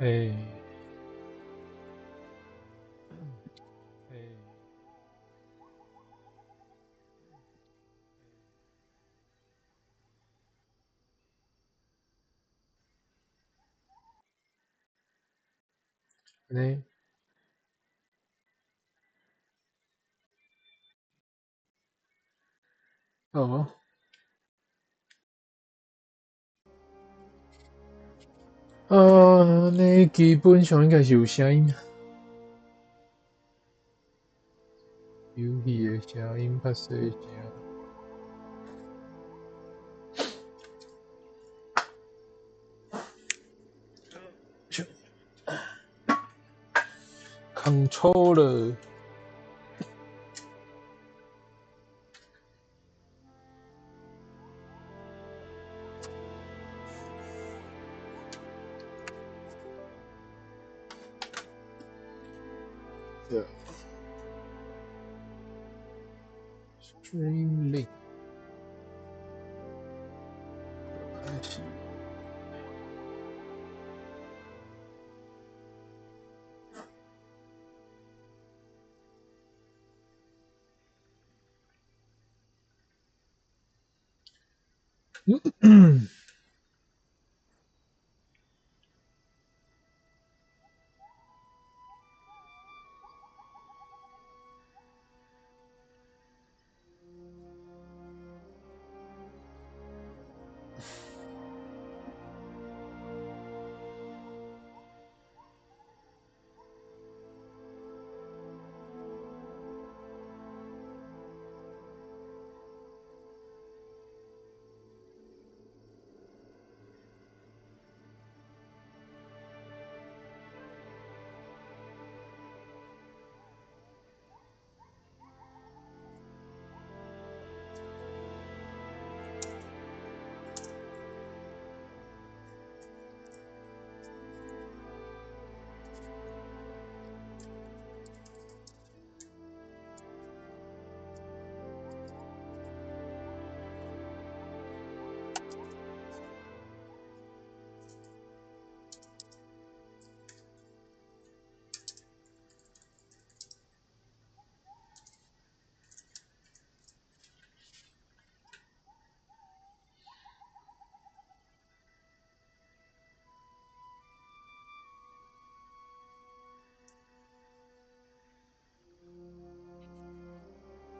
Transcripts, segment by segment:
欸。按呢。哦。按呢基本上應該是有聲音。遊戲的聲音較細聲。Controller。Stream Link。開始。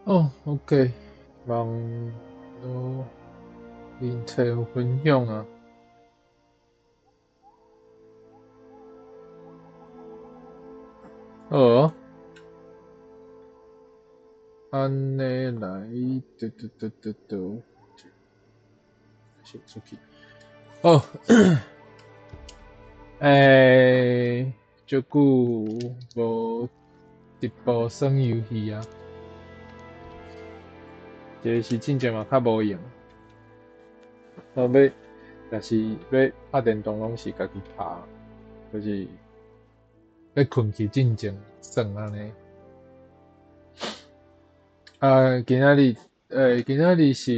哦，OK，網路面冊有分享啊。好，按呢來，嘟嘟嘟嘟嘟，先出去。好，足久無直播耍遊戲啊。這個是進前嘛較無閒，我欲若是欲拍電動，攏是家己拍，就是欲睏去進前耍按呢。啊，今仔日是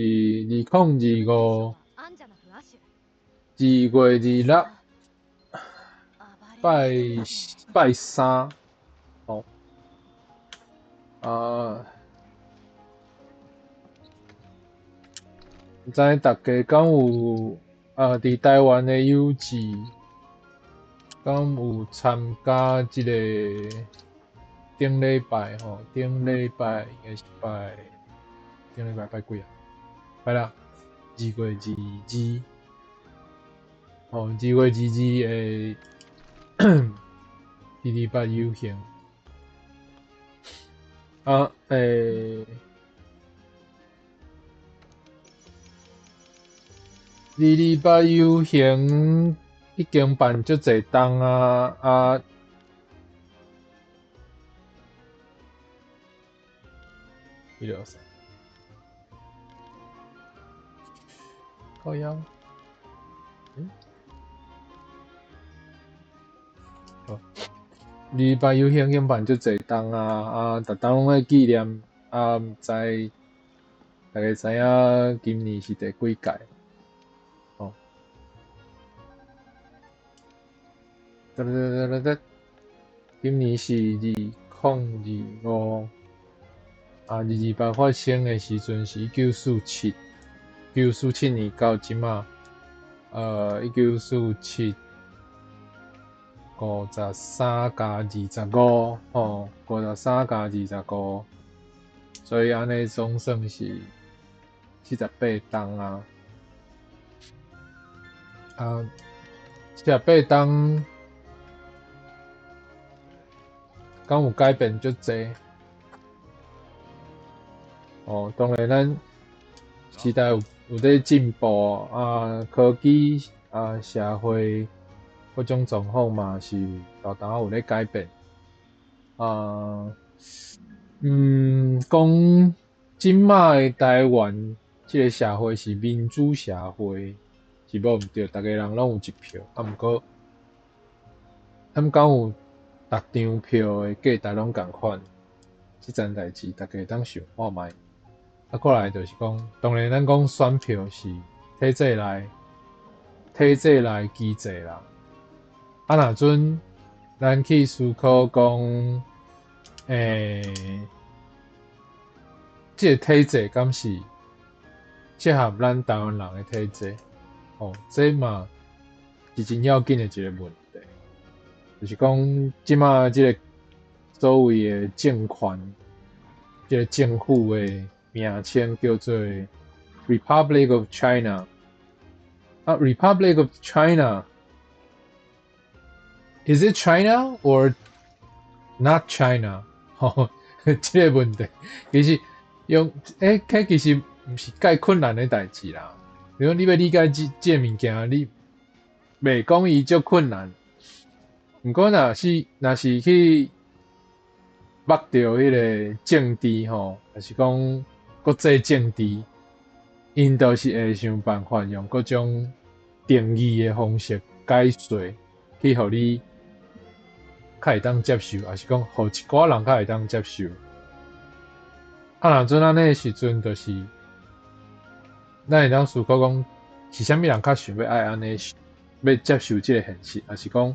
2025，2月26，拜拜三，吼，啊。毋知大家敢有啊？佇台灣的友志，敢有參加這个頂禮拜吼？頂禮拜應該是拜頂禮拜拜幾啊？拜六，2月22，吼，2月22的228遊行。啊，228遊行已經辦足濟冬啊，啊，一二三，靠腰，好，228遊行已經辦足濟冬啊，啊，逐冬攏咧紀念，啊，毋知大家知影今年是第幾屆？噠噠噠噠，今年是2025，啊，228發生的時陣是1947年到這馬，194753加25，吼，53加25，所以按呢總算是78冬啊。啊，78冬，敢有改變足濟？哦，當然咱時代有咧進步啊，科技啊，社會各種狀況嘛是沓沓仔有咧改變。啊，講這馬的台灣這个社會是民主社會，是無毋對，逐个人攏有一票。啊，毋過，咱敢有逐張票的價值攏仝款？這層代誌，逐家會當想看覓。啊，過來就是講，當然咱講選票是體制內機制啦。啊，若陣咱去思考講，這个體制敢是適合咱台灣人的體制？吼，這嘛是真要緊的一个問題。就是講，這馬這个所謂的政權，這个政府的名稱叫做 Republic of China。啊，Republic of China，is it China or not China？吼，這个問題其實用這其實毋是蓋困難的代誌啦。如果你欲理解這個物件，你袂講伊足困難。毋過若是去捌著彼个政治吼，抑是講國際政治，𪜶就是會想辦法用各種定義的方式解說，去予你較會當接受，抑是講予一寡人較會當接受。啊，若陣按呢的時陣，就是咱會當思考講，是啥物人較想欲愛按呢，欲接受這个現實，抑是講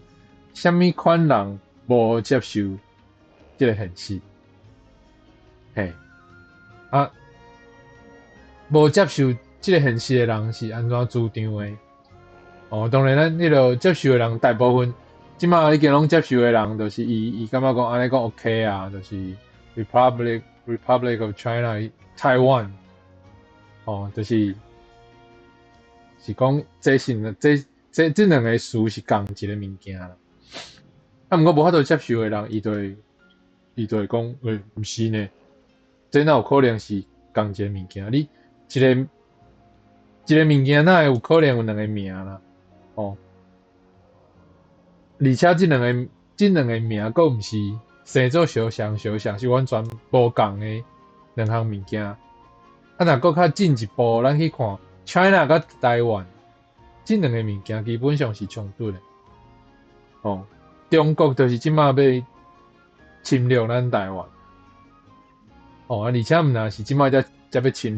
啥物款人無接受這个現實？嘿，啊，無接受這个現實的人是按怎主張的？哦，當然咱彼个接受的人大部分，這馬已經攏接受的人，就是伊感覺講按呢講 OK 啊，就是 Republic of China Taiwan，哦，就是講這是這兩个詞是仝一个物件啦。啊，毋過無法度接受的人，伊就會講，欸，毋是呢，這哪有可能是仝一个物件？你一个一个物件，哪會有可能有兩个名啦？哦，而且這兩个名，閣毋是生做相像相像，是完全無仝的兩項物件。啊，若閣較進一步，咱去看 China 佮台灣，這兩个物件基本上是衝突的。哦，中國就是這馬欲侵略咱台灣。哦，啊，而且毋但是這馬才欲侵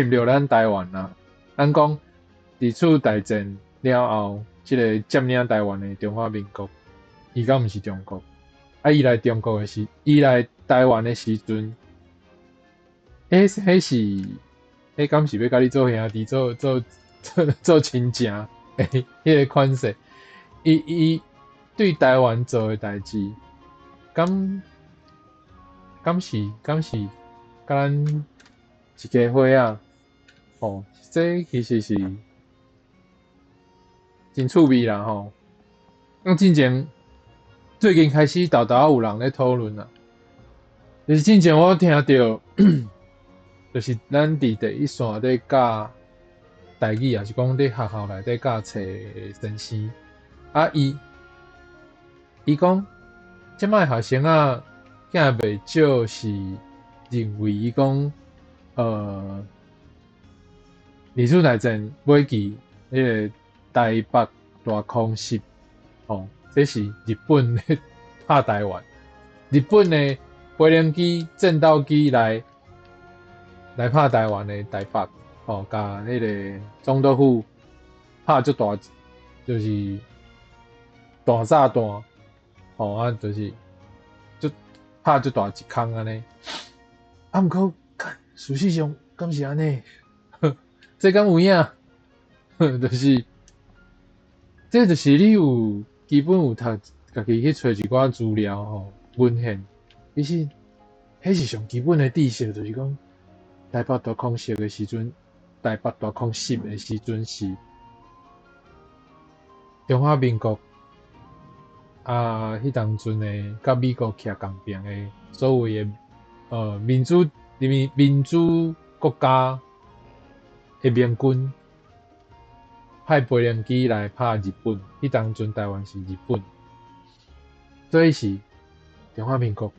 略咱台灣啦。咱講二次大戰了後，這个佔領台灣的中華民國，伊敢毋是中國？啊，伊來台灣的時陣，彼敢是欲共你做兄弟，做親情？彼个款式，伊對台灣做的代誌，敢是佮咱一家伙仔？吼，這其實是真趣味啦吼。咱進前最近開始沓沓仔有人咧討論啦，就是進前我聽著，就是咱佇第一線咧教台語，抑是講佇學校內底教冊的先生，啊，伊講，這擺學生仔竟袂少是認為伊講，二次大戰尾期彼个台北大空襲，吼，這是日本咧拍台灣，日本的飛行機、戰鬥機來拍台灣的台北，吼，共彼个總督府拍足大，就是大炸彈。吼啊，就是足拍足大一空按呢。啊，毋過，幹事實上敢是按呢？這敢有影？就是，這就是你有基本有讀，家己去揣一寡資料吼，文獻，其實彼是上基本的知識，就是講台北大空襲的時陣，台北大空襲的時陣是中華民國啊，彼當陣的佮美國徛仝爿的所謂的民主國家的盟軍派飛行機來拍日本，彼當陣台灣是日本，所以是中華民國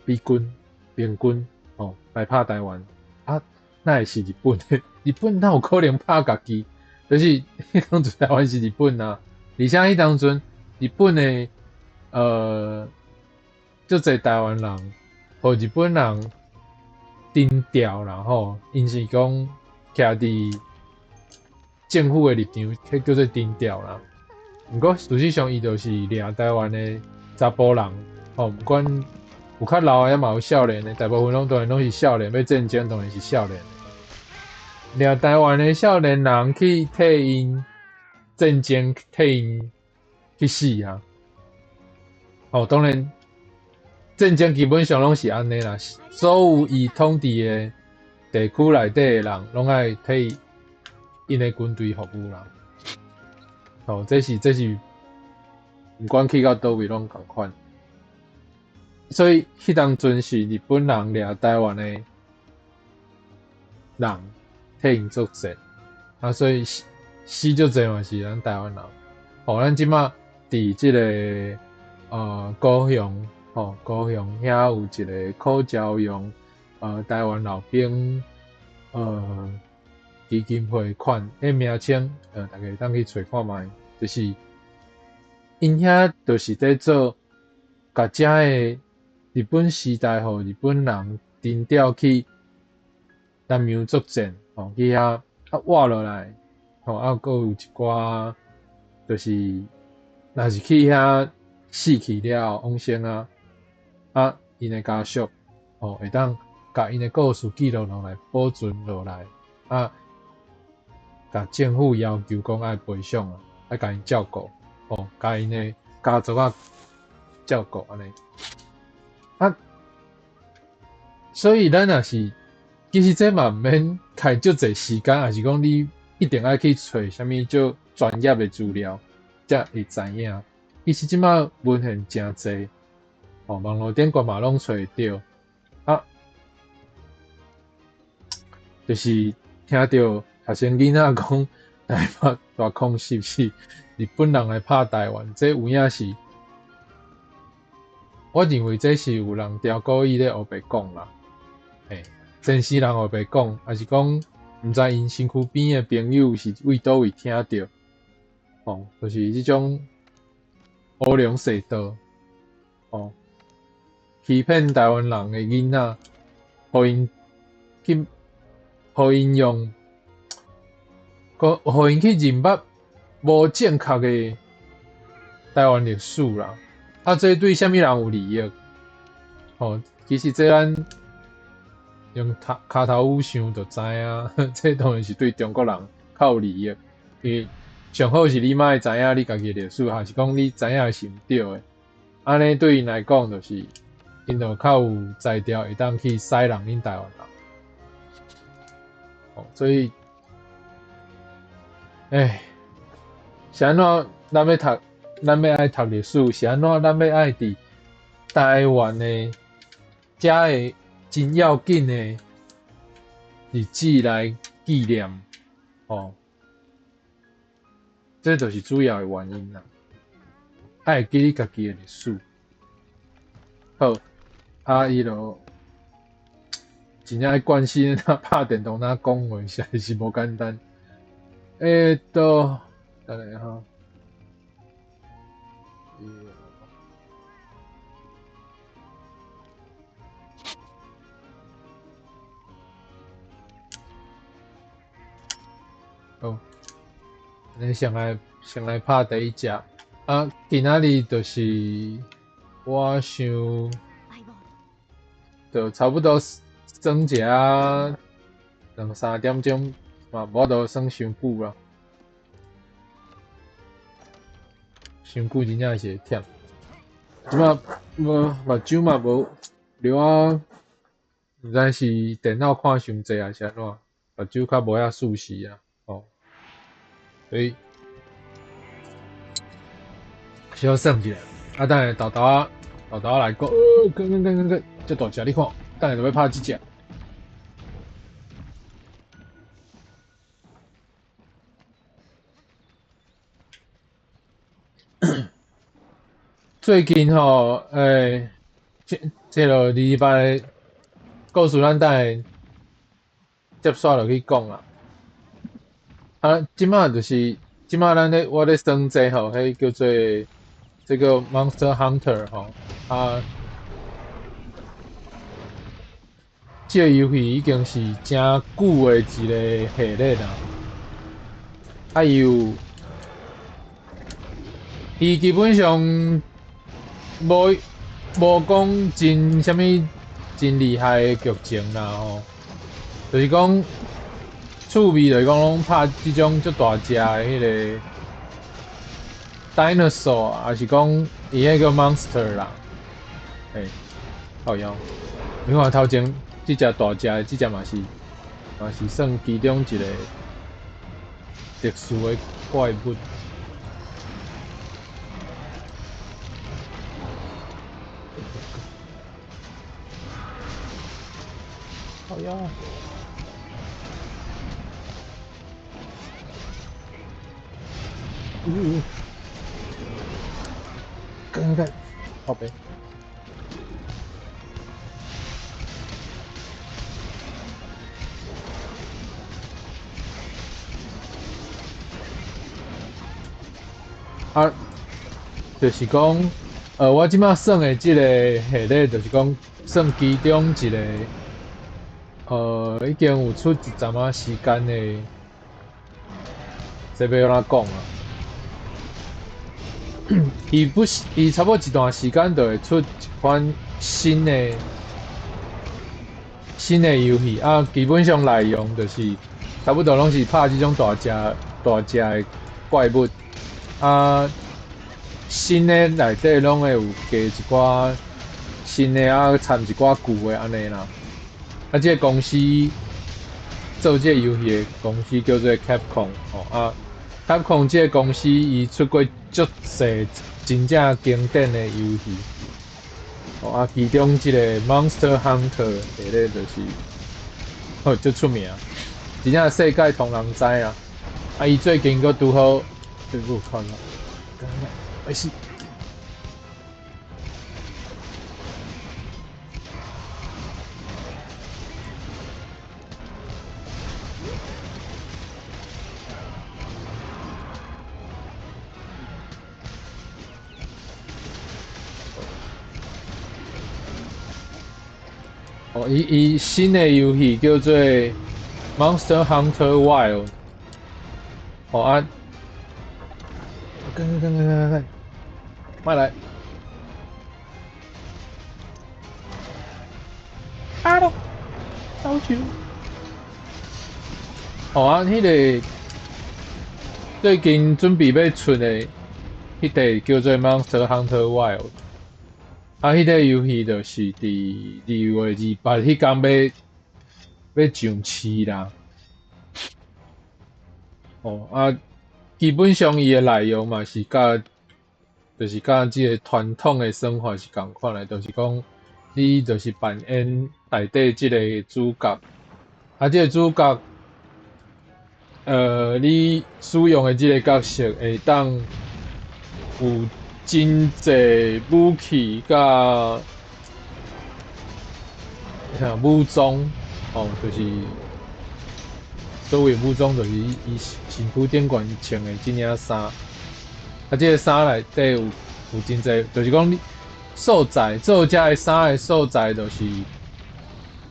美軍盟軍吼來拍台灣，啊，哪會是日本？日本哪有可能拍家己？就是彼當陣台灣是日本啊，而且彼當陣日本的足濟台灣人，予日本人徵調啦吼，𪜶是講徛佇政府的立場，彼叫做徵調啦。毋過事實上，伊就是掠台灣的查埔人，吼，毋管有較老的，嘛有少年的，大部分攏當然攏是少年，欲戰爭當然是少年的。掠台灣的少年人去替𪜶戰爭，替𪜶去死啊！哦，當然戰爭基本上攏是按呢啦，所有伊統治的地區內底的人，攏愛替𪜶的軍隊服務啦。哦，這是毋管去到佗位攏仝款。所以彼當陣是日本人掠台灣的人替𪜶作戰，啊，所以死死足濟嘛是咱台灣人。吼，咱這馬佇這个高雄，吼，高雄遐有一个柯朝陽，台灣老兵基金會款的名稱，大家會當去揣看覓，就是𪜶遐就是佇做，共遮的日本時代，予日本人徵調去南洋作戰，吼，去遐啊活落來，吼，啊，閣有一寡就是若是去遐死去了後往生啊，啊，𪜶的家屬，吼，會當共𪜶的故事記錄落來，保存落來，啊，共政府要求講愛賠償啊，愛共𪜶照顧，吼，共𪜶的家族仔照顧按呢。啊，所以咱若是其實這嘛毋免開足濟時間，抑是講你一定愛去揣啥物足專業的資料，才會知影。其實這馬文獻誠濟，吼，網路頂懸嘛攏揣會著。啊，就是聽著學生囡仔講台北大空襲是日本人來拍台灣，這有影是，我認為這是有人刁故意咧烏白講啦，嘿，前世人烏白講，抑是講毋知𪜶身軀邊的朋友是為佗位聽著，吼，就是這種烏龍踅道，吼，欺騙台灣人的囡仔，予𪜶去，予𪜶用，閣予𪜶去認捌無正確的台灣歷史啦。啊，這對啥物人有利益？吼，其實這咱用跤跤頭趺想就知影，這當然是對中國人較有利益。因為上好是你莫知影你家己的歷史，還是講你知影是毋對的。按呢對𪜶來講，就是𪜶就較有才調，會當去使弄恁台灣人。哦，所以，欸，是按怎咱欲讀，咱欲愛讀歷史，是按怎咱欲愛佇台灣的遮个真要緊的日子來紀念，吼，這就是主要的原因啦。愛會記你家己的歷史。好，啊，伊就真正愛關心，拍電動哪講話，實在是無簡單。欸と，等下哈。好，咱先來拍第一隻，啊，啊，今仔日就是我想，就差不多耍一下兩三點鐘嘛，無法度耍傷久啦。傷久真正是會忝。這馬無目睭嘛無了啊，毋知是電腦看傷濟還是按怎，目睭較無遐舒適啊，吼。所以小耍一下，啊，等下豆豆仔豆豆仔來講，哦，看看看看看，這大隻你看，等下就欲拍這隻。最近吼，這這个禮拜故事，咱等下接煞落去講啦。啊，這馬就是這馬咱咧，我咧耍這吼，彼叫做這個 Monster Hunter 吼，啊，這個遊戲已經是誠久的一個系列啦。啊，伊有，伊基本上無無講真啥物真厲害的劇情啦吼，就是講趣味，就是講攏拍這種足大隻的彼個 dinosaur，還是講伊彼個 monster 啦，嘿，靠腰，你看頭前這隻大隻的，這隻嘛是嘛是算其中一個特殊的怪物。靠腰！嗚，幹幹幹，靠北。啊，就是講，我這馬耍的這個系列，就是講算其中一個，已經有出一陣仔時間的，這欲按怎講啊？伊不是，伊差不多一段時間就會出一款新的新的遊戲啊，基本上內容就是差不多攏是拍這種大隻大隻的怪物。啊，新的內底攏會有加一寡新的啊，摻一寡舊的按呢啦。啊，這個公司做這個遊戲的公司叫做 Capcom 吼啊，Capcom 這個公司伊出過足濟真正經典的遊戲，吼啊，其中這個 Monster Hunter 系列就是吼足出名，真正世界通人知啊。啊，伊最近閣拄好。對不看了，沒事。哦，伊伊新的遊戲叫做《Monster Hunter Wild》。哦啊。看看看看看看，麥來！啊咯，刀球！哦啊，彼個最近準備欲出的，彼個叫做《Monster Hunter Wild》。啊，彼個遊戲就是佇2月28彼工欲欲上市啦。哦啊。基本上伊的內容嘛是佮，就是佮這個傳統的耍法是仝款的，就是講你就是扮演內底這個主角，啊，這個主角，你使用的這個角色會當有真濟武器佮武裝，哦，就是。所謂武裝，就是伊伊身軀頂懸穿的這領衫，啊，這個衫內底有有真濟，就是講你素材做這个衫的素材，就是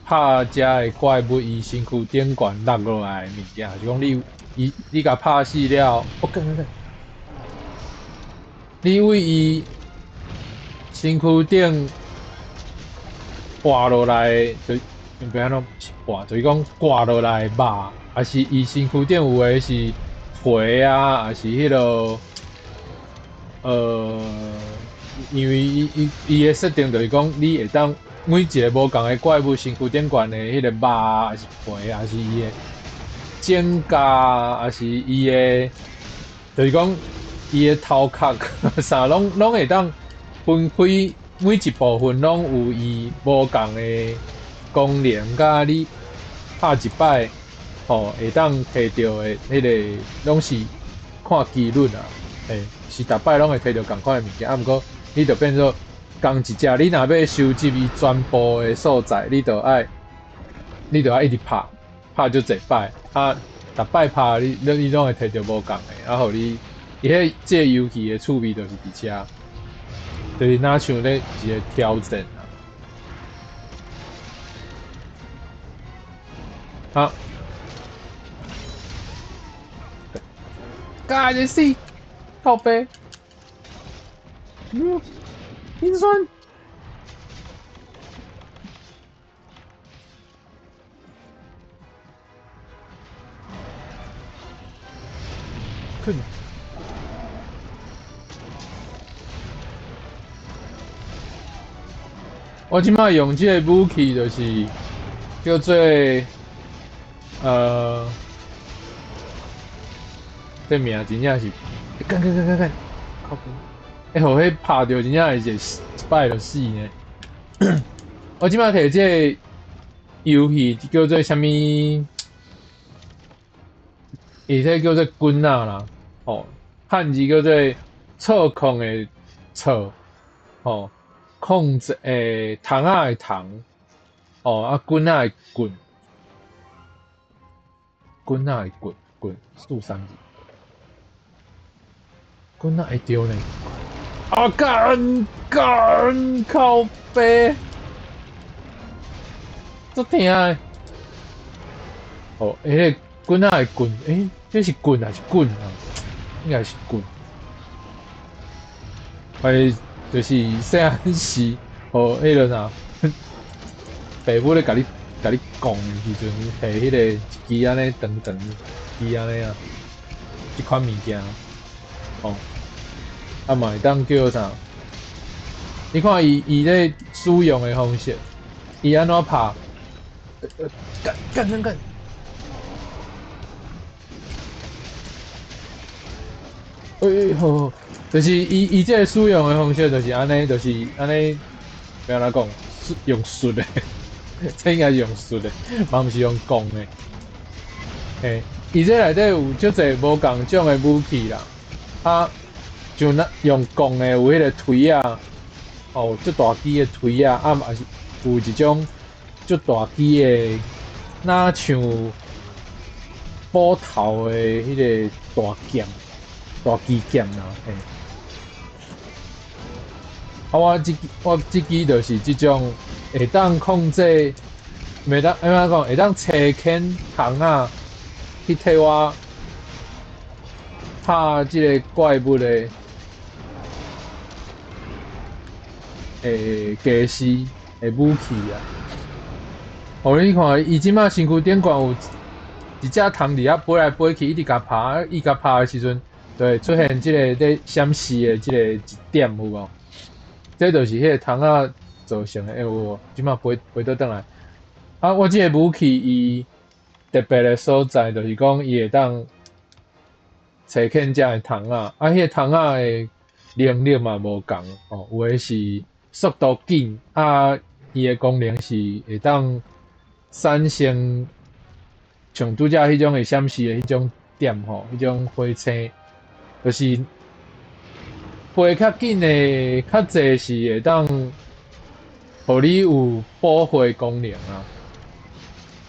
拍這个怪物伊身軀頂懸落落來的物件，就是講你伊你共拍死了，哦，幹幹幹，你對伊身軀頂掛落來，就欲按怎掛，就是講掛落來肉，抑是伊身軀頂有的是皮啊，抑是彼个，因為伊的設定就是講，你會當每一个無仝的怪物身軀頂懸的彼個肉，抑是皮，抑是伊的指甲，抑是伊的，就是講伊的頭殼，啥攏會當分開，每一部分攏有伊無仝的功能，佮你拍一擺，吼，會當提著的彼个，攏是看機率啊，嘿，是逐擺攏會提著仝款的物件，啊，毋過你就變做仝一隻，你若欲收集伊全部的素材，你就愛一直拍，拍足濟擺，啊，逐擺拍你攏會提著無仝的，啊，予你伊彼這个遊戲的趣味就是佇遮，就是若像咧一个挑戰啊。好，幹你死，靠北，冰酸。困。我這擺用這个武器，就是叫做這名真正是，幹幹幹幹幹，靠北！欸，予彼拍著真正會一擺就死呢。我這擺摕這個遊戲叫做啥物？伊這叫做棍仔啦，吼，漢字叫做錯控的錯，吼，控制筒仔的筒，吼，啊棍仔的棍，棍仔的棍棍四三字，棍仔會著呢？啊幹幹靠北，足疼的！哦，彼個棍仔的棍，欸，這是棍還是棍啊？應該是棍。欸，就是細漢時，予彼个啥，爸母咧共你講的時陣，提彼個一支按呢長長支按呢啊，這款物件，吼，啊嘛會當叫啥？你看伊咧使用的方式，伊按怎拍？幹幹幹幹！欸，好好，就是伊這个使用的方式就是按呢，就是按呢，欲按怎講？用術的，這應該是用術的，嘛毋是用講的。嘿，伊這內底有足濟無仝種的武器啦，啊，像咱用鋼的有彼个槌仔，哦，足大支的槌仔，啊嘛是有一種足大支的，若像斧頭的彼个大劍。大支劍啦，嘿。啊，我這支就是這種會當控制，袂當按怎講，會當差遣蟲仔去替我拍這个怪物的家私的武器啊。哦，你看，伊這擺身軀頂懸有一隻蟲佇遐飛來飛去，一直共拍，伊共拍的時陣，就會出現這个咧閃爍的這个一點，有無？這就是彼个蟲仔造成的，欸，有無？這擺飛飛倒轉來。啊，我這个武器伊特別的所在，就是講伊會當差遣遮的蟲仔，啊，彼个蟲仔的能力嘛無仝，哦，有的是速度緊，啊，伊的功能是會當產生像拄才彼種會閃爍的彼種點吼，彼種火星。就是飛較緊的，較濟是會當，予你有保護功能啊。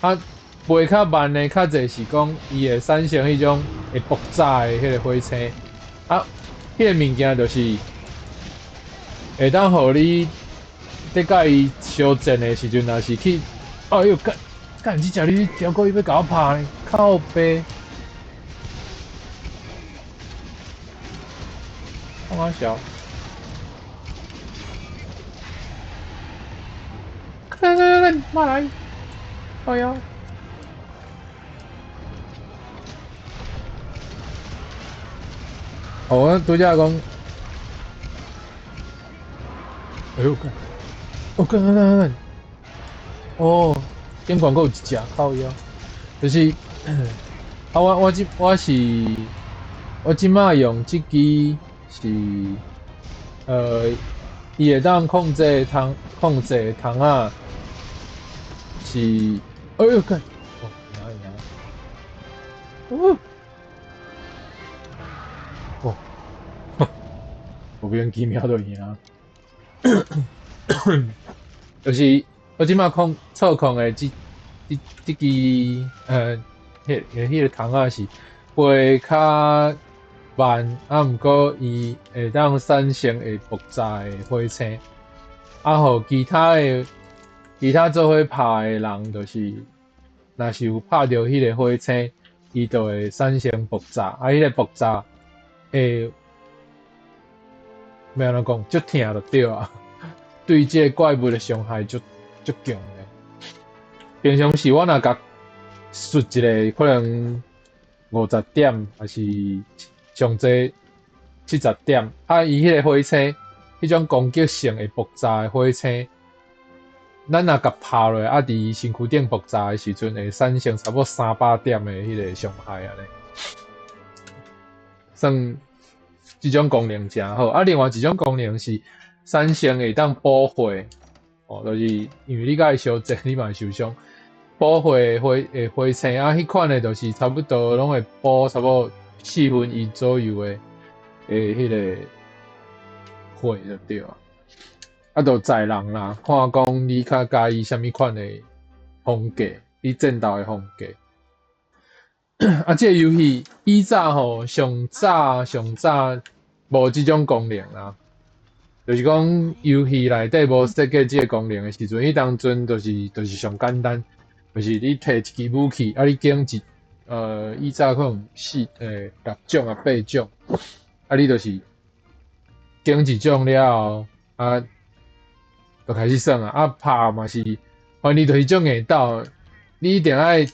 啊，飛較慢的，較濟是講伊會產生彼種會爆炸的彼个火星。啊，彼个物件就是會當予你佇佮伊相戰的時陣，若是去，哎喲，幹幹，這隻你超過伊欲共我拍呢，靠北！啊，小？看看看，馬來，哎呀！哦，我拄才講，哎喲，幹，哦，幹幹幹幹，哦，頂懸閣有一隻靠腰，就是，啊，我這擺用這支是，伊會當控制筒仔，是，哎喲幹，哦，贏贏，哦。哦，莫名其妙就贏，就是我這擺操控的這支彼個筒仔是飛較慢，啊，毋過伊會當產生會爆炸的火星，啊，予其他做伙拍的人，就是若是有拍著彼个火星，伊就會產生爆炸，啊，彼個爆炸會欲按怎講，足疼就對啊，對這个怪物的傷害足足強的。平常時我若共術一个可能50點，抑是上濟70點，啊，伊彼个火星，彼種攻擊性會爆炸的火星，咱若共拍落，啊，佇伊身軀頂爆炸的時陣，會產生差不多300點的彼个傷害按呢。算這種功能誠好，啊，另外一種功能是產生會當補血，哦，就是因為你共伊相戰，你嘛會受傷。補血的火星啊，彼款的就是差不多攏會補差不多1/4左右的彼个血就對啊。啊，就在人啦，看講你較佮意啥物款的風格，你戰鬥的風格。啊，這个遊戲以早吼，上早上早無這種功能啦，就是講遊戲內底無設計這个功能的時陣，彼當陣就是上簡單，就是你提一支武器，啊，你揀一以早可能四六種啊八種，啊，你就是揀一種了後，啊，就開始耍啊，啊，拍嘛是，反正就是種硬鬥，你一定愛。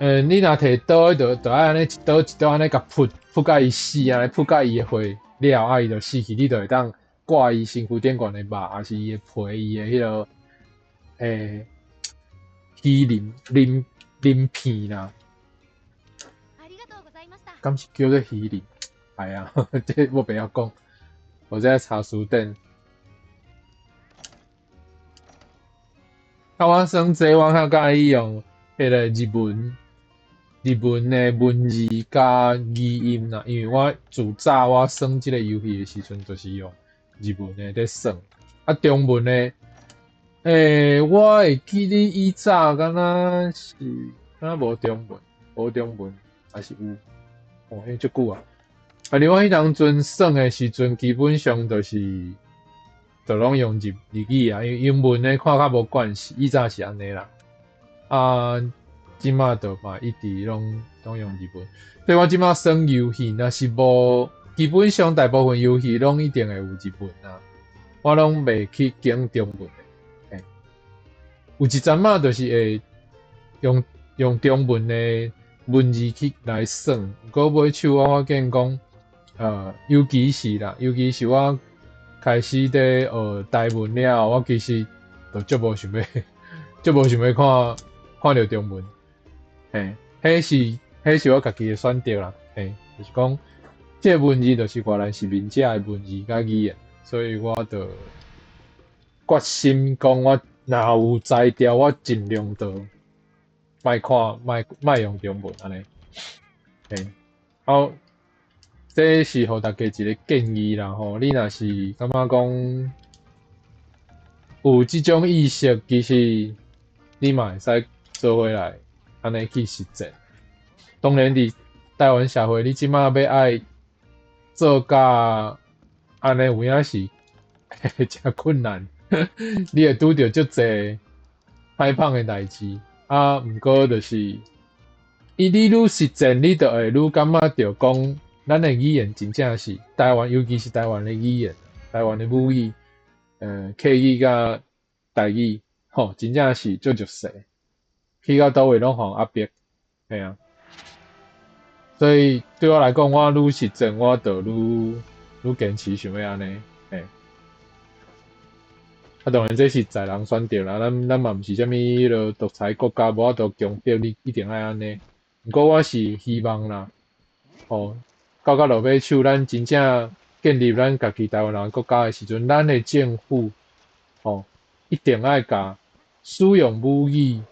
你若提刀，就愛按呢一刀一刀按呢共噗噗甲伊死，按呢噗甲伊的血了，啊，伊就死去，你就會當割伊身軀頂懸的肉，抑是伊的皮，伊的彼个魚鱗鱗鱗片啦。敢是叫做魚鱗？哎呀，這我袂曉講，我這查詞典。啊，我耍這我較佮意用彼个日文的文字佮語音啦，因為我自早我耍這个遊戲的時陣，就是用日文的佇耍。啊，中文的，我會記得以早敢若是敢若無中文，無中文，抑是有？哦，彼足久啊。啊，另外彼當陣耍的時陣，基本上就是就攏用日語啊，因為英文的看較無慣勢，以早是按呢啦。啊，這馬就嘛一直攏用日文。所以我這馬耍遊戲，若是無，基本上大部分遊戲攏一定會有日文啊，我攏袂去揀中文的。嘿，有一陣仔就是會用中文的文字去來耍，毋過尾手我發現講，尤其是啦，尤其是我開始佇學台文了後，我其實就足無想欲，足無想欲看著中文。嘿，彼是我家己的選擇啦。嘿，就是講，這个文字就是外來殖民者的文字佮語言，所以我就決心講，我若有才調，我盡量就莫看，莫用中文按呢。嘿，好，這是予大家一个建議啦吼。你若是感覺講有這種意識，其實你嘛會使做伙來按呢去實踐。當然，佇台灣社會，你這馬欲愛做甲按呢有影是誠困難，你會拄著足濟歹芳的代誌。啊，毋過就是，伊你愈實踐，你就會愈感覺著講，咱的語言真正是台灣，尤其是台灣的語言，台灣的母語，客語佮台語，吼，真正是足弱勢，去到佗位攏予人壓迫，嘿啊。所以對我來講，我愈實踐，我就愈愈堅持想欲按呢，嘿。啊，當然這是在人選擇啦，咱嘛毋是啥物彼落獨裁國家，無法度強迫你一定愛按呢。毋過我是希望啦，吼，到落尾手，咱真正建立咱家己台灣人國家的時陣，咱的政府，吼，一定愛共使用母語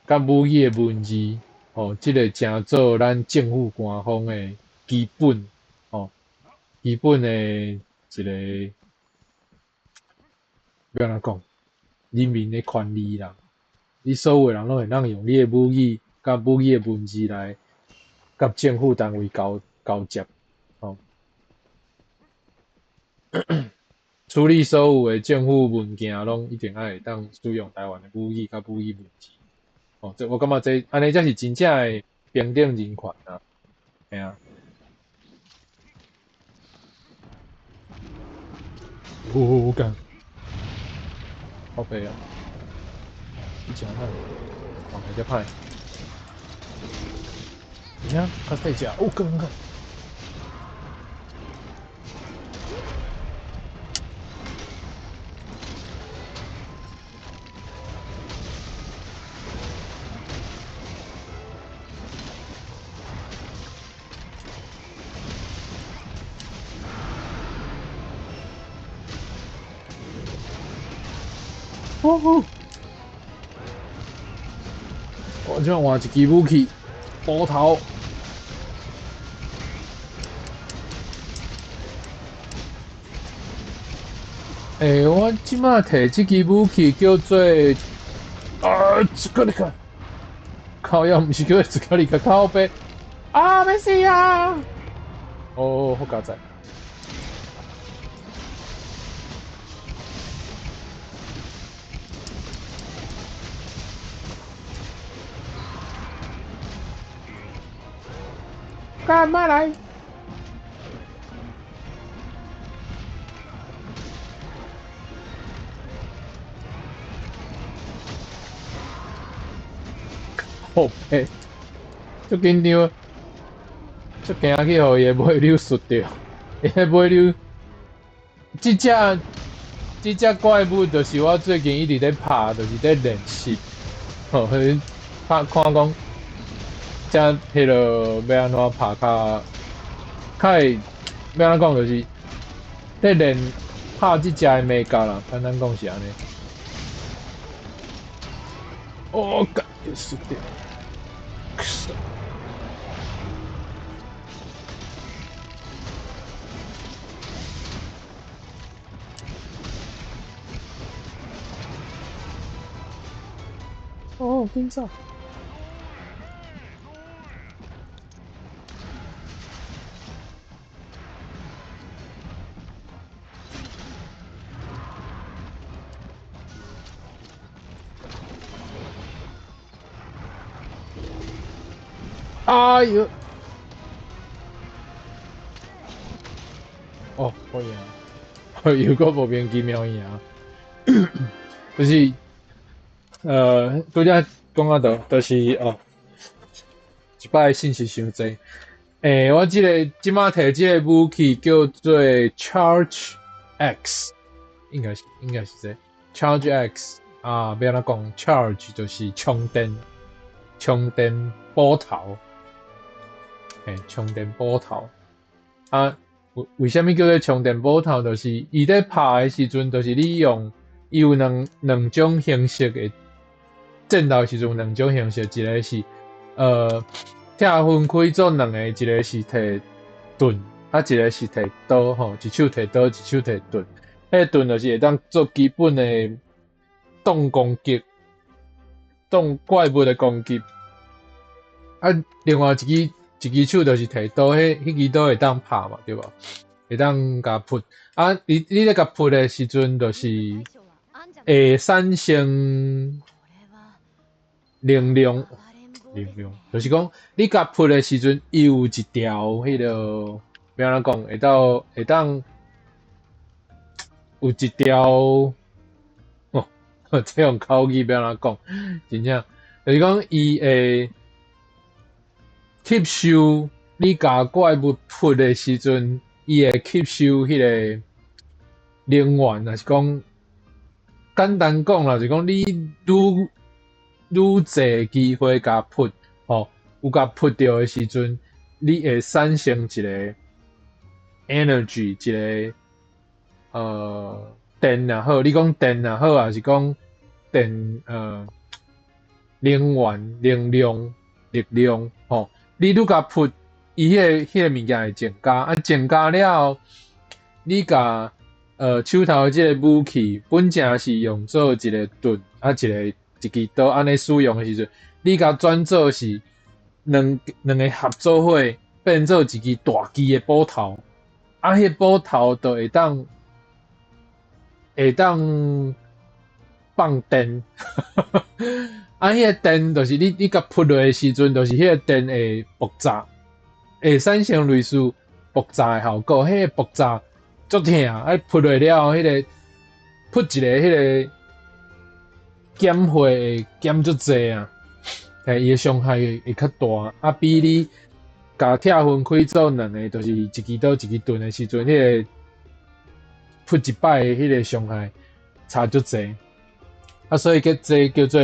佮母語的文字，吼，這个成做咱政府官方的基本，吼，基本的一个。欲按怎講？人民的權利啦，你所有的人攏會當用你的母語佮母語的文字來佮政府單位交接，吼，處理所有的政府文件，攏一定愛會當使用台灣的母語佮母語文字，吼，這我感覺這按呢才是真正的平等人權啊，嘿啊。哦，幹！靠北啊！你誠歹，看起遮歹。而且較細隻，哦，幹幹。哦哦！我這換一支武器，斧頭。欸，我這擺提這支武器叫做啊，這個你看，靠腰毋是叫做這個你看靠北啊，欲死啊！哦，好佳哉。幹嘛來？靠北，足緊張，足驚去予伊的尾溜摔著，伊的尾溜，這隻怪物就是我最近一直咧拍，就是咧練習，吼，拍看講。這彼落欲按怎拍較較會欲按怎講，就是咧練拍這隻的眉角啦，簡單講是按呢。哦，幹，又輸掉。哦，緊走！哎喲！哦，我贏，又閣莫名其妙贏，就是，拄才講到倒，就是哦，一擺信息傷濟。欸，我這个這擺提這個武器叫做 Charge X，應該是這 Charge X 啊，欲按怎講？Charge 就是充電，充電斧頭。欸，充電斧頭啊，為啥物叫做充電斧頭？就是伊咧拍的時陣，就是你用伊有兩種形式的戰鬥時陣有兩種形式，一個是拆分開做兩個，一個是提盾，啊，一個是提刀吼，一手提刀，一手提盾。彼個盾就是會當做基本的擋攻擊、擋怪物的攻擊。啊，另外一支手就是提刀，彼支刀會當拍嘛，對無？會當共撲。啊，你咧共撲的時陣，就是會產生能量，能量，就是講你共撲的時陣，伊有一條彼个欲按怎講，會當有一條，哦，這種口語欲按怎講，真正就是講伊會吸收你共怪物撲的時陣，伊會吸收彼个能源，若是講簡單講啦，就是講你愈愈濟機會共撲，吼，有共撲著的時陣，你會產生一个 energy，一个電也好，你講電也好，抑是講電能源、能量、力量，吼，你愈共撲，伊彼个物件會增加，啊，增加了後，你共手頭的這个武器本正是用做一个盾，啊，一支刀按呢使用的時陣，你共轉做是兩個合做伙變做一支大支的斧頭，啊，彼个斧頭就會當放電，啊，彼个電就是你共撲落的時陣，就是彼个電會爆炸，會產生類似爆炸的效果，彼个爆炸足疼，啊，撲落了後，彼个撲一个彼个減血會減足濟啊，伊的傷害會較大，啊，比你共拆分開做兩个，就是一支刀一支盾的時陣，彼个撲一擺的彼个傷害差足濟，啊，所以這叫做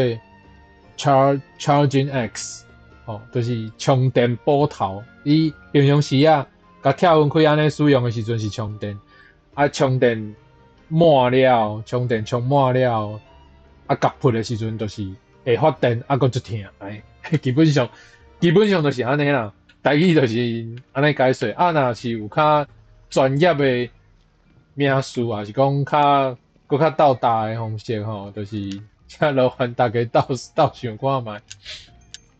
charging axe，吼，就是充電斧頭。你平常時啊，共拆分開按呢使用的時陣是充電，啊，充電滿了，充電充滿了，啊，共撲的時陣就是會發電，啊，閣足疼，哎，基本上就是按呢啦。台語就是按呢解說，啊，若是有較專業的名詞，抑是講較閣較鬥大的方式吼，就是請勞煩大家鬥鬥想看覓。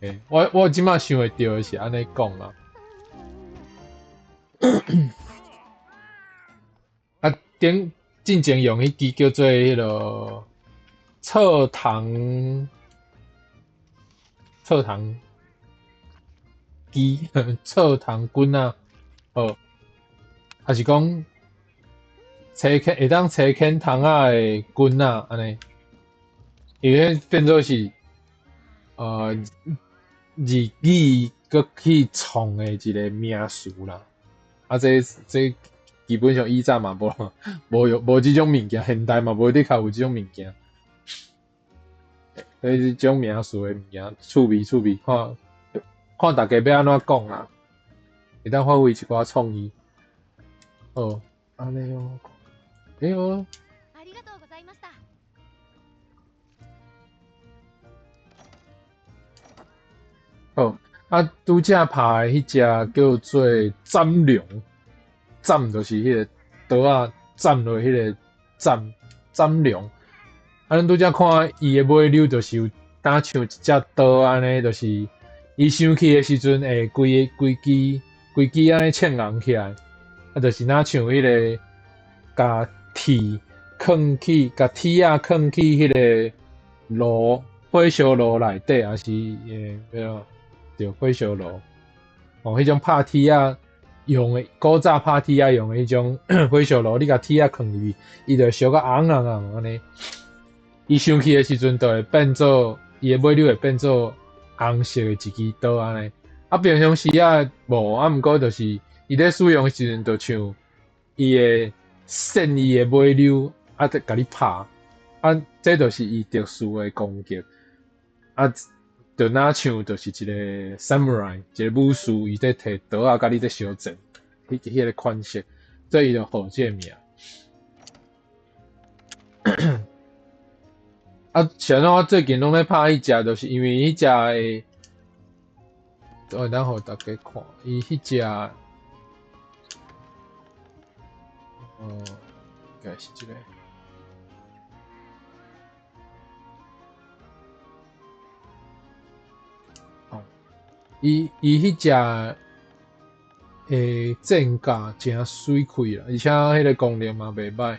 欸，我這擺想會著的是按呢講啦。啊，頂進前用彼支叫做彼个側膛機，側膛棍仔，好，抑是講斜牽會當斜牽筒仔的棍仔按呢，伊彼變做是日語閣去創的一个名詞啦。啊，這基本上以前嘛無用無這種物件，現代嘛無的確有這種物件。所以這種名詞的物件，趣味趣味，看看大家欲按怎講啦，會當發揮一寡創意。好，按呢哦，欸哦。ありがとうございました。好，啊，拄才拍的彼隻叫做斬龍，斬就是彼个刀仔斬落彼个斬斬龍。啊，咱拄才看伊的尾溜，就是有敢像一隻刀按呢，就是伊生氣的時陣會規支按呢衝紅起來，啊，就是若像彼个共鐵囥去，共鐵仔囥去彼个爐火燒爐內底，抑是欸，對，火燒爐，哦，彼種拍鐵仔用的，古早拍鐵仔用的彼種火燒爐，你共鐵仔囥入去，伊就會燒甲紅紅紅按呢。伊生氣的時陣，就會變做伊的尾溜會變做紅色的一支刀按呢。啊，平常時啊無，啊，毋過就是伊咧使用的時陣，就像伊會扇伊的尾溜，啊，共你拍，啊，這就是伊特殊的攻擊。啊，就若像就是一個 samurai，一個武士，伊咧提刀仔共你咧相戰，彼个款式，所以伊就號這個名。啊，像我最近攏咧拍彼隻，就是因為彼隻的，我等予大家看，伊彼隻，應該是這個。哦，伊彼隻的戰甲誠媠氣啦，而且彼个功能嘛袂䆀。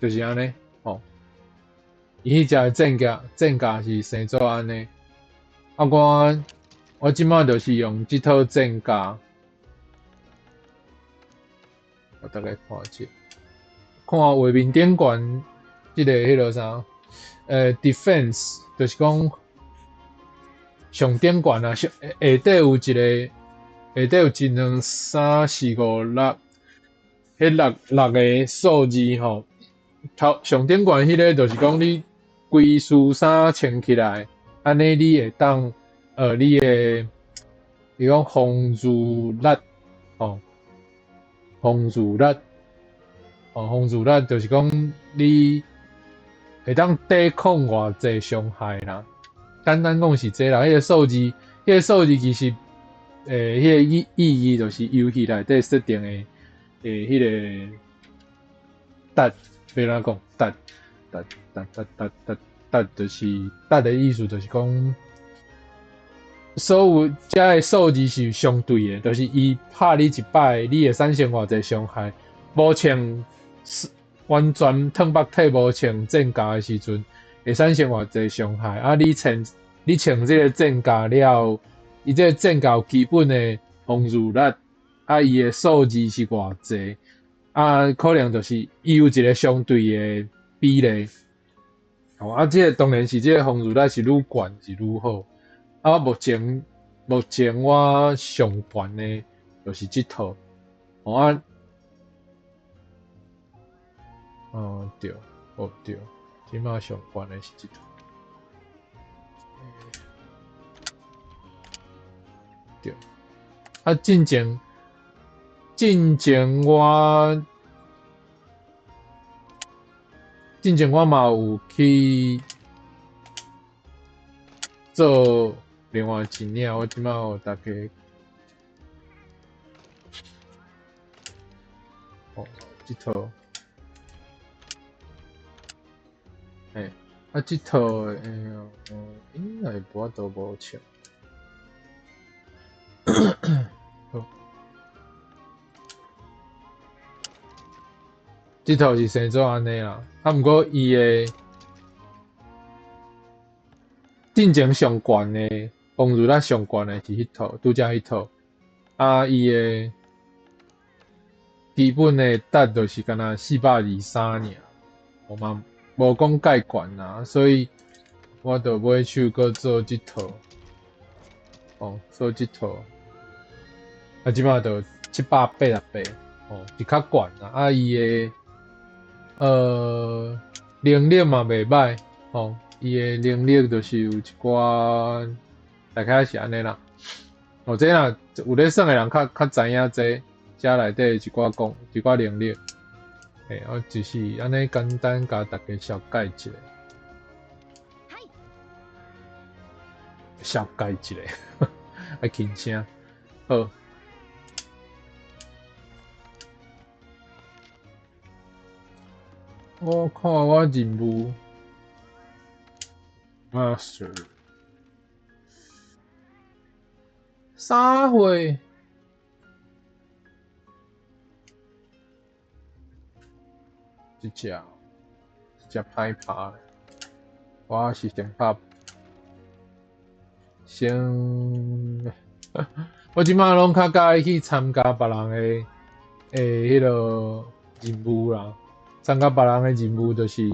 就是按呢，吼，伊彼隻戰甲是生做按呢。啊，我我這擺就是用這套戰甲，我大概看一下，看畫面頂懸這个彼囉啥，defense 就是講上頂懸啊，上下底有一个，下底有一兩三四五六，彼六六个數字吼，頭上頂懸彼个就是講你規束衫穿起來，按呢你會當。你的伊講防禦力，吼，防禦力，哦，防禦力就是講你會當抵抗偌濟傷害啦。簡單講是這啦，彼个數字，彼个數字其實，彼个意義就是遊戲內底設定的，彼个值，欲按怎講？值，值，值，值，值，值，值，就是值的意思，就是講。所有遮的數字是相對的，就是伊拍你一擺，你會產生偌濟傷害。無穿完全褪目體無穿戰甲的時陣，會產生偌濟傷害。啊，你穿這个戰甲了後，伊這个戰甲有基本的防禦力，啊，伊的數字是偌濟，啊，可能就是伊有一个相對的比例。哦，啊，這个當然是這个防禦力是愈懸是愈好。啊，目前我上懸的，就是這套。哦啊，哦對，哦對，這擺上懸的是這套。對，啊，進前我嘛有去做。另外一領，我這擺予大家，哦，這套，嘿，啊，這套，應該無法度無穿。好，這套是生做按呢啦，啊，毋過伊的進前上懸的。防禦力上懸的是彼套，拄才彼套。啊，伊的基本的值就是敢若423爾，我嘛無講介懸啦，所以我就買手閣做這套，哦，做這套。啊，這擺就788，哦，是較懸啦。啊，伊的能力嘛袂歹，哦，伊的能力就是有一寡。大概是按呢啦。哦，這若有咧耍的人較知影這遮內底一寡講一寡能力。嘿，我就是按呢簡單共大家紹介一下。紹介一下，愛輕聲。好。我看我任務，Master。啥貨？這隻，這隻歹拍，我是先拍，先，我這擺攏較佮意去參加別人的彼个任務啦。參加別人的任務就是，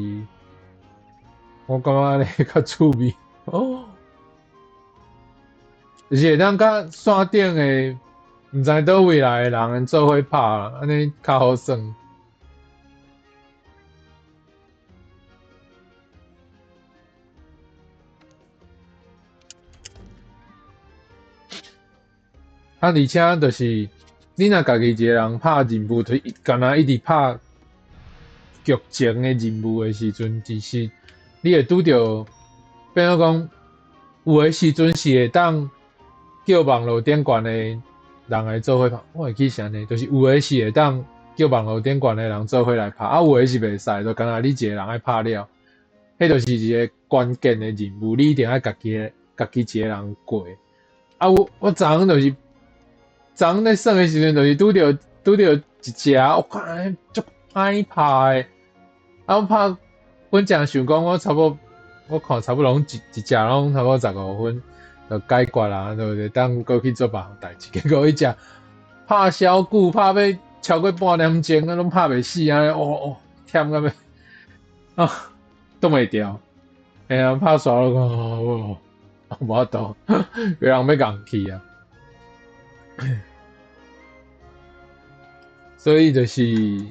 我感覺按呢較趣味。哦。就是會當佮線頂的，毋知佗位來的人做伙拍，按呢較好耍。啊，而且就是，你若家己一个人拍任務，就是敢若一直拍劇情的任務的時陣，其實你會拄著，變做講，有的時陣是會當。叫網路頂懸的人來做伙拍，我會記是按呢，就是有的是會當叫網路頂懸的人做伙來拍，啊有的是袂使，就敢若你一個人愛拍了，彼就是一个關鍵的任務，你一定愛家己一個人過。啊，我昨昏就是，昨昏咧耍的時陣，就是拄著一隻，我看足歹拍的，啊我拍，本來想講我差不多，我看差不多攏一隻攏差不多15分。就解決啦，就會當閣去做別項代誌。結果彼隻拍小久，拍欲超過半點鐘，啊，攏拍袂死啊！哦哦，忝甲欲啊，擋袂牢。嘿啊，拍煞了講，哦，無法度，有人欲共去啊。所以就是，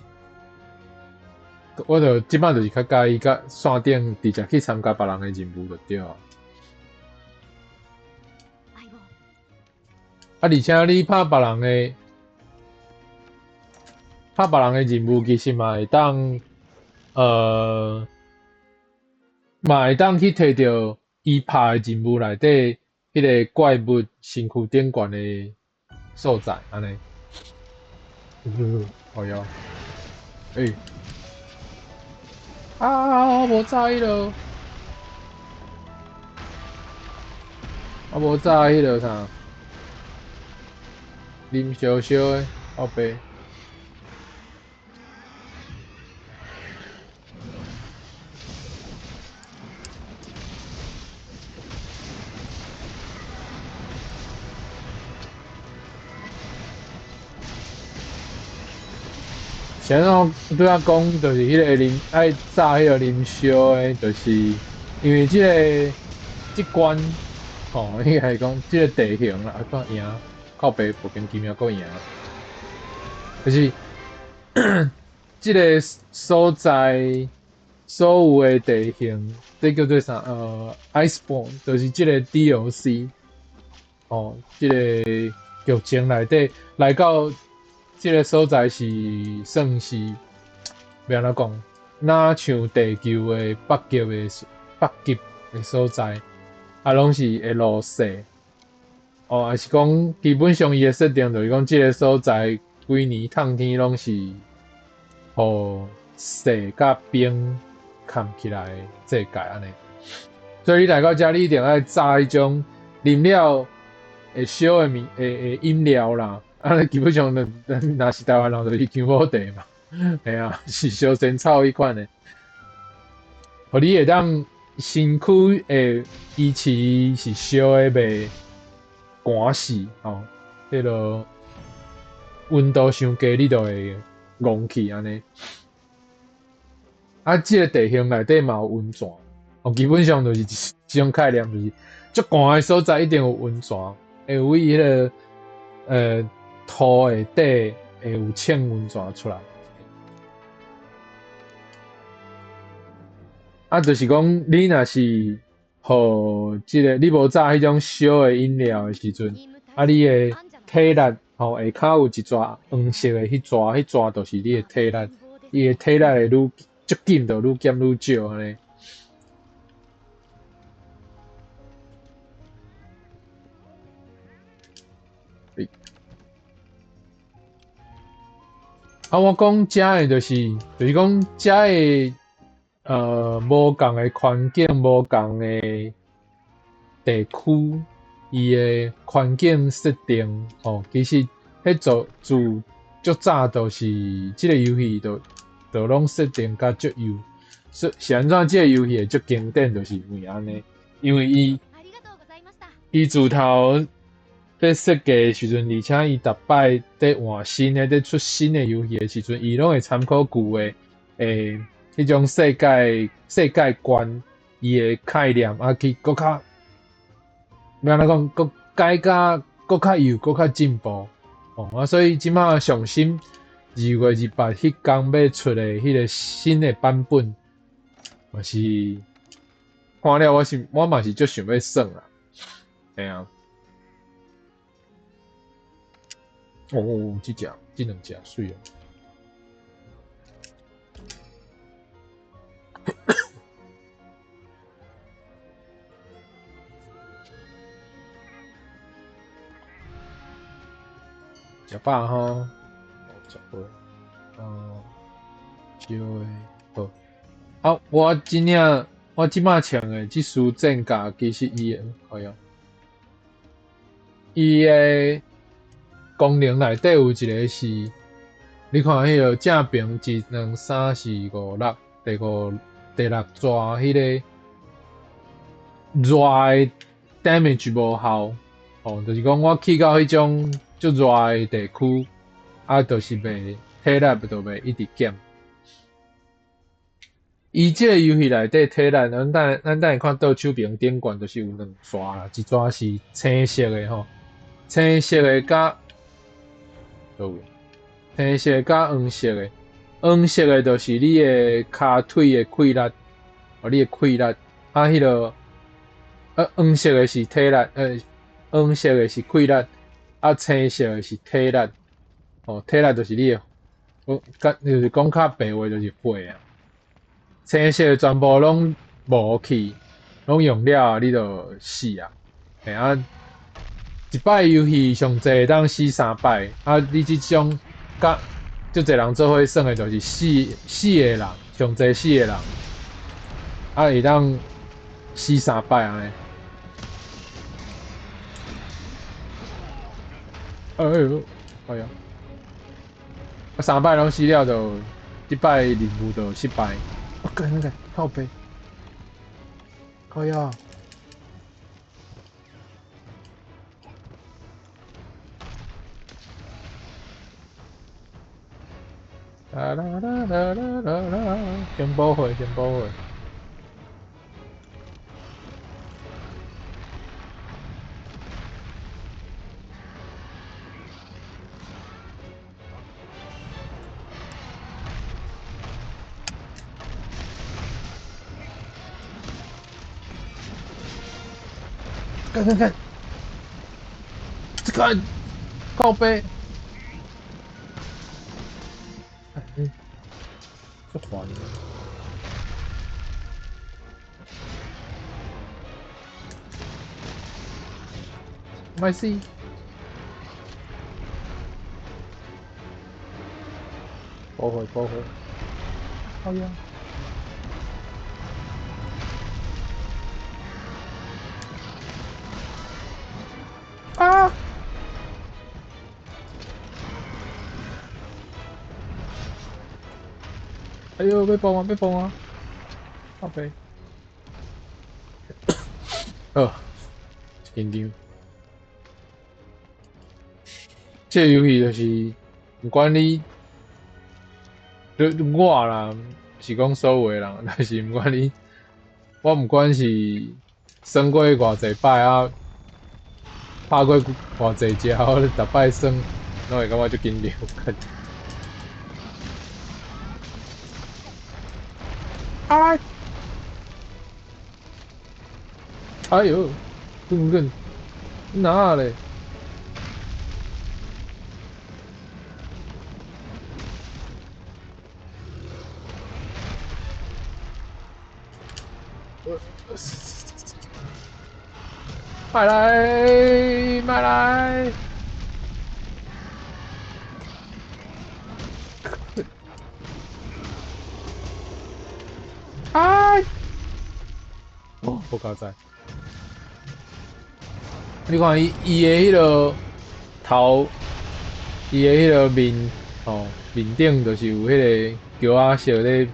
我就這擺就是較佮意佮線頂直接去參加別人的任務就對啊。啊，而且你拍別人的，拍別人的任務，其實嘛會當，嘛會當去提著伊拍的任務內底彼个怪物身軀頂懸的所在，按呢。哦喲，欸，啊，無炸彼落，啊，無炸彼落啥？啉燒燒的，後壁。是按怎拄仔講，就是彼个啉愛炸彼个啉燒的，就是因為這个這關吼，應該講這个地形啦，閣贏靠北莫名其妙閣贏，就是這个所在所有的地形，這叫做啥？Iceborne，就是這个 DLC，吼，這个劇情內底來到。這个所在是算是欲按怎講？若像地球的北極的所在，啊，攏是會落雪。哦，抑是講基本上伊的設定就是講，這个所在規年冬天攏是予雪佮冰崁起來的世界按呢。所以你來到遮，你一定愛炸彼種啉了會燒的物，會飲料啦。啊，基本上，若是台灣人，就是薑母茶嘛，嘿啊，是燒仙草彼款的，予你會當身軀會維持是燒的袂寒死吼，彼个溫度傷低，你就會戇去按呢。啊，這个地形內底嘛有溫泉，哦，基本上就是這種概念，就是足寒的所在一定有溫泉，會為彼个土下底會有清溫泉出來，啊，就是講你若是予這个你無炸彼種燒的飲料的時陣，啊，你的體力吼下跤有一撮黃色的彼撮，彼撮就是你的體力，伊的體力會愈足緊，就愈減愈少按呢。啊，我講遮的就是，就是講遮的，無仝的環境，無仝的地區，伊的環境設定，吼，其實彼做自足早就是這个遊戲就攏設定甲足幼，是是按怎這个遊戲會足經典，就是因為按呢，因為伊自頭。佇設計的時陣，而且伊逐擺佇換新的、佇出新的遊戲的時陣，伊攏會參考舊的彼種世界觀，伊的概念啊，去閣較，欲按怎講，閣改甲閣較幼、閣較進步。哦啊，所以這馬上新2月28彼工欲出的彼个新的版本，嘛是看了我嘛是足想欲耍啦，嘿啊。哦，這隻，這兩隻媠哦。食飽吼，食飽，燒的好。啊，我這領，我這擺穿的這束戰甲，其實伊的，哎喲，伊的功能內底有一个是，你看彼个正爿一兩三四五六，第五、第六逝彼个熱的 damage 無效，吼，就是講我去到彼種足熱的地區，啊，就是袂體力就袂一直減。伊這個遊戲內底體力，咱等下看倒手邊頂懸就是有兩逝啦，一逝是青色的吼，青色的佮佗位？青色佮黃色的，黃色的就是你的跤腿的氣力，哦，你的氣力，啊，彼个。黃色的是體力，黃色的是氣力，啊，青色的是體力。哦，體力就是你的，講就是講較白話就是血啊。青色的全部攏無去，攏用了你就死啊。嘿啊，一擺遊戲上濟會當死三擺，啊，你這種佮足濟人做伙耍的，就是四個人，上濟四個人，啊，會當死三擺按呢。哎呦，哎呀！啊，三擺攏死了，就這擺任務就失敗。我幹那個靠北，靠腰。啦啦啦啦啦啦啦！先補血，先補血。看看看，這個靠北，哎，這煩。莫死！補血補血，好呀。啊！哎呦，欲崩啊！欲崩啊！靠北。好，緊張。這個遊戲就是，毋管你，我啦，是講所有的人，但是毋管你，我毋管是耍過偌濟擺啊，拍過偌濟隻，我逐擺耍，攏會感覺足緊張。啊！哎呦，滾滾，哪咧？莫來，莫來！啊！哦，無佳哉。你看伊伊的彼个頭，伊的彼个面吼，面頂就是有彼个橋仔色咧，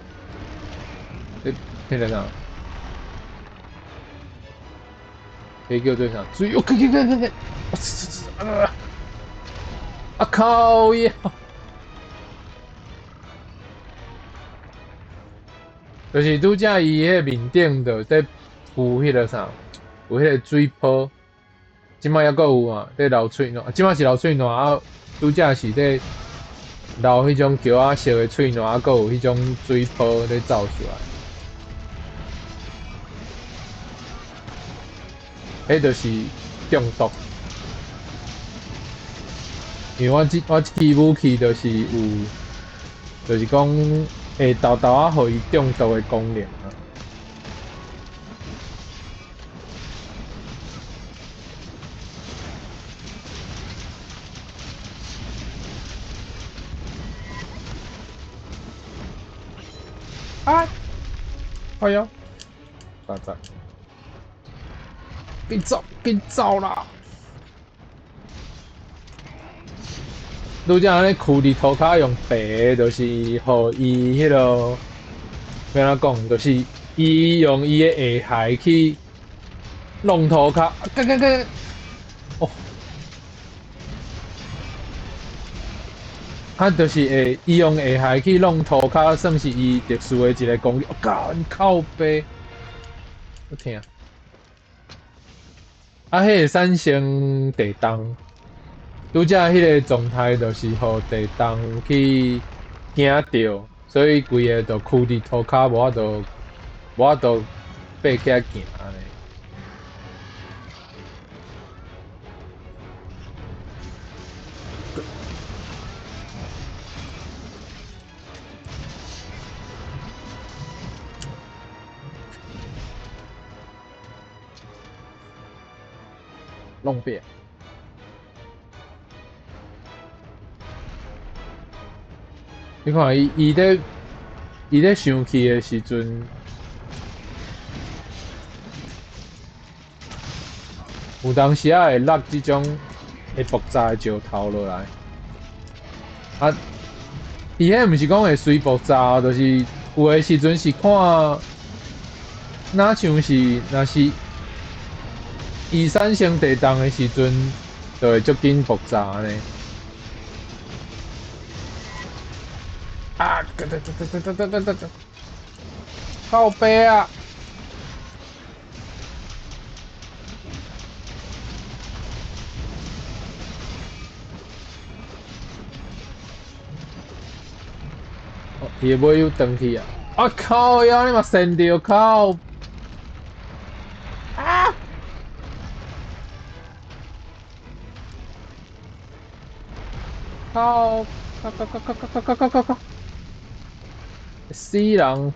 咧彼个啥？彼叫做啥？水！哦，去去去去去！啊！啊靠呀！就是拄才伊彼个面頂就佇浮彼个啥，有彼个水泡。這擺猶閣有啊，佇流喙瀾，這擺是流喙瀾啊，拄才是佇流彼種橋仔色的喙瀾，啊，閣有彼種水泡咧走出來。彼就是中毒，因為我這支武器就是有，就是講會沓沓仔予伊中毒的功能啊。啊！哎呀，大讚！緊走，緊走啦！拄才按呢跍佇塗跤用白的，就是予伊彼个欲按怎講，就是伊用伊的下骸去弄塗跤，干干干！哦，啊，就是會，伊用下海去弄塗跤，算是伊特殊的一个攻擊。哦，幹靠北，好疼！啊，彼會產生地動，拄才彼个狀態就是予地動去驚著，所以規个就囥佇塗跤，無法度爬起來行按呢。弄扁。你看伊，伊咧生氣的時陣，有當時仔會落這種會爆炸的石頭落來。啊，伊彼毋是講會隨爆炸，就是有的時陣是看，若像是若是伊產生地動的時陣，就會足緊爆炸按呢。啊！得得得得得得得得得！靠北啊！哦，伊的尾又轉去啊！啊靠呀！你嘛跣著靠！啊！靠！靠靠靠靠靠靠靠靠靠！死人！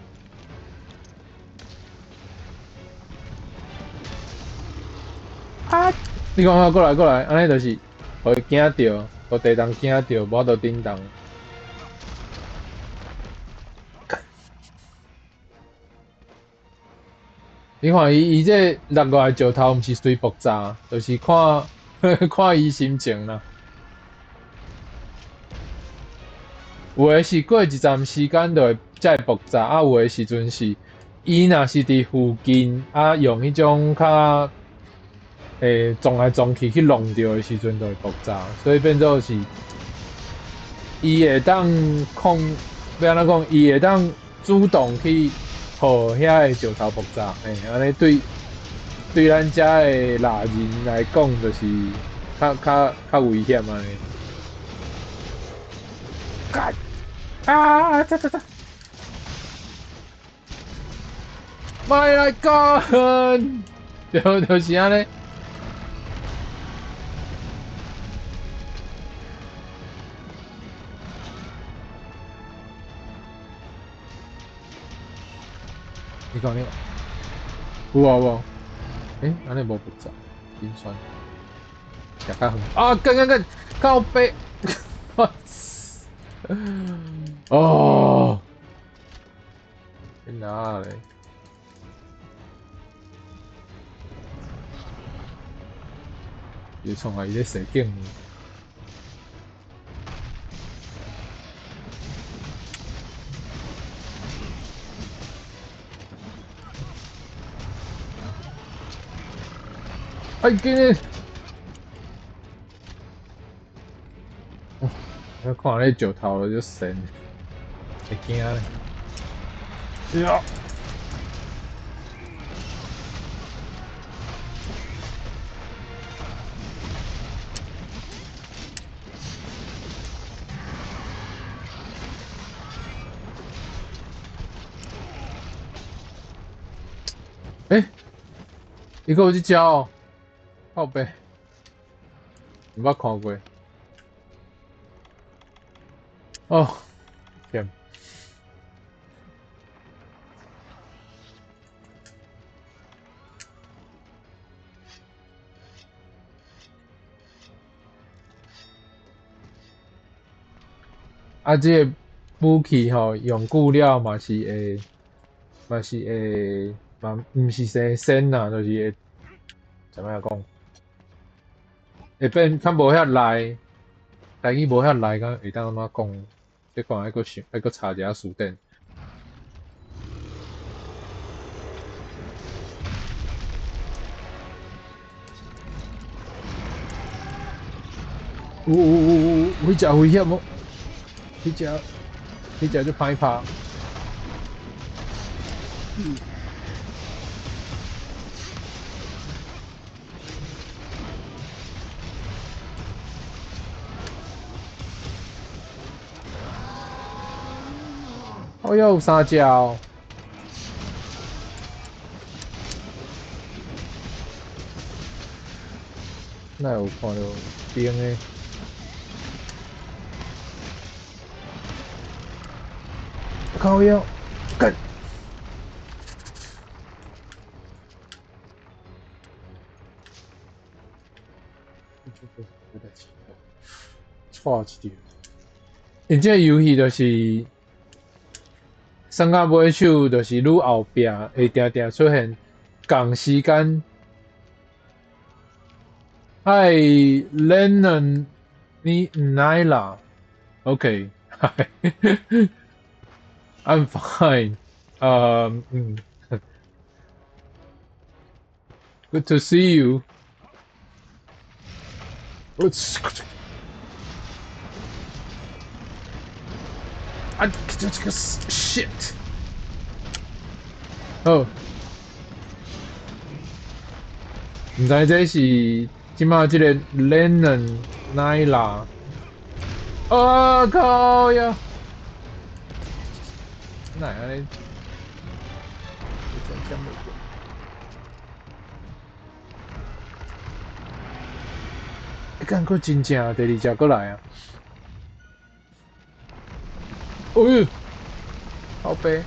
啊！你看看，過來過來，按呢就是，予伊驚著，予地動驚著，無法度振動。你看伊這落落來石頭，毋是隨爆炸，就是看看伊心情啦。有的是過一陣時間就會才會爆炸，啊，有的時陣是，伊若是佇附近，啊，用彼種較，撞來撞去去弄著的時陣就會爆炸，所以變做是，伊會當控，欲按怎講？伊會當主動去予遐个石頭爆炸，嘿，按呢對咱遮的獵人來講，就是較危險按呢。啊！走走走！莫來幹！就是按呢。你講你講，有啊無？欸，按呢無複雜，真酸。行較遠啊！幹幹幹！靠北！哦，佇哪咧？伊創啊！伊咧射箭呢。哎，緊！我看咧石頭就神，會驚咧。呀！欸，伊閣有這隻哦，靠北，毋捌看過。哦，天！啊，這个武器吼，用久了嘛是會，嘛是會，嘛毋是生鉎啦，就是會，怎麼講？會變較無遐利，台語無遐利，敢會當按怎講？這看愛閣想，愛閣查一下辭典。有有有有，彼隻危險哦！彼隻足歹拍。哦，有三隻哦！哪有看著冰的？靠腰，幹！錯一條。𪜶這个遊戲就是，算到尾手，就是愈後壁會定定出現仝時間。Hi, Lennon, Nyla. Okay. Hi. I'm fine. Good to see you. 啊，這個 shit！好，毋知這是這馬這個 Lennon Nyla。啊靠呀！哪會按呢？真袂過。欸，幹閣真正第二隻閣來啊！哎喲，靠北！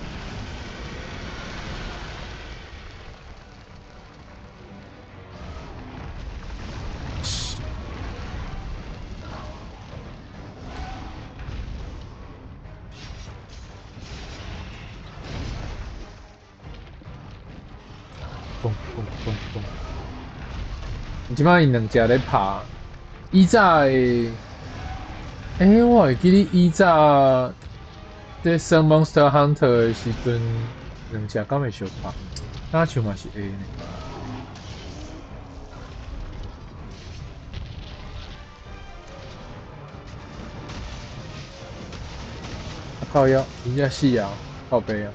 嘣嘣嘣嘣！這擺𪜶兩隻咧拍，以早的，欸，我會記得以早咧耍 Monster Hunter 的時陣，兩隻敢會相拍？敢像嘛是會呢。靠腰，真正死啊！靠北啊！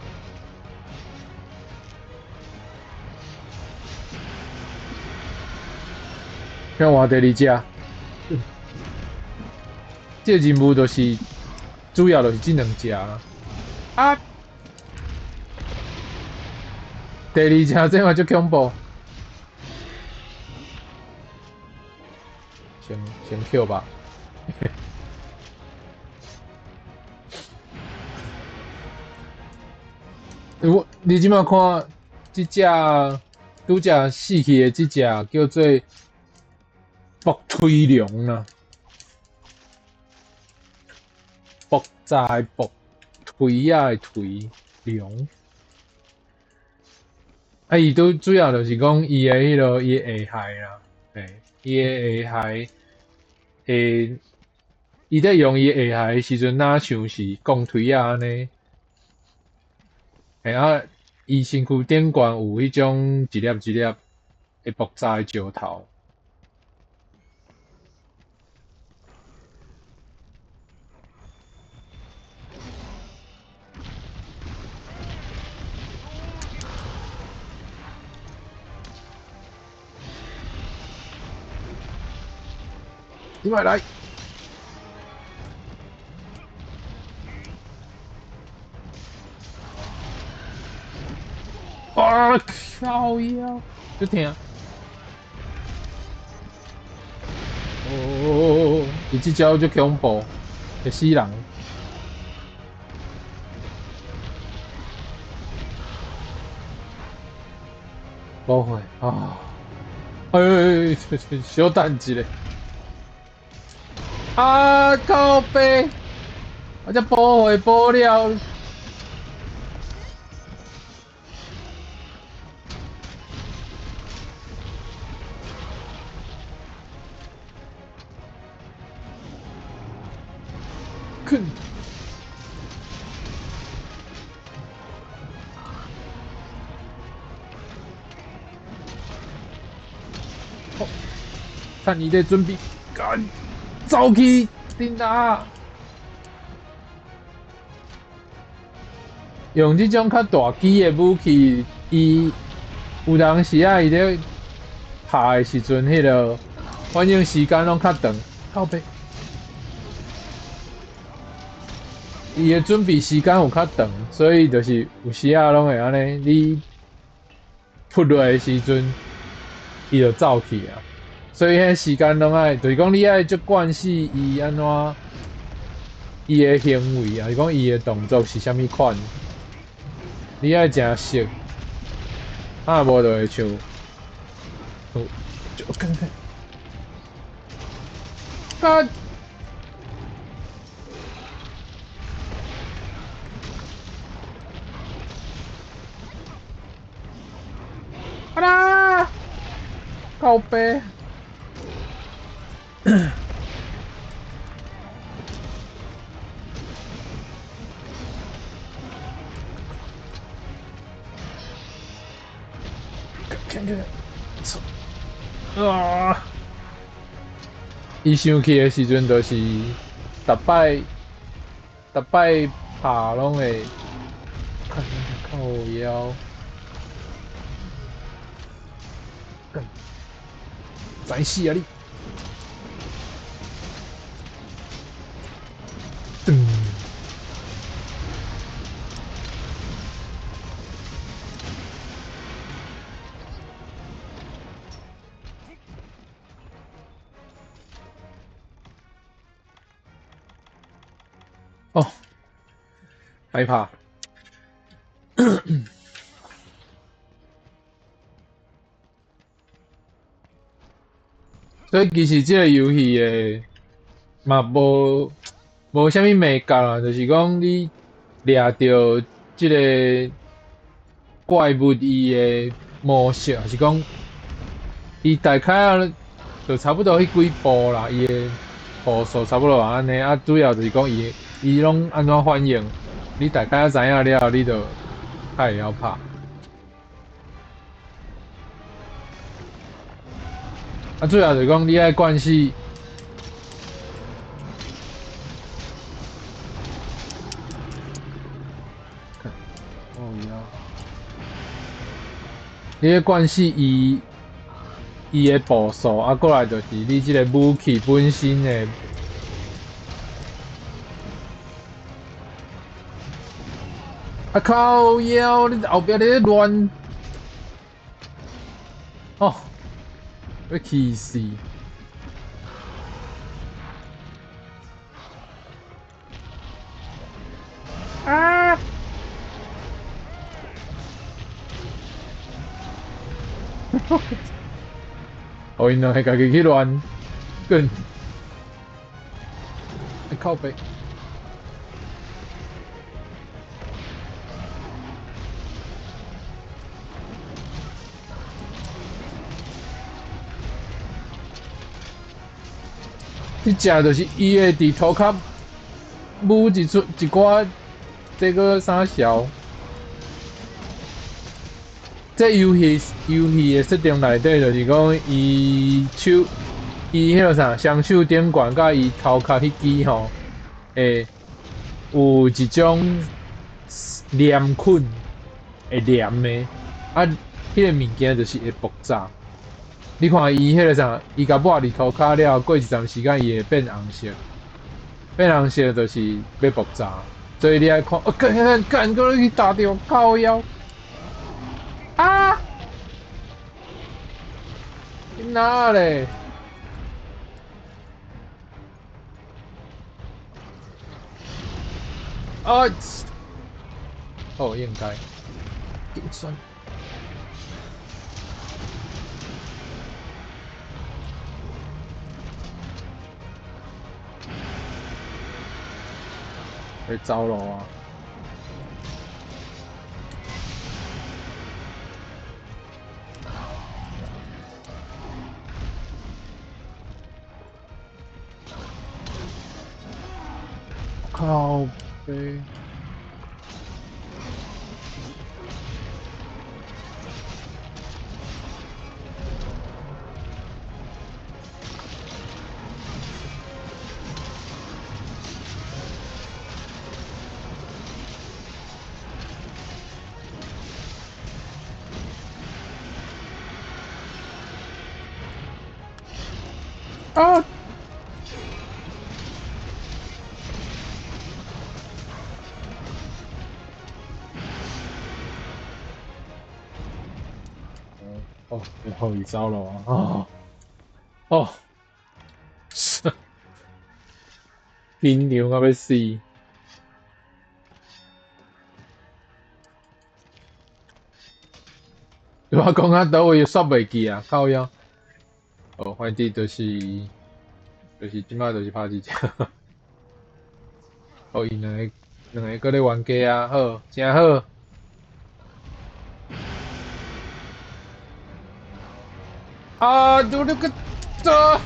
先換第二隻，這個任務就是主要就是這兩隻啦。啊！第二隻這嘛足恐怖，先 Q 吧。我你這馬看，這隻拄則死去的這隻叫做爆推龍啦，爆炸的爆，推仔的推龍。啊，伊拄主要就是講伊的彼個伊的下骸啦，嘿，伊的下骸會，伊咧用伊的下骸的時陣，若像是鋼槌仔按呢。嘿啊，伊身軀頂懸有彼種一粒一粒會爆炸的石頭。你莫來！啊靠腰，足疼！哦，伊這招足恐怖，會死人。不會啊！哎哎哎，小等一下。啊靠北！我這補血補了。困。好，看你的準備，幹！走去叮當。用這種較大支的武器，伊有當時啊，伊咧拍的時陣，彼個反應時間攏較長。靠北，伊的準備時間有較長，所以就是有時啊，攏會按呢，你撲落的時陣，伊就走去啊。所以彼時間攏愛，就是講你愛足慣勢伊按怎，伊的行為啊，是講伊的動作是啥物款。你愛誠熟，啊無就會像，就干干，啊！啊啦！靠北！啊！伊生氣的時陣，就是逐擺逐擺拍攏會靠腰，該死啊你！噔！哦，害怕。所以其實這個遊戲的嘛無無啥物眉角啦，就是講你掠著這個怪物伊的模式，還是講伊大概就差不多彼幾步啦，伊的步數差不多按呢，啊，主要就是講伊伊攏按怎反應，你大概知影了，你就較會曉拍。啊，主要就是講你愛慣勢。哦呀！你愛慣勢伊伊的步數，啊，過來就是你這个武器本身的。啊靠腰！你後壁咧亂，哦，欲氣死！啊！哦，𪜶兩个家己去亂，滾！靠北。這隻就是伊會佇塗跤舞一出一寡，這个啥潲？這遊戲遊戲的設定內底就是講，伊手伊彼个啥雙手頂懸佮伊頭殼彼支吼，會有一種黏菌會黏的，啊，彼个物件就是會爆炸。你看伊彼个啥，伊共抹佇塗跤了，過一陣時間伊會變紅色，變紅色就是欲爆炸，所以你愛看，哦，幹幹幹，閣去打著靠腰，啊！你哪咧？啊！哦，應該，計算。會走路啊！靠北！啊！哦，然後伊走了啊！哦，緊張到欲死！我講到佗位煞袂記啊，靠腰。哦，反正就是這擺就是拍這隻。哦，𪜶兩個閣咧冤家啊，好，誠好。啊！你個這，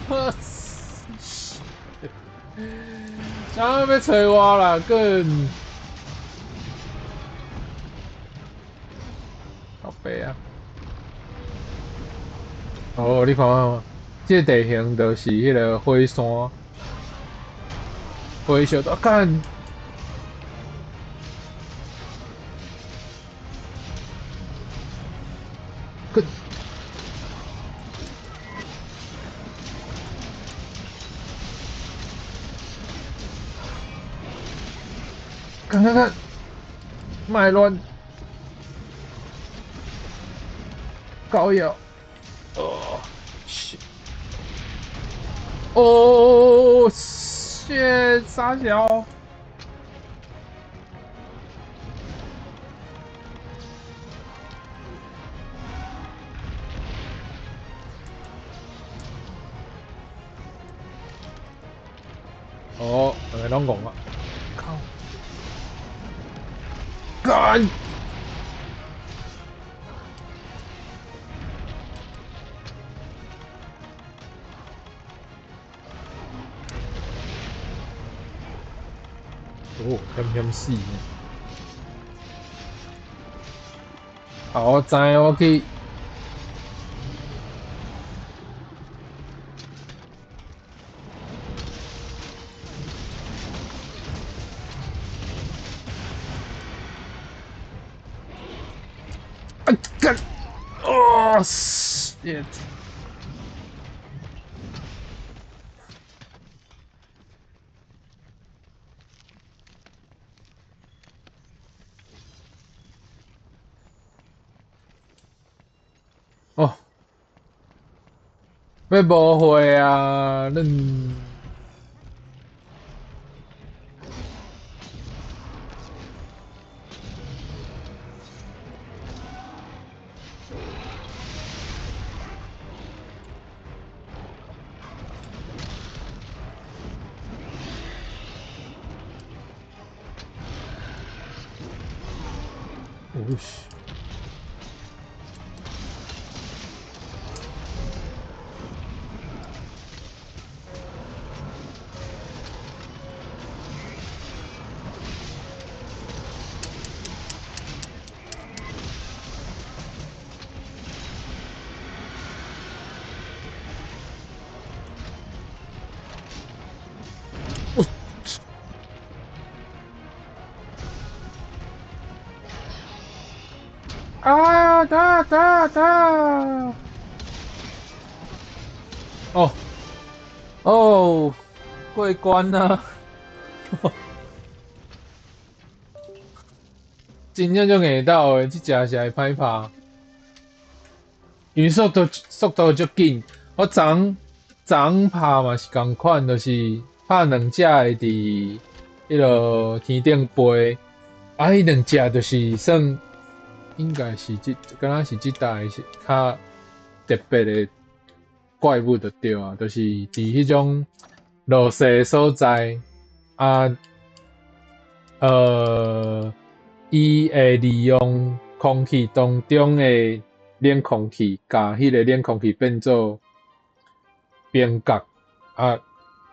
啥欲揣我啦？滾！靠北啊！哦，你看看，這個地形就是彼个火山，火燒到幹。幹！幹幹幹！莫亂搞藥！哦，哦，shit，啥小？哦，兩个攏戇啊！靠！幹！哦，險險死！啊，我知，我去。啊幹！哦，shit！哦，欲無血啊！恁。哦西！啊！打打打！哦哦，過關啦！真正足硬鬥的，這隻是會歹拍，因為速度足緊。我昨昏拍嘛是仝款，就是拍兩隻會佇彼个天頂飛，啊，彼兩隻就是算。應該是這，敢若是這代是較特別的怪物就對啊，就是佇彼種落雪的所在啊，伊會利用空氣當中的冷空氣，共彼个冷空氣變做冰角啊，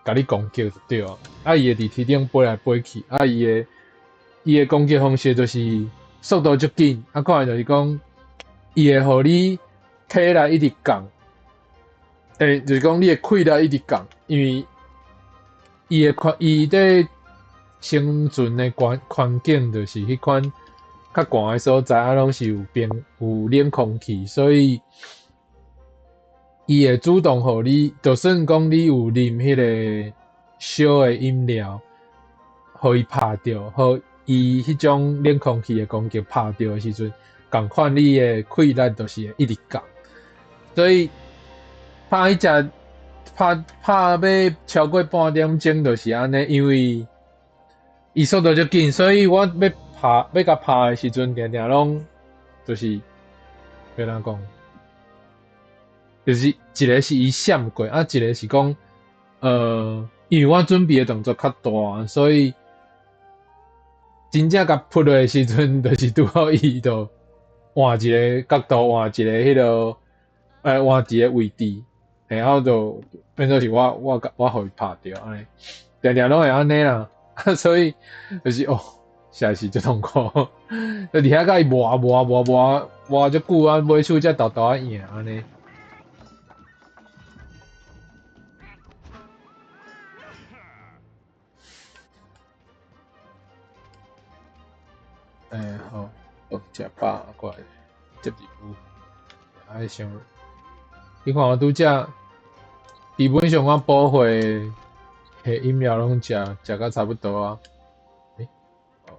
共你攻擊就對啊。啊，伊會佇天頂飛來飛去，啊，伊的攻擊方式就是速度足緊，啊，看來就是講，伊會予你體力一直降，就是講你的氣力一直降，因為伊佇生存的環境就是彼款較寒的所在，啊，攏是有冰有冷空氣，所以伊會主動予你，就算講你有啉彼个燒的飲料，予伊拍著，予伊彼種冷空氣的攻擊拍著的時陣，仝款你的氣力就是會一直降。所以拍彼隻拍拍欲超過半點鐘就是按呢，因為伊速度足緊，所以我欲拍欲共拍的時陣，定定攏就是欲按怎講，就是一个是伊閃過，啊一个是講，因為我準備的動作較大，所以真正共撲落的時陣，就是拄好伊就換一个角度，換一个彼个，換一个位置，然後就變做是我予伊拍著按呢，定定攏會按呢啦，所以就是哦，實在是足痛苦，就佇遐共伊磨磨磨磨磨足久啊，尾數才沓沓仔贏按呢。好，哦，食飽過來接任務，愛想，你看我拄則，基本上我補血的飲料攏食食甲差不多啊。哦。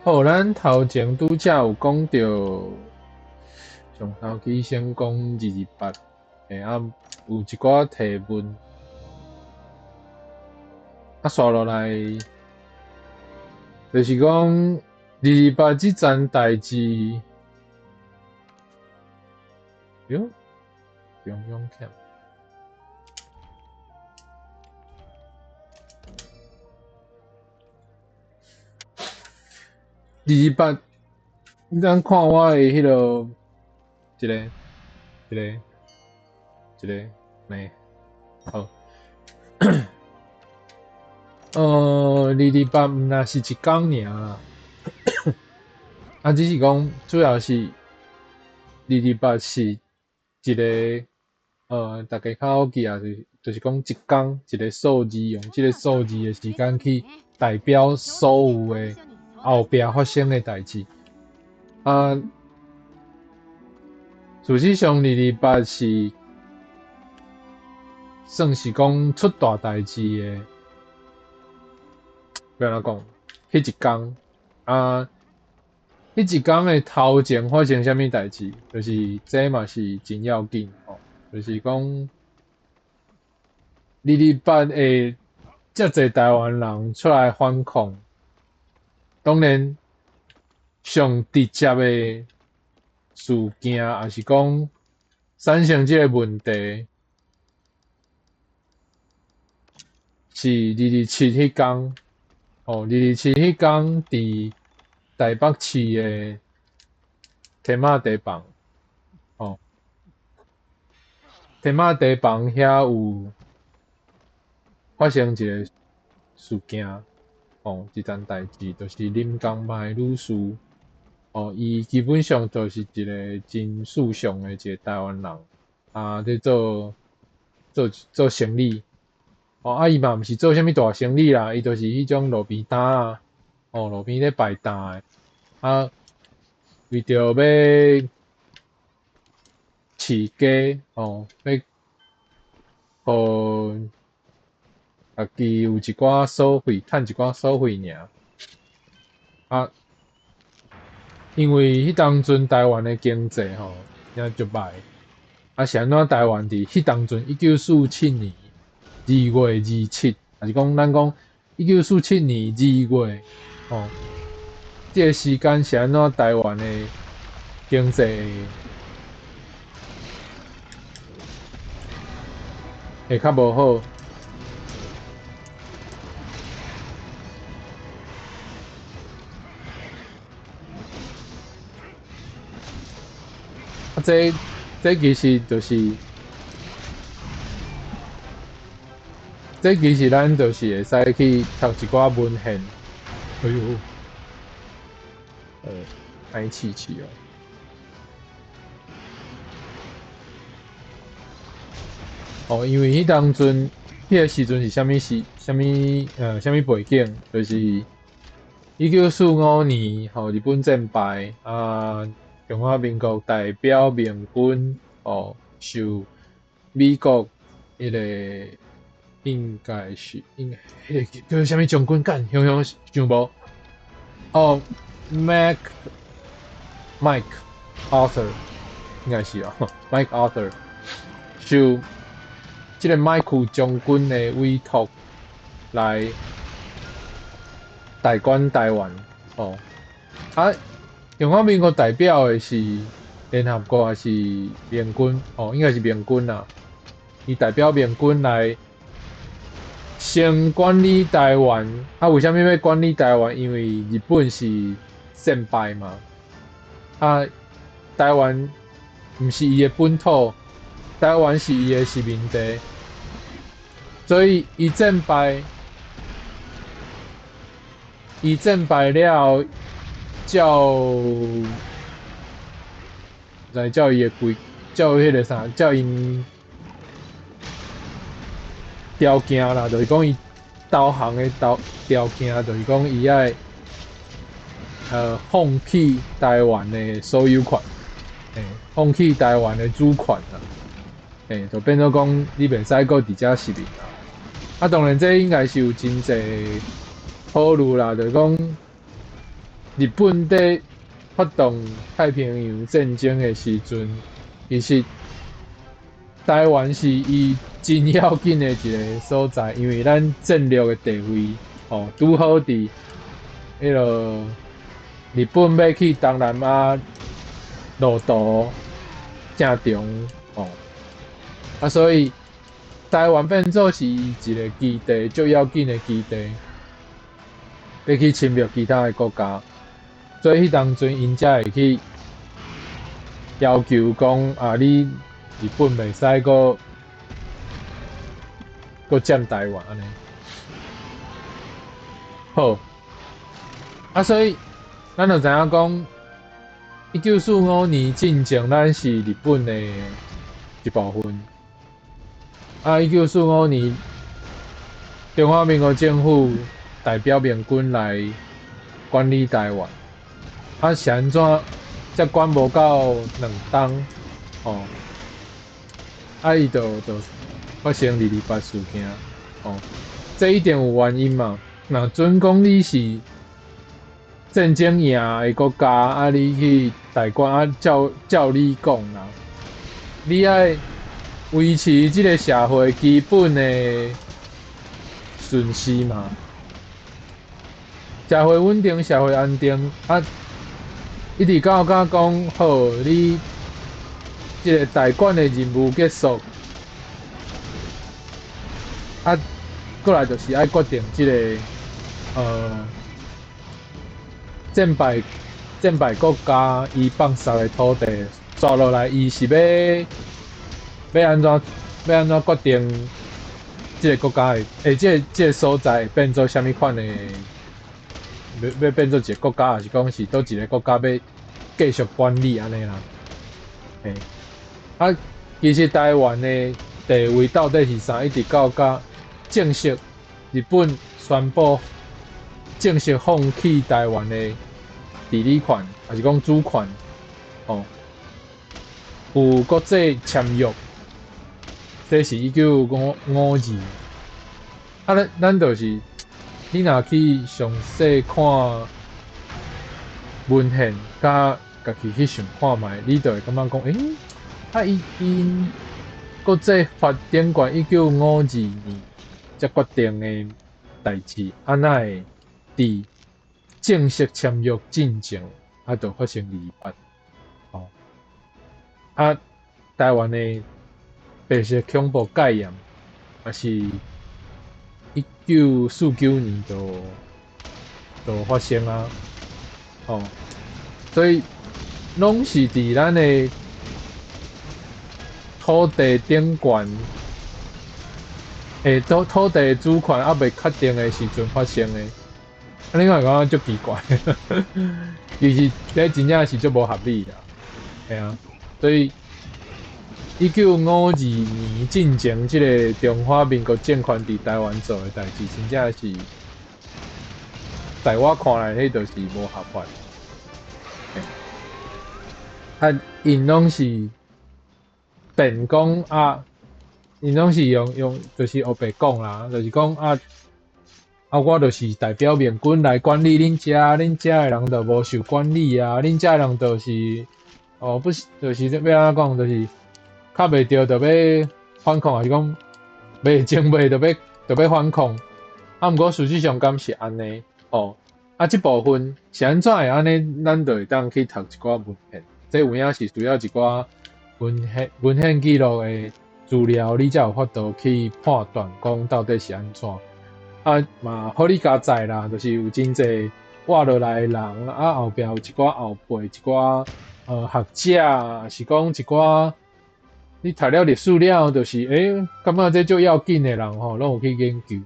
好，咱頭前拄則有講著，上頭期先講228，啊，有一寡提問，啊，紲落來，就是講二二八這層代誌，喲，中央欠。二二八，你通看我的彼个，一个，一个，一个，沒，好。二二八毋若是一工爾啦，啊，只是講主要是二二八是一個，大家較好記啊，就是講一工一個數字，用這個數字的時間去代表所有的後壁發生的代誌。啊，事實上，二二八是算是講出大代誌的，欲按怎講？彼一工啊，彼一工的頭前發生啥物代誌？就是這嘛是真要緊吼，就是講二二八會遮濟台灣人出來反抗，當然上直接的事件，抑是講產生這个問題，是二二七彼工，哦，二二七彼工佇台北市的天馬茶房，哦，天馬茶房遐有發生一个事件，哦，一件代誌，就是林江邁女士，哦，伊基本上就是一个真時尚的一个台灣人，啊，咧做做做生理，哦，啊，伊嘛毋是做啥物大生理啦，伊就是彼種路邊攤啊，哦，路邊咧擺檔的，啊，為著欲飼雞，哦，欲予家己有一寡所費，趁一寡所費爾，啊，因為彼當陣台灣的經濟吼也足歹，啊是按怎台灣佇彼當陣1947年2月27，抑是講咱講1947年2月，吼，這个時間是按怎台灣的經濟會較無好？啊，這其實就是，這其實咱就是會使去讀一寡文獻。哎喲，歹試試哦。哦，因為彼當陣，彼個時陣是啥物時？啥物背景？就是1945年，吼，日本戰敗，啊，中華民國代表盟軍，哦，受美國彼個應該是應彼個叫啥物將軍幹？雄雄想無？哦，Mac Mike Arthur 應該是哦，Mike Arthur 受這個麥克將軍的委託來代管台灣，哦，啊，中華民國代表的是聯合國還是盟軍？哦，應該是盟軍啦。伊代表盟軍來先管理台灣。啊，為啥物欲管理台灣？因為日本是戰敗嘛。啊，台灣毋是伊的本土，台灣是伊的殖民地，所以伊戰敗，伊戰敗了後，照來照伊的規，照彼個啥，照𪜶條件啦，就是講伊投降的條件，就是講伊愛放棄台灣的所有權，放棄台灣的主權啦，就變做講你袂使閣佇遮殖民啦。啊，當然這應該是有真濟考慮啦，就是講日本佇發動太平洋戰爭的時陣，其實台灣是伊真要緊的一个所在，因為咱戰略的地位，吼，拄好佇彼个日本欲去東南亞路途正中，吼，啊，所以台灣變做是伊一个基地，足要緊的基地，欲去侵略其他的國家，所以彼當陣𪜶才會去要求講啊，你日本袂使閣佔台灣按呢。好，啊，所以咱就知影講，1945年進前，咱是日本的一部分。啊，1945年，中華民國政府代表盟軍來管理台灣。啊，是按怎才管無夠2冬，吼？啊，伊就發生二二八事件，吼。這一定有原因嘛？若準講你是戰爭贏的國家，啊，你去代管啊，照理講啦，你愛維持這个社會基本的順序嘛，社會穩定，社會安定，啊，一直到甲講好，你這个代管的任務結束，啊，過來就是愛決定這个戰敗國家伊放捒的土地，紲落來，伊是欲按怎決定這个國家的，這个所在會變做啥物款的？欲變做一个國家，抑是講是佗一个國家欲繼續管理按呢啦？啊，其實台灣的地位到底是啥？一直到甲正式日本宣布正式放棄台灣的治理權，抑是講主權，吼，有國際簽約，這是1952。啊，咱就是，你若去詳細看文獻，佮家己去想看覓，你就會感覺講，啊，伊𪜶國際法頂懸1952年才決定的代誌，啊，哪會佇正式簽約進前，啊，就發生二二八，吼，啊，台灣的白色恐怖解嚴，也是1949年就發生啊，吼，所以攏是佇咱的土地頂懸，土地主權猶未確定的時陣發生的，啊，你敢會感覺足奇怪？其實這真正是足無合理啦，嘿啊，所以1952年進前，這个中華民國政權佇台灣做的代誌，真正是，在我看來，彼就是無合法。啊，𪜶攏是辯講啊，𪜶攏是用，就是烏白講啦，就是講啊啊，我就是代表盟軍來管理恁遮，恁遮的人就無受管理啊，恁遮的人就是，哦，不是，就是欲按怎講，就是較袂著就欲反抗，抑是講袂精袂就欲反抗。啊，毋過事實上敢是按呢？哦，啊，這部分是按怎會按呢？咱就會當去讀一寡文獻，這有影是需要一寡文獻記錄的資料，你才有法度去判斷講到底是按怎。啊，嘛好你佳哉啦，就是有真濟活落來的人，啊後壁有一寡後輩，一寡學者，是講一寡你讀了歷史了後，就是，感覺這足要緊的人吼，攏有去研究。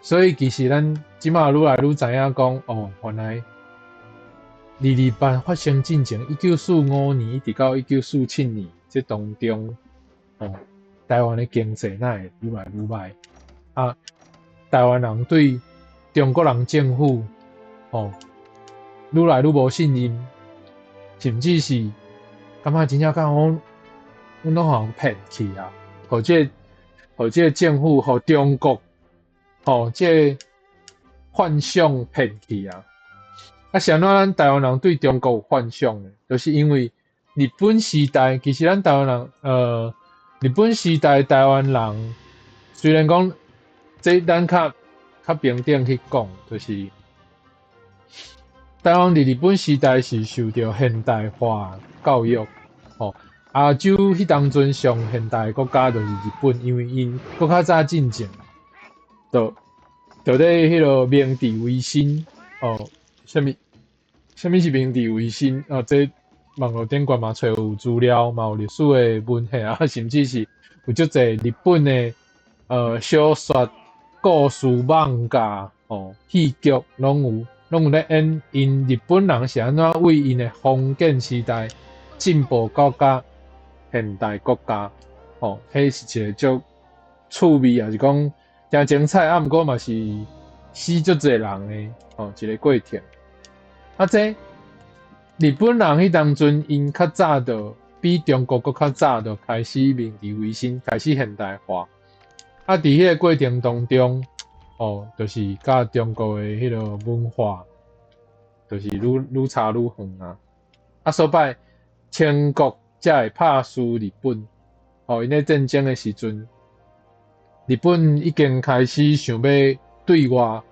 所以其實咱這馬愈來愈知影講，哦，原來二二八發生進前，1945年一直到1947年這當中，哦，台灣的經濟哪會愈來愈䆀？啊，台灣人對中國人政府，哦，愈來愈無信任，甚至是感覺真正敢講，阮攏予人騙去啊！予這個政府，予中國，吼，這個幻想騙去啊！啊，是按怎咱台灣人對中國有幻想呢？就是因為日本時代，其實咱台灣人，日本時代台灣人雖然講，這咱較平等去講，就是台灣佇日本時代是受著現代化教育，吼，亞洲彼當陣上現代的國家就是日本，因為𪜶閣較早進前，就咧彼个明治維新，哦，啥物是明治維新？哦，這網路頂懸嘛揣有資料，嘛有歷史的文獻啊，甚至是有足濟日本的小說、故事、漫畫、哦，戲劇攏有咧演𪜶日本人是按怎為𪜶的封建時代進步到甲現代國家，吼，彼是一個足趣味，抑是講誠精彩，啊，毋過嘛是死足濟人的，吼，一個過程。啊，這日本人彼當陣，𪜶較早就比中國閣較早就開始明治維新，開始現代化。啊，佇彼个過程當中，哦，就是佮中國的彼个文化，就是愈愈差愈遠啊。啊，所擺清國才會拍輸日本。哦，𪜶咧戰爭的時陣，日本已經開始想欲對外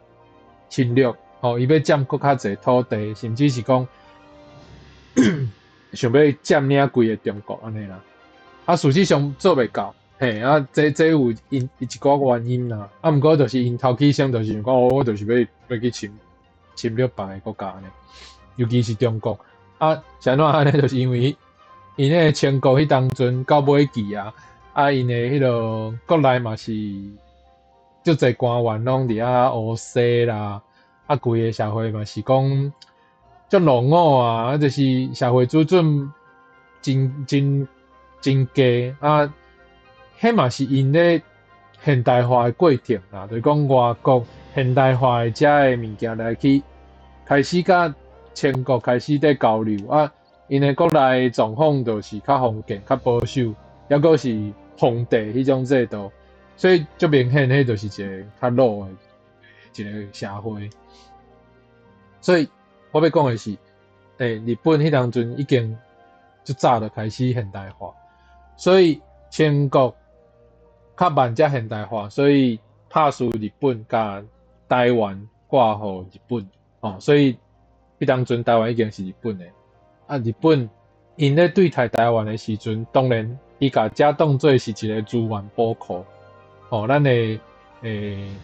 侵略，吼，伊欲佔閣較濟土地，甚至是講想欲佔領規个中國按呢啦。啊，事實上做袂到，嘿，啊，這有𪜶一寡原因啦。啊，毋過就是𪜶頭起先就是想講，哦，我就是欲去侵略別个國家按呢，尤其是中國。啊，是按怎按呢？就是因為𪜶彼个清國彼當陣到尾期啊，啊，𪜶的彼个國內嘛是足濟官員攏佇遐烏西啦，啊，規个社會嘛是講足落伍啊，啊，就是社會水準真真真低啊，彼嘛是𪜶咧現代化的過程啦，就是講外國現代化的遮的物件來去開始佮清國開始咧交流啊，𪜶的國內狀況就是較封建、較保守，抑閣是皇帝彼種制度，所以足明顯，彼就是一个較老的一个社會。所以我欲講的是，日本彼當陣已經足早就開始現代化，所以清國較慢才現代化，所以拍輸日本，共台灣割予日本，哦，所以彼當陣台灣已經是日本的。啊，日本𪜶咧對待台灣的時陣，當然伊共遮當做是一个資源寶庫，哦，咱的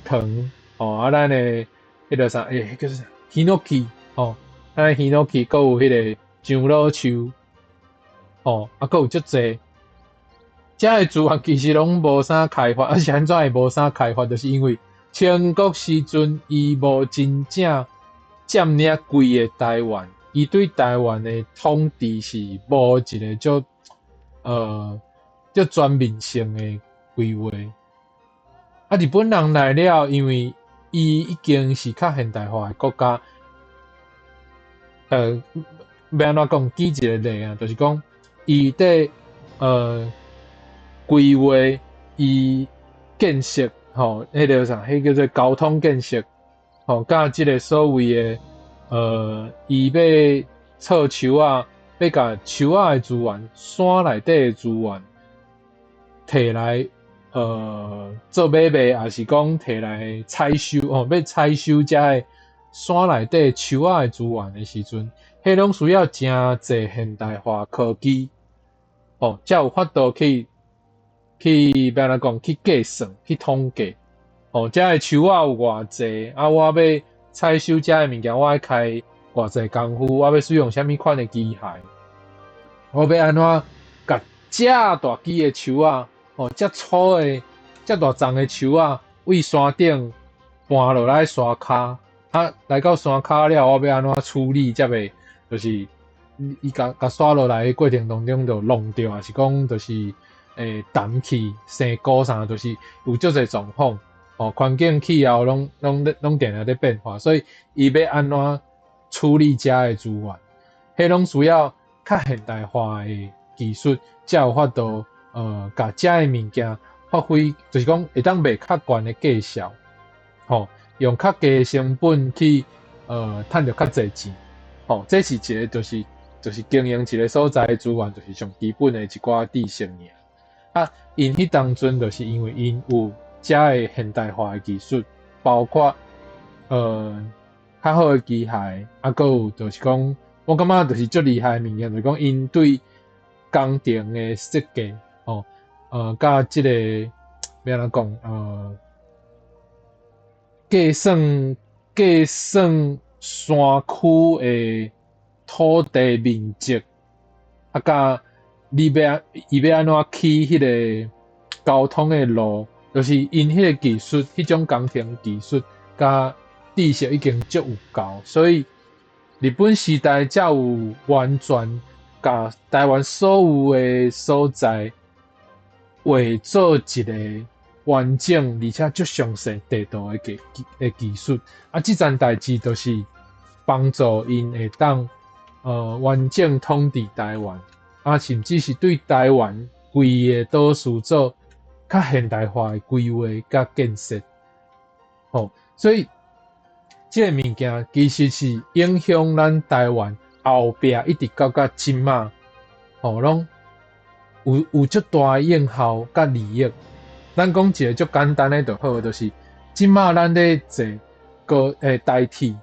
糖，哦，啊，咱的彼个啥，彼叫啥？ヒノキ，吼，咱的ヒノキ，閣有彼个樟腦樹，吼，啊，閣有足濟，遮的資源其實攏無啥開發，啊是按怎會無啥開發？就是因為清國時陣伊無真正佔領規个台灣，伊對台灣的統治是無一个足足全面性的規劃。啊，日本人來了，因為伊已經是較現代化的國家，欲按怎講？舉一個例啊，就是講伊佇規劃伊建設吼，彼個啥，彼叫做交通建設，吼，佮這个所謂的伊欲錯樹仔，欲共樹仔的資源，山內底的資源，提來做買賣，抑是講提來採收，吼，欲採收遮个山內底樹仔的資源的時陣，彼攏需要誠濟現代化科技，吼，才有法度去欲按怎講？去計算、去統計，吼，遮个樹仔有偌濟，啊，我欲採收遮个物件，我愛開偌濟工夫，我欲使用啥物款的機械，我欲按怎共遮大枝的樹仔，吼，遮粗的、遮大叢的樹仔，對山頂搬落來山跤，啊，來到山跤了，我欲按怎處理才袂，就是伊共共刷落來的過程當中就弄著，抑是講就是會沉去生菇啥，就是有足濟狀況，吼，環境氣候攏定定咧變化，所以伊欲按怎處理遮个資源，彼攏需要較現代化的技術，才有法度共遮个物件發揮，就是講會當賣較懸的價數，吼，用較低的成本去趁著較濟錢，吼，這是一个就是經營一个所在的資源，就是上基本的一寡知識爾。啊，𪜶彼當陣就是因為𪜶有遮个現代化的技術，包括較好的機械，啊，閣有就是講，我感覺就是足厲害的物件，就是講𪜶對工程的設計，吼，佮這个欲按怎講，計算山區的土地面積，啊，佮你欲伊欲按怎起彼个交通的路，就是𪜶彼个技術，彼種工程技術佮知識已經足有夠，所以日本時代才有完全共台灣所有的所在畫做一个完整而且足詳細地圖的技術。啊，這層代誌就是幫助𪜶會當完整統治台灣，啊，甚至是對台灣規个島嶼做較現代化的規劃佮建設。吼，所以這個物件其實是影響咱台灣後壁一直到到這馬，吼，攏有足大的影響佮利益。咱講一個足簡單的就好，就是這馬咱咧坐高台鐵，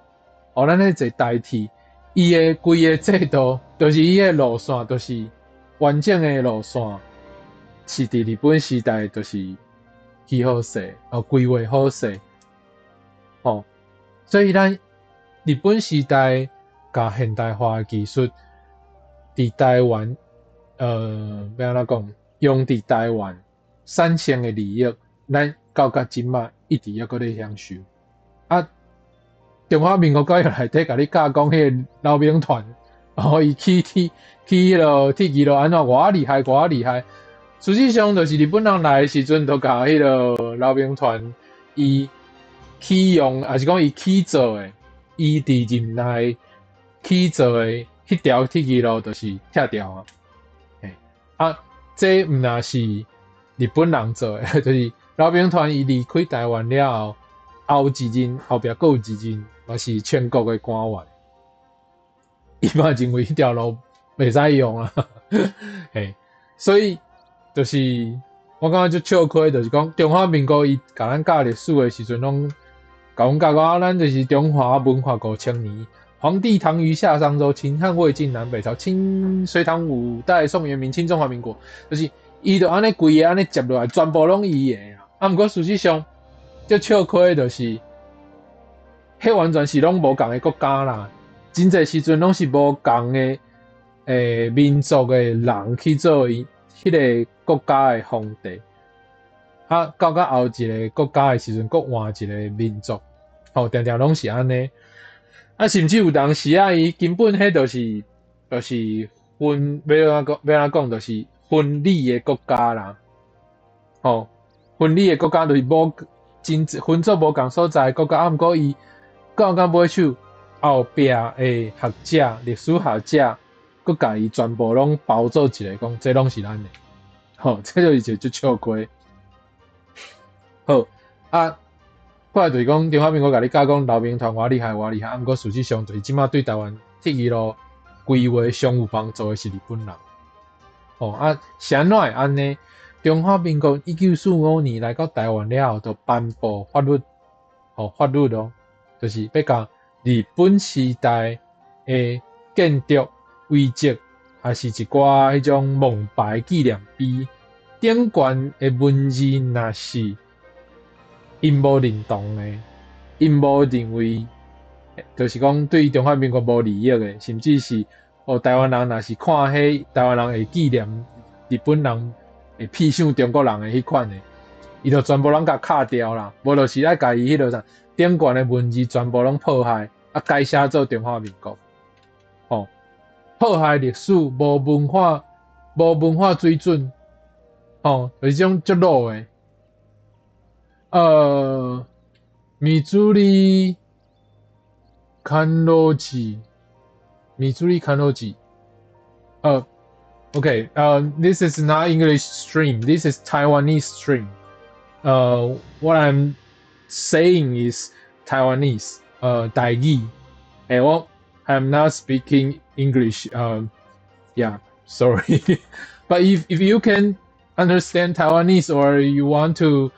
哦，咱咧坐台鐵，伊的規个制度，就是伊的路線，就是完整的路線，是佇日本時代就是起好勢，哦，規劃好勢，吼，所以咱日本時代共現代化的技術，佇台灣，欲按怎講，用佇台灣產生的利益，咱到到這馬一直猶閣咧享受。啊，中華民國教育內底共你教講彼个老兵團，哦，伊起鐵起彼落鐵支路按怎偌厲害，偌厲害。實際上就是日本人來的時陣，就共彼个老兵團伊起用，抑是講伊起做的，伊佇任內起做的彼條鐵支路，就是拆掉啊。嘿，啊，這毋但是日本人做的，就是老兵團伊離開台灣了後，後一任後壁閣有一任，嘛是全國的官員，伊嘛認為彼條路袂使用啊。嘿，所以就是我感覺足笑虧，就是講中華民國伊共咱教歷史的時陣，攏共阮教講，咱就是中華文化5000年，黃帝唐虞夏商周，秦漢魏晉南北朝，清隋唐五代宋元明清中華民國，就是伊就按呢規个按呢接落來，全部攏伊的啊。啊，毋過事實上，足笑虧就是，彼完全是攏無仝的國家啦。真濟時陣攏是無仝的民族的人去做伊彼个國家的皇帝。啊，到到後一个國家的時陣，閣換一个民族，吼，定定攏是按呢。啊，甚至有當時啊，伊根本彼就是分欲按怎講，欲按怎講，就是分離的國家啦，吼，分離的國家就是無真分做無仝所在的國家，啊，毋過伊到到尾手後壁的學者、歷史學者，閣共伊全部攏包做一个，講這攏是咱的，吼，這就是一個足笑話。好，啊，過來就是講中華民國共你教講劉銘傳偌厲害偌厲害，啊，毋過事實上就是這馬對台灣鐵一路規劃上有幫助的是日本人。吼，啊，是按怎會按呢？中華民國1945年來到台灣了後，就頒布法律，吼，法律哦，就是欲共日本時代的建築遺跡，抑是一寡彼種墓牌紀念碑頂懸的文字，若是𪜶無認同的，𪜶無認為，就是講對中華民國無利益的，甚至是哦，台灣人若是看彼台灣人會紀念日本人會痞想中國人的彼款的，伊就全部攏共敲掉啦，無就是愛共伊彼落啥頂懸的文字全部攏破壞，啊改寫做中華民國，吼，破壞歷史，無文化，無文化水準，吼，就是這種足老的。密蘇里坎羅吉，密蘇里坎羅吉，OK, this is not English stream. This is Taiwanese stream. What I'm saying is Taiwanese. 台語。欸，我 I'm not speaking English. Yeah, sorry. But if you can understand Taiwanese or you want to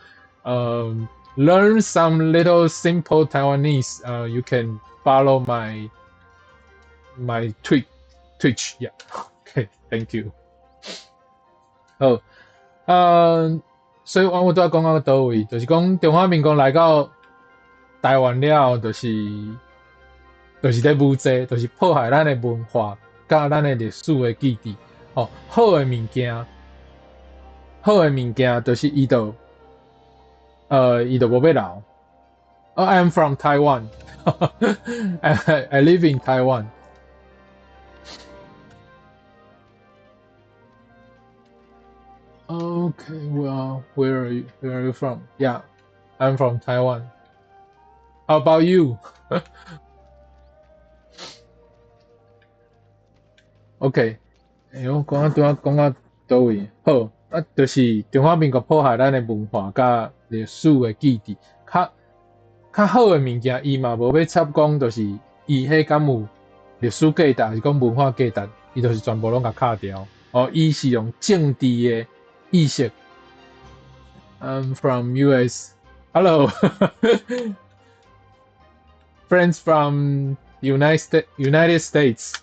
learn some little simple Taiwanese, you can follow my Twitch. Yeah. Okay. Thank you. 好，所以我拄仔講到佗位，就是講中華民國來到台灣了後，就是咧誣衊，就是破壞咱的文化，佮咱的歷史的記憶。吼，好的物件，好的物件，就是伊就無欲留。Oh, I'm from Taiwan. I live in Taiwan. Okay, well, where are you from? Yeah, I'm from Taiwan. How about you? OK，欸，我講到拄仔講到佗位？好，啊，就是中華民國破壞咱的文化佮歷史的記憶，較較好的物件，伊嘛無欲插講，就是伊彼敢有歷史價值，抑是講文化價值，伊就是全部攏共敲掉。哦，伊是用政治的意識。I'm from US. Hello, friends from United States.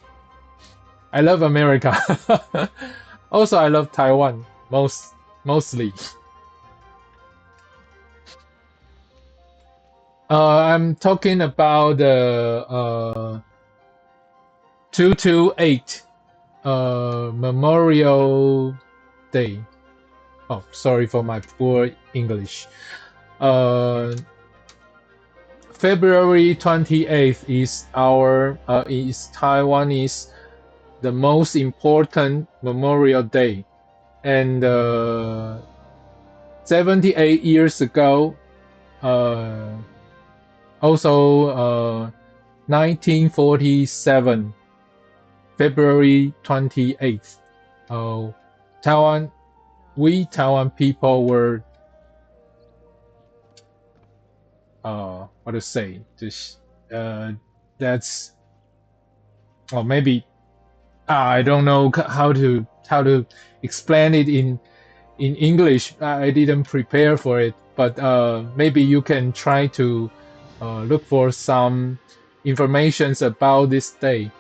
I love America. Also, I love Taiwan mostly. I'm talking about the 228 Memorial Day. Oh, sorry for my poor English. February 28th is Taiwanese the most important Memorial Day, and 78 years ago, also 1947, February 28th, Taiwan, we Taiwan people were what to say, just that's, or maybe I don't know how to explain it in English. I didn't prepare for it, but maybe you can try to look for some informations about this day.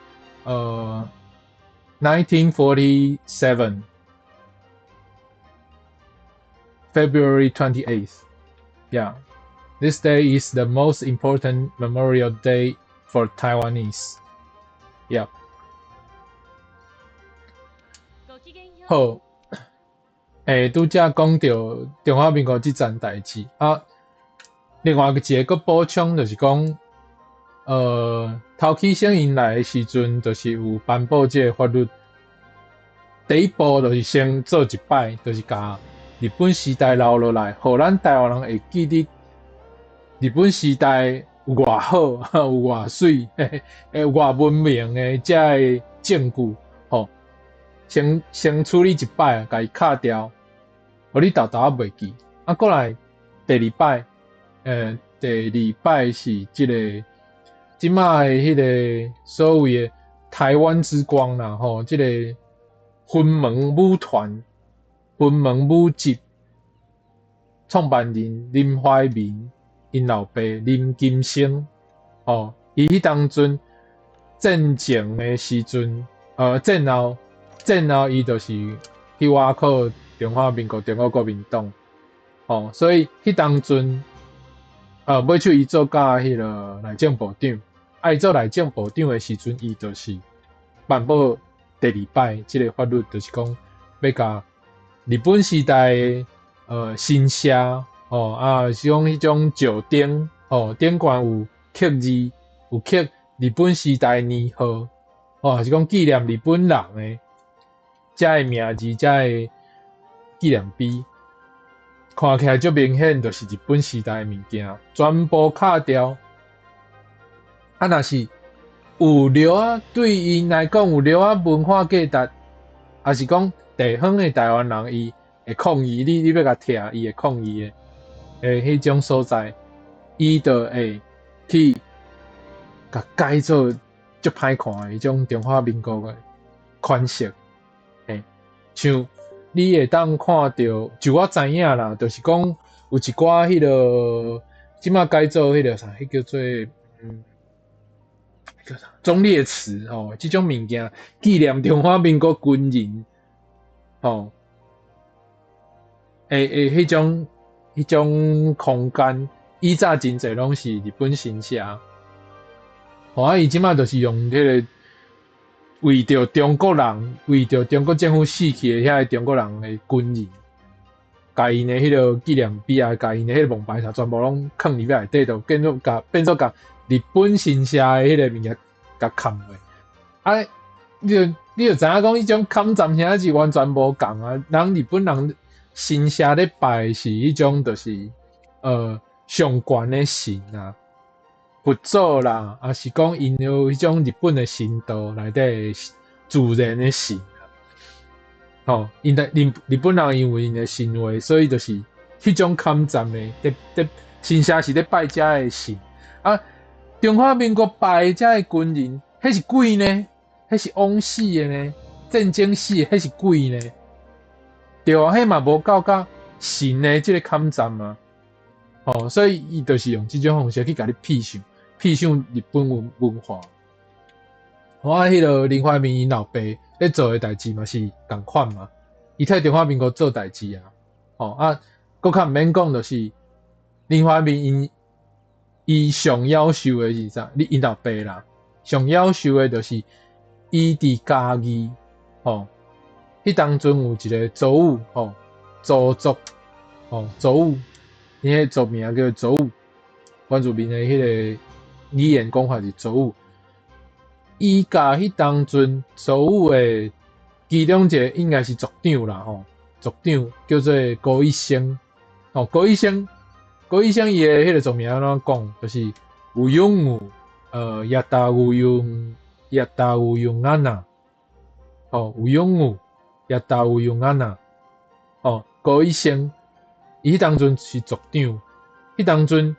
1947, February 28th. Yeah, this day is the most important memorial day for Taiwanese. Yeah. 好，欸，拄才講著中華民國這層代誌啊。另外一個閣補充就是講，頭起先𪜶來的時陣，就是有頒布這个法律，第一步就是先做一擺，就是共日本時代留落來，予咱台灣人會記得日本時代有偌好，有偌媠，有偌文明的遮个證據，吼，先處理一擺，共伊敲掉，予你沓沓仔袂記。啊，過來第二擺，第二擺是這个這馬的彼个所謂的台灣之光啦，吼，這个雲門舞團、雲門舞集創辦人林懷民，𪜶老爸林金生，吼，伊彼當陣戰前的時陣，戰後伊就是去倚靠中華民國、中國國民黨，吼，所以彼當陣，尾手伊做甲彼个內政部長，啊，伊做內政部長的時陣，伊就是頒布第二擺這个法律，就是講欲共日本時代的神社，吼，啊，是講彼種石燈，吼，頂懸有刻字，有刻日本時代年號，吼，還是講紀念日本人的遮个名字，遮个紀念碑，看起來足明顯，就是日本時代的物件，全部敲掉。啊，若是有留仔，對𪜶來講有留仔文化價值，抑是講地方的台灣人伊會抗議，你欲共拆，伊會抗議的，彼種所在，伊就會去共改做足歹看的彼種中華民國的款式，嘿，像你會當看著，就我知影啦，就是講有一寡彼个這馬改做彼个啥，彼叫做叫啥忠烈祠吼，這種物件紀念中華民國軍人，吼，會彼種空間，以早真濟攏是日本神社，吼啊！伊這馬就是用彼个為著中國人，為著中國政府死去的遐个中國人的軍人，共𪜶的彼个紀念碑啊，共𪜶的彼个墓牌啥，全部攏囥佇內底，就變做共日本神社的彼个物件共崁落。啊，你就知影講，彼種崁站遐是完全無仝啊！人日本人神社咧拜的是彼種，就是上懸的神啊，佛祖啦，抑是講𪜶有彼種日本的神道內底自然的神啊。吼，𪜶的日本人因為𪜶的神話，所以就是彼種崁站的，佇神社是咧拜遮的神啊。中華民國拜的遮的軍人，彼是鬼呢？彼是枉死的呢？戰爭死的，彼是鬼呢？對啊，彼嘛無夠佮神的這个崁站啊。吼，所以伊就是用這種方式去共你騙想，騙想日本文化。我彼个林懷民𪜶老爸咧做的代誌嘛是仝款嘛，伊替中華民國做代誌啊。吼啊，閣較毋免講，就是林懷民伊上夭壽的是啥？你𪜶老爸啦，上夭壽的就是伊佇嘉義，吼，彼當陣有一个鄒武，吼，鄒族，吼，鄒武，伊彼族名叫鄒武，原住民的彼个語言講法是鄒武。伊共彼當陣鄒武的其中一个應該是族長啦，吼，族長叫做高一生，吼，高一生，高一生伊的彼个族名按怎講？就是有勇有，亞達有勇，亞達有勇安娜，吼，有勇有，亞達有勇安娜，吼，高一生，伊彼當陣是族長，彼當陣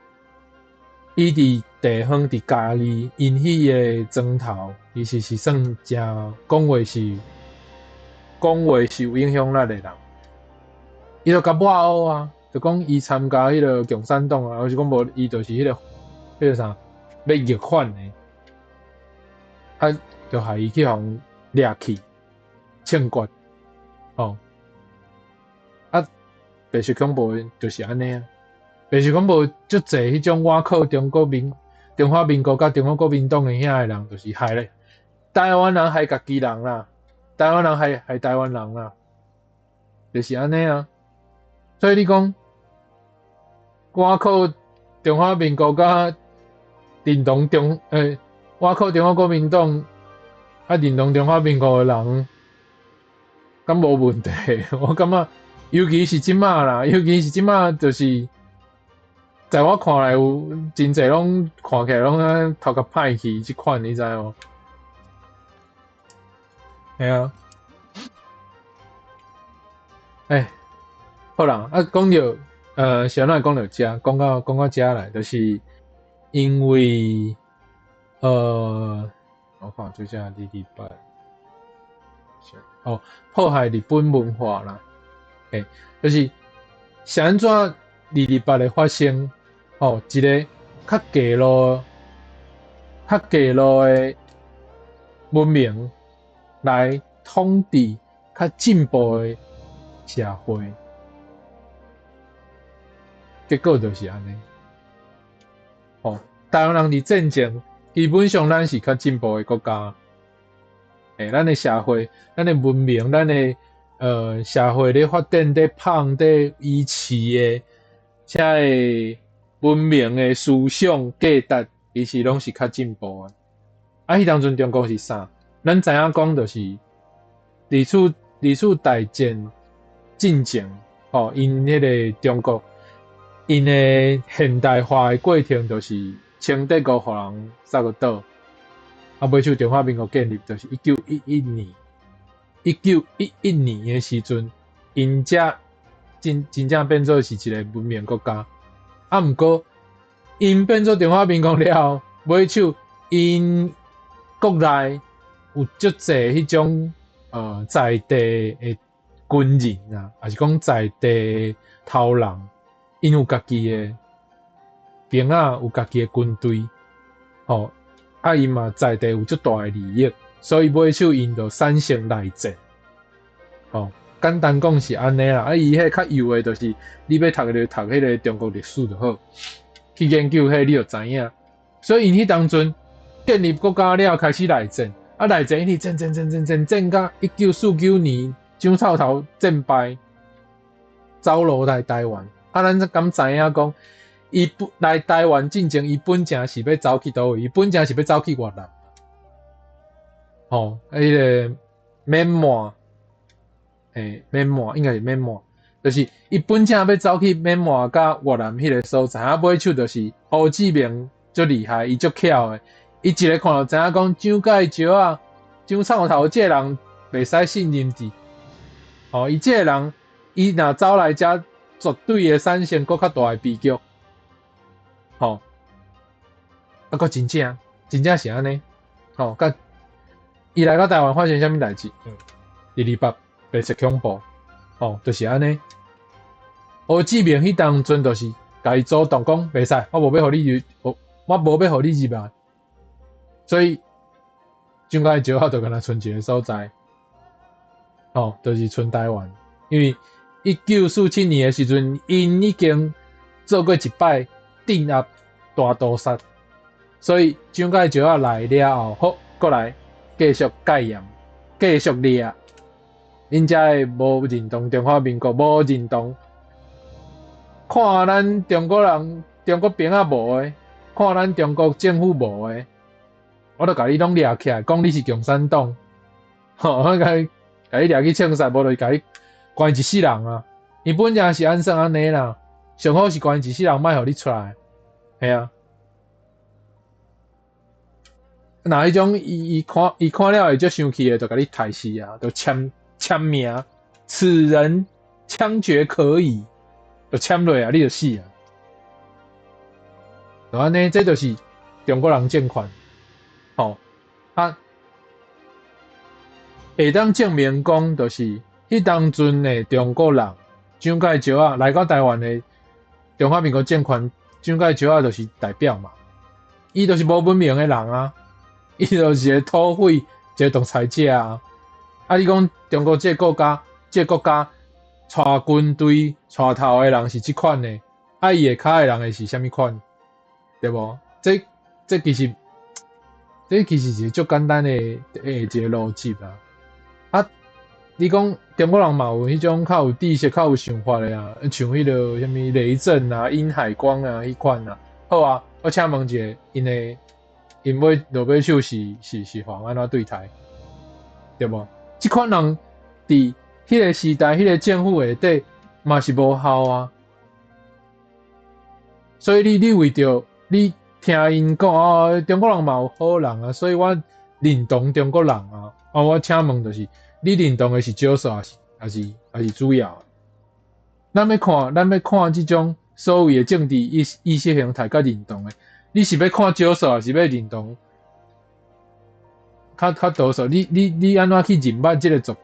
伊佇地方佇嘉義，𪜶彼个莊頭，其實是算誠講話是有影響力的人。伊就共抹烏啊，就講伊參加彼个共產黨啊，抑是講無伊就是彼個啥，欲逆反的，啊，就害伊去予掠去，槍決，吼，啊，白色恐怖就是按呢啊，白色恐怖足濟彼種倚靠中華民國佮中國國民黨的遐个人，就是害咧，台灣人害家己人啦，台灣人害害台灣人啦，就是按呢啊。所以你講，倚靠中華民國佮認同中，倚靠中國國民黨，啊認同中華民國的人，敢無問題？我感覺，尤其是這馬啦，尤其是這馬，就是在我看來有真濟攏看起來攏啊頭殼歹去這款，你知無？嘿啊，欸，好啦，啊，講著，是按怎講著遮，講到遮來，就是因為，我看這只228，哦，破壞日本文化啦，欸，就是是按怎228會發生？哦，一個較低落的文明來統治較進步的社會，結果就是按呢。哦，台灣人佇戰前基本上咱是較進步的國家，欸，咱的社會、咱的文明、咱的社會咧發展、咧胖、咧維持的，遮个文明的思想價值，其實攏是較進步的。啊，彼當陣中國是啥？咱知影講就是二次二次大戰進前，吼，𪜶彼个中國，𪜶的現代化的過程就是清帝國予人殺個倒，啊，尾手中華民國建立就是1911年，一九一一年的時陣，𪜶才真真正變做是一個文明國家。啊，毋過𪜶變做中華民國了後，尾手𪜶國內有足濟彼種在地的軍人啊，抑是講在地的頭人，𪜶有家己的兵仔，有家己的軍隊，吼，啊，𪜶嘛在地有足大的利益，所以尾手𪜶就產生內戰，吼，簡單講是按呢啦，啊，伊彼較幼的，就是你欲讀就讀彼个中國歷史就好，去研究彼你就知影。所以𪜶彼當陣建立國家了後，開始內戰，啊，內戰一直戰戰戰戰戰戰到1949年，蔣臭頭戰敗，走路來台灣。啊，咱敢知影講，伊本來台灣進前，伊本正是欲走去佗位？伊本正是欲走去越南。吼，啊，彼个緬滿，欸，緬滿應該是緬滿，就是伊本正欲走去緬滿佮越南彼个所在，啊，尾手就是胡志明足厲害，伊足巧的，伊一个看就知影講蔣介石啊，蔣臭頭這个人袂使信任的。吼，伊這个人，伊若走來遮，絕對會產生閣較大的悲劇。吼，啊，閣真正，真正是按呢。吼，佮伊來到台灣發生啥物代誌？228白色恐怖，吼，就是按呢。胡志明彼當陣就是共伊阻擋講袂使，我無欲予你入，我無欲予你入來。所以蔣介石就敢若賰一个所在，吼，就是賰台灣。因為1947年的時陣，𪜶已經做過一擺鎮壓大屠殺，所以蔣介石來了後，好，閣來繼續戒嚴，繼續掠，𪜶才會無認同中華民國，無認同，看咱中國人、中國兵仔無的，看咱中國政府無的，我就共你攏掠起來，講你是共產黨，吼，我共你共你掠去槍殺，無就是共你關一世人啊！伊本正是按算按呢啦，上好是關一世人，莫予你出來，嘿啊。若彼種伊伊看伊看了會足生氣的，就共你刣死啊！就簽簽名，此人槍決可以，就簽落啊，你就死啊！就按呢，這就是中國人政權，吼啊，會當證明講，就是彼當陣的中國人，蔣介石啊來到台灣的中華民國政權，蔣介石啊就是代表嘛，伊就是無文明的人啊。伊就是一个土匪，一个獨裁者啊！啊，你講中國這個國家，這個國家帶軍隊帶頭的人是這款的，啊，伊下跤的人會是啥物款？對無？這其實是足簡單的一個邏輯啊！啊，你講中國人嘛有彼種較有知識、較有想法的啊，像彼个啥物雷震啊、殷海光啊彼款啊。好啊，我請問一下，𪜶的。𪜶尾落尾手是是是予按怎對待，對無？這款人佇彼个時代，彼個政府下底嘛是無效啊。所以你為著你聽𪜶講哦，中國人嘛有好人啊，所以我認同中國人啊。啊，我請問就是，你認同的是少數，抑是主要？咱欲看這種所謂的政治意識形態佮認同的，你是欲看少數，抑是欲認同較多數？你按怎去認捌這个族群？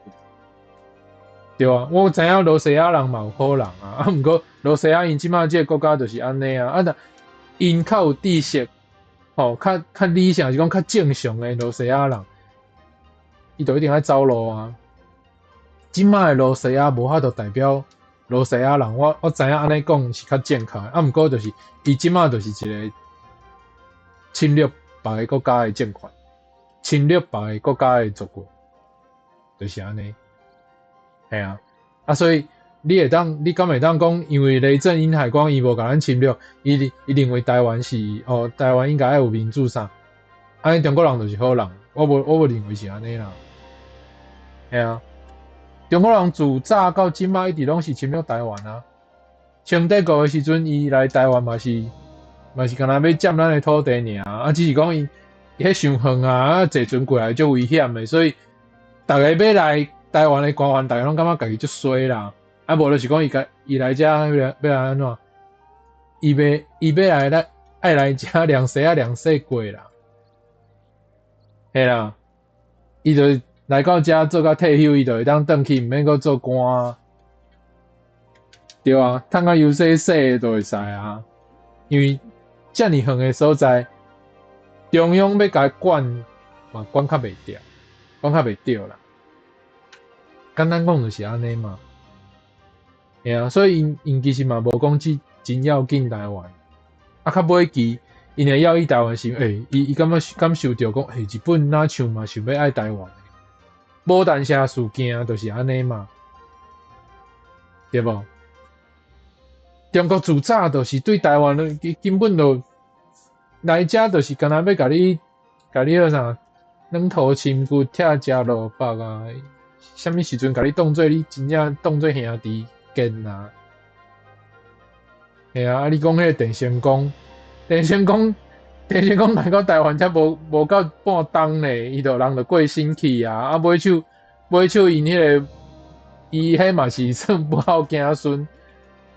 對啊，我知影羅西亞人嘛有好人啊，啊，毋過羅西亞𪜶這擺這个國家就是按呢啊，啊，但𪜶較有知識，吼，較理性，是講較正常的羅西亞人，伊就一定愛走路啊。這擺的羅西亞無法度代表羅西亞人，我知影按呢講是較正確，啊，毋過就是伊這擺就是一个侵略別个國家的政權，侵略別个國家的族群，就是按呢。嘿啊，啊，所以你敢會當講，因為雷震、殷海光伊無共咱侵略，伊認為台灣是哦，台灣應該愛有民主啥？按呢中國人就是好人，我無認為是按呢啦。嘿啊，中國人自早到這擺一直攏是侵略台灣啊。清帝國的時陣，伊來台灣嘛是干焦欲佔咱的土地爾，啊，只是講伊彼傷遠啊，啊，坐船過來足危險的，所以逐个欲來台灣的官員，逐个攏感覺家己足衰啦。啊，無就是講伊共伊來遮欲來按怎？伊欲來遮量生仔量細過啦，嘿啦，伊就來到遮做到退休，伊就會當轉去，毋免閣做官。對啊，趁較悠細細就會使啊。因為遮爾遠的所在，中央欲共伊管嘛，管較袂著，管較袂著啦。簡單講就是按呢嘛。嘿啊，所以𪜶其實嘛無講真要緊台灣。啊，較尾期，𪜶會要緊台灣是，伊感覺感受著講，日本若像嘛想欲愛台灣。牡丹社事件就是按呢嘛，對無？中國自早就是對台灣，根本就來遮就是干焦欲共你彼啥，軟土深掘，拆食落腹啊！啥物時陣共你當做你真正當做兄弟見啊？嘿啊！啊，你講彼个鄭成功，鄭成功來到台灣才無夠半冬呢，伊就人就過身去啊！啊，尾手𪜶彼个，伊彼嘛是算不孝子孫，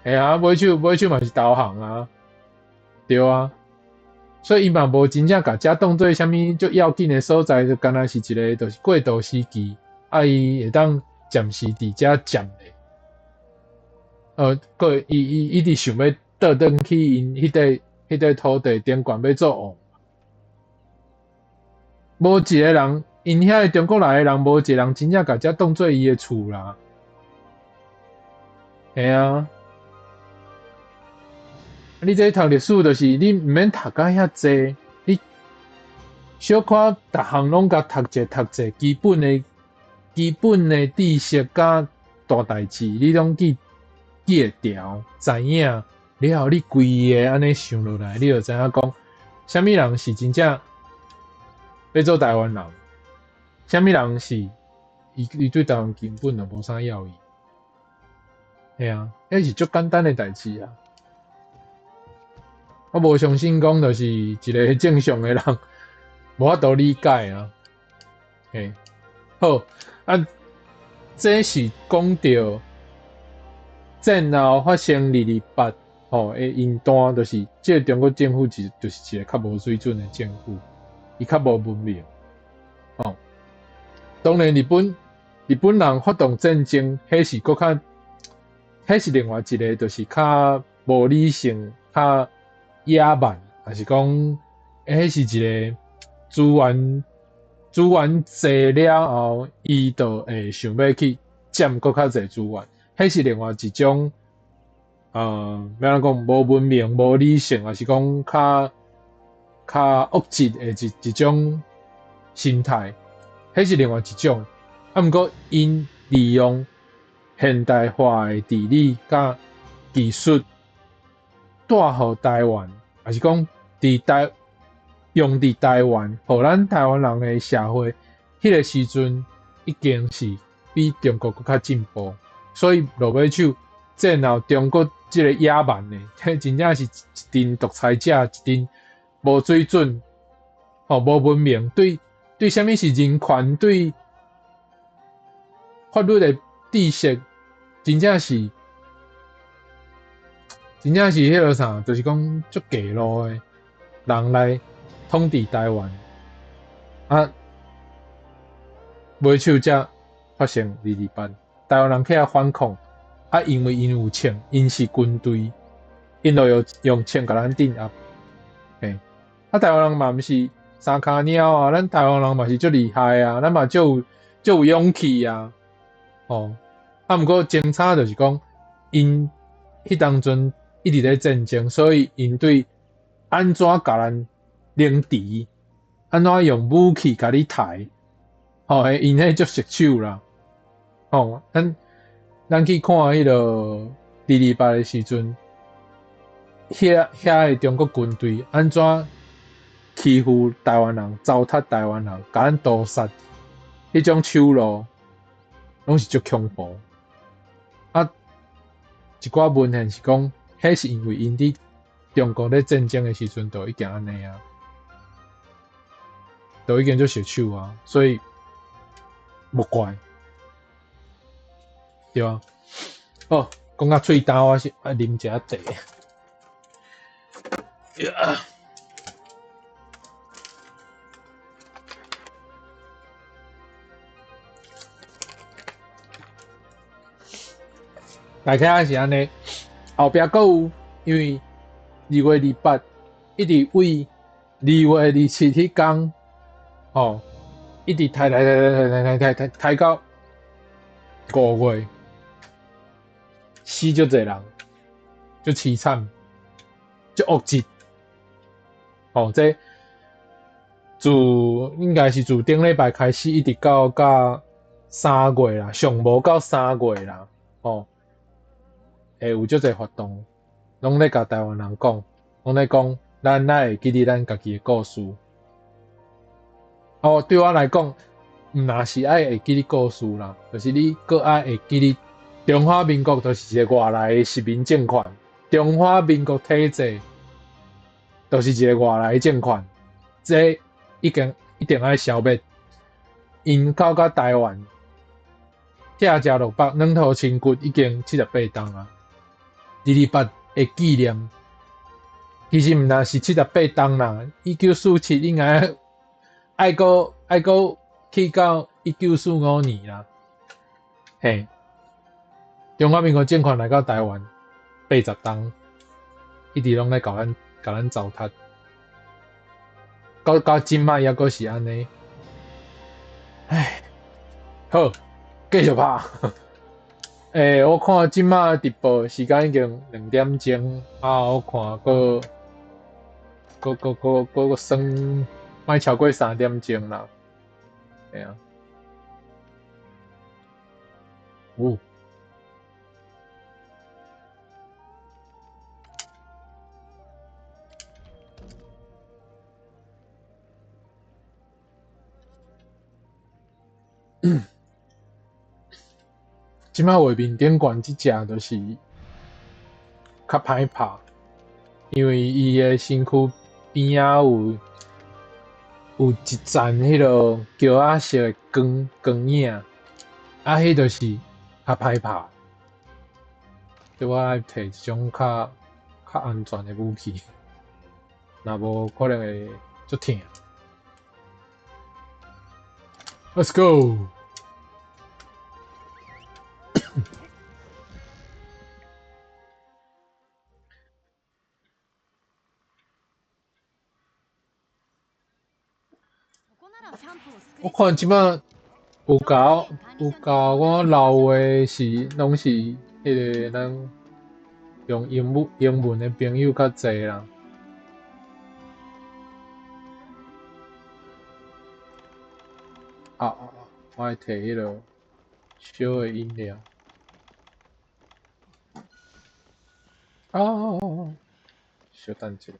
嘿啊，尾手嘛是投降啊，對啊，所以伊嘛無真正共遮當做啥物足要緊的所在，就干焦是一个就是過渡時期，啊，伊會當暫時佇遮佔咧，閣伊一直想欲倒轉去𪜶彼塊土地頂懸欲做王，無一个人，𪜶遐个中國來的人，無一个人真正共遮當做伊的厝啦。嘿啊，你這讀歷史就是你毋免讀甲遐濟，你小可逐項攏共讀者讀者，基本的知識佮大代誌，你攏記會牢，知影了後，你規个按呢想落來，你就知影講，啥物人是真正欲做台灣人，啥物人是伊對台灣根本就無啥要意。嘿啊，彼是足簡單的代誌啊！我無相信講就是一个正常的人無法度理解啊。嘿，好啊，這是講著戰後發生228吼的英單，就是這个中國政府就是一个較無水準的政府，伊較無文明。吼，當然日本人發動戰爭，彼是閣較，彼是另外一个，就是較無理性、較野蠻，抑是講，彼是一个資源濟了後，伊就會想欲去佔閣較濟資源，彼是另外一種，欲按怎講，無文明、無理性，抑是講較惡質的一種心態，彼是另外一種。啊，毋過𪜶利用現代化的治理佮技術，帶予台灣，抑是講用佇台灣，予咱台灣人的社會，彼个時陣已經是比中國閣較進步，所以落尾手戰後中國這个野蠻的，彼真正是一陣獨裁者，一陣無水準，吼，無文明，對啥物是人權，對法律的知識，真正是彼个啥，就是講足低落的人來統治台灣，啊，尾手才發生二二八，台灣人起來反抗，啊，因為𪜶有槍，𪜶是軍隊，𪜶就用槍共咱鎮壓，嘿，啊，台灣人嘛毋是三跤貓啊，咱台灣人嘛是足厲害啊，咱嘛足有勇氣啊，吼，啊，毋過精彩就是講，𪜶彼當陣一直咧戰爭，所以𪜶對按怎共咱凌遲，按怎用武器共你刣，吼，𪜶彼足熟手啦，吼，咱去看彼个二二八的時陣，遐个中國軍隊按怎欺負台灣人、糟蹋台灣人、共咱屠殺，彼種手路，攏是足恐怖。啊，一寡文獻是講，彼是因為𪜶佇中國咧戰爭的時陣，就已經按呢啊，就已經足熟手啊，所以無怪，對啊。好，講甲喙焦，我是愛啉一下茶。呀。大概是按呢，後壁閣有，因為2月28一直為2月27彼工，吼，一直刣刣刣刣刣刣刣刣到5月，死足濟人，足淒慘，足惡質。吼，這自應該是自頂禮拜開始，一直到3月啦，上無到三月啦，吼。會有足濟活動，攏咧共台灣人講，攏咧講，咱愛會記得咱家己的故事。哦，對我來講，毋若是愛會記得故事啦，就是你閣愛會記得中華民國就是一個外來的殖民政權，中華民國體制就是一個外來的政權，這已經一定愛消滅。𪜶到台灣，拆食落腹，軟土深骨已經78冬啊。二二八的紀念，其實毋但是78冬啦，1947應該愛閣去到1945年啦。嘿，中華民國政權來到台灣80冬，一直攏咧共咱糟蹋，到這擺猶閣是按呢。唉，好，繼續拍。我看這擺直播時間已經2點鐘，啊，我看閣算，莫超過3點鐘啦。嘿啊。有。這擺畫面頂懸這隻就是較歹拍，因為伊的身軀邊仔有一層彼个橋仔色的光影，啊，彼就是較歹拍。所以我愛提一種較安全的武器，若無可能會足疼。Let's go！我看這擺有共我留的是，攏是彼個咱用英文的朋友較濟啦。啊，我愛提彼个小的飲料。啊，小等一下。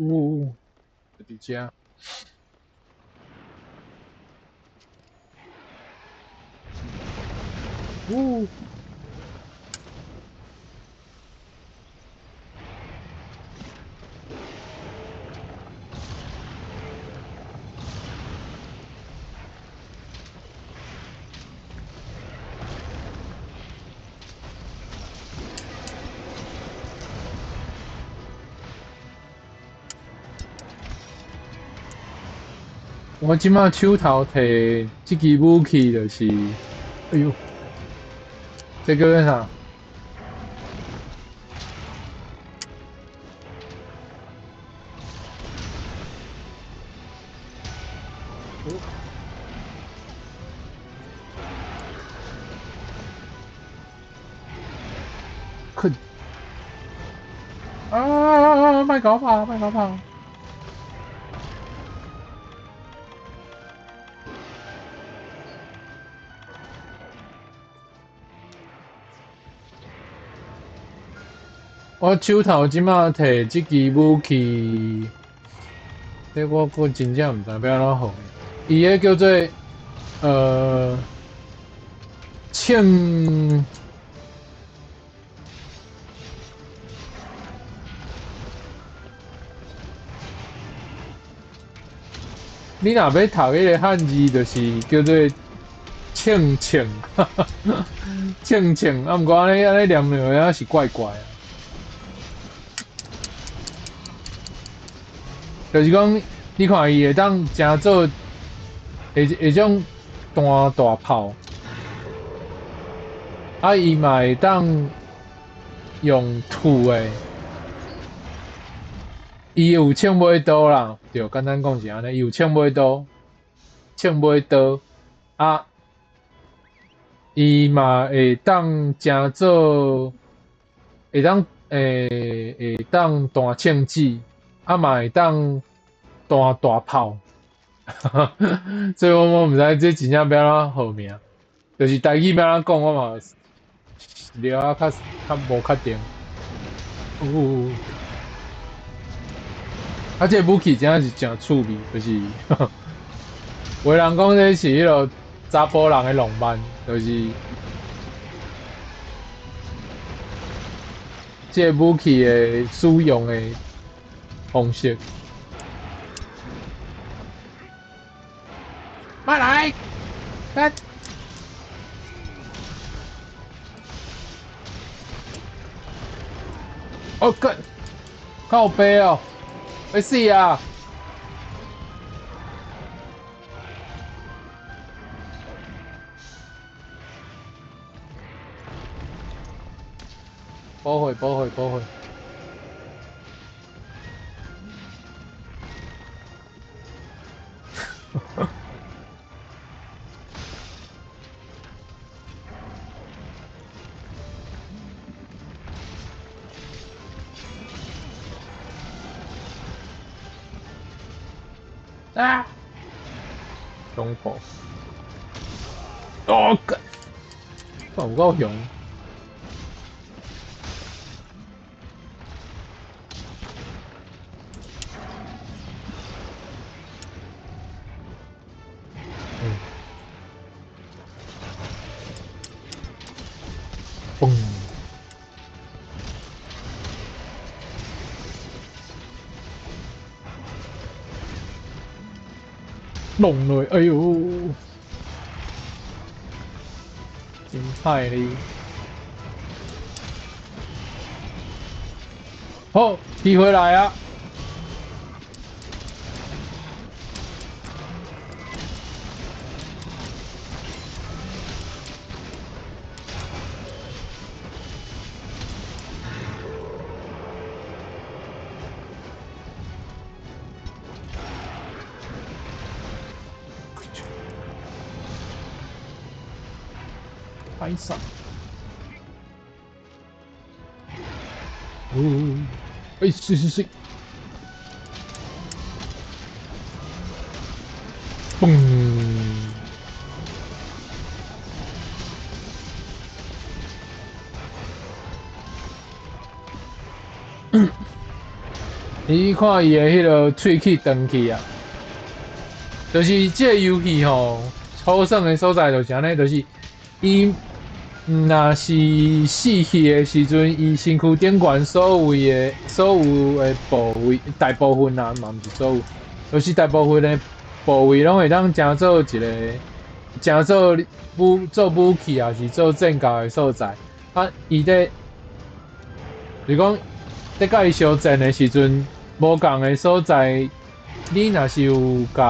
有，就佇遮。有。我這擺手頭提這支武器就是，哎喲，這叫做啥？困！啊！莫共我拍！莫共我拍！我手頭這擺提這支武器，這我閣真正毋知欲按怎號。伊彼叫做銃。你若欲讀彼个漢字，就是叫做銃銃，銃銃。啊，毋過按呢按呢念落去是怪怪啊。就是講，你看伊會當成做，會會種彈大炮，啊，伊嘛會當用吐的，伊有銃尾刀啦，對，簡單講是按呢，伊有銃尾刀，銃尾刀，啊，伊嘛會當成做，會當會當彈銃子。啊嘛會當彈大炮，所以我毋知這真正欲按怎號名，就是台語欲按怎講，我嘛了啊較較無確定。有，啊，這个武器真正是誠趣味，就是有的人講這是彼落查埔人的浪漫，就是這个武器的使用的方式。莫來，來。哦，幹，靠北哦，欲死啊！保血，保血，保血。啊！中破！哦，幹！有夠凶！嗯。嘣！弄落，哎喲，真歹哩！好，機會來啊！歹勢！哦，哎，是是是，嘣！你看伊的彼个喙齒斷去啊，就是這个遊戲吼，好耍的所在就是按呢，就是伊毋若是死去的時陣，伊身軀頂懸所有的部位，大部分啦，嘛毋是所有，就是大部分的部位攏會當成做一個，成做武做武器，抑是做戰鬥的所在。啊，伊咧，就是講，咧佮伊相戰的時陣，無仝的所在，你若是有共，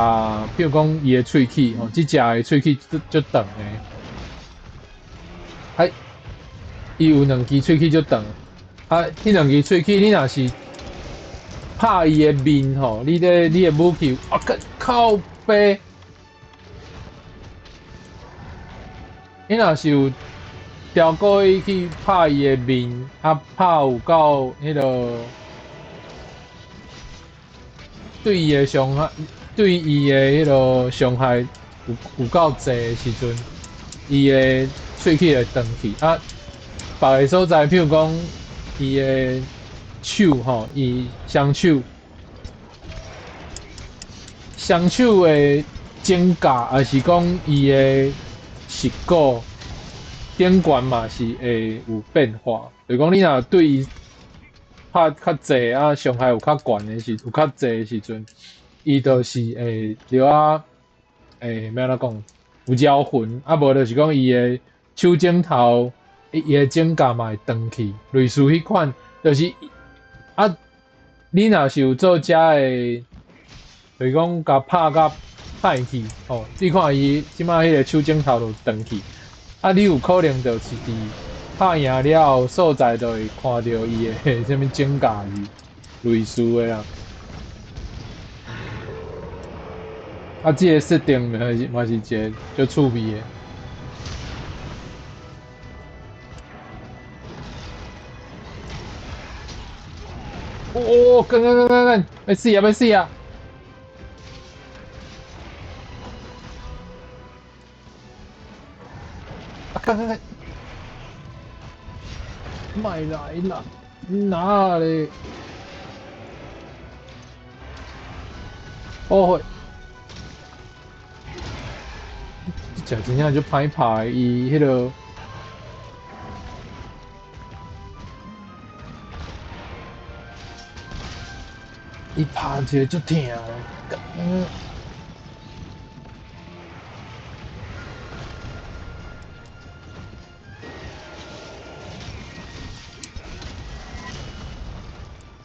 譬如講伊的喙齒吼，這隻的喙齒足足長的，啊，伊有兩支喙齒足長，啊，彼兩支喙齒你若是拍伊的面吼，你咧你的武器啊，靠北，你若是有調過伊去拍伊的面，啊，拍有夠彼个對伊的傷害，對伊的彼个傷害有夠濟的時陣，伊的喙齒會斷去。啊，別个所在，譬如講伊的手吼，伊雙手，雙手的指甲，抑是講伊的舌骨頂懸嘛是會有變化。就是講你若對伊拍較濟啊，傷害有較懸的時，有較濟的時陣，伊就是會著啊，會欲按怎講？有招魂，啊無就是講伊的手指頭，伊的指甲嘛會斷去，類似彼款，就是啊，你若是有做遮的，就是講共拍甲歹去，吼，你看伊這擺彼个手指頭就斷去，啊，你有可能就是佇拍贏了後，所在就會看著伊的啥物指甲是類似的啦。啊，這个設定嘛是一个足趣味的。哦，幹幹幹幹幹，欲死啊！欲死啊！啊，幹幹幹！莫來啦！哪咧？哦，這隻真正足歹拍，伊彼个。伊拍一个足疼的，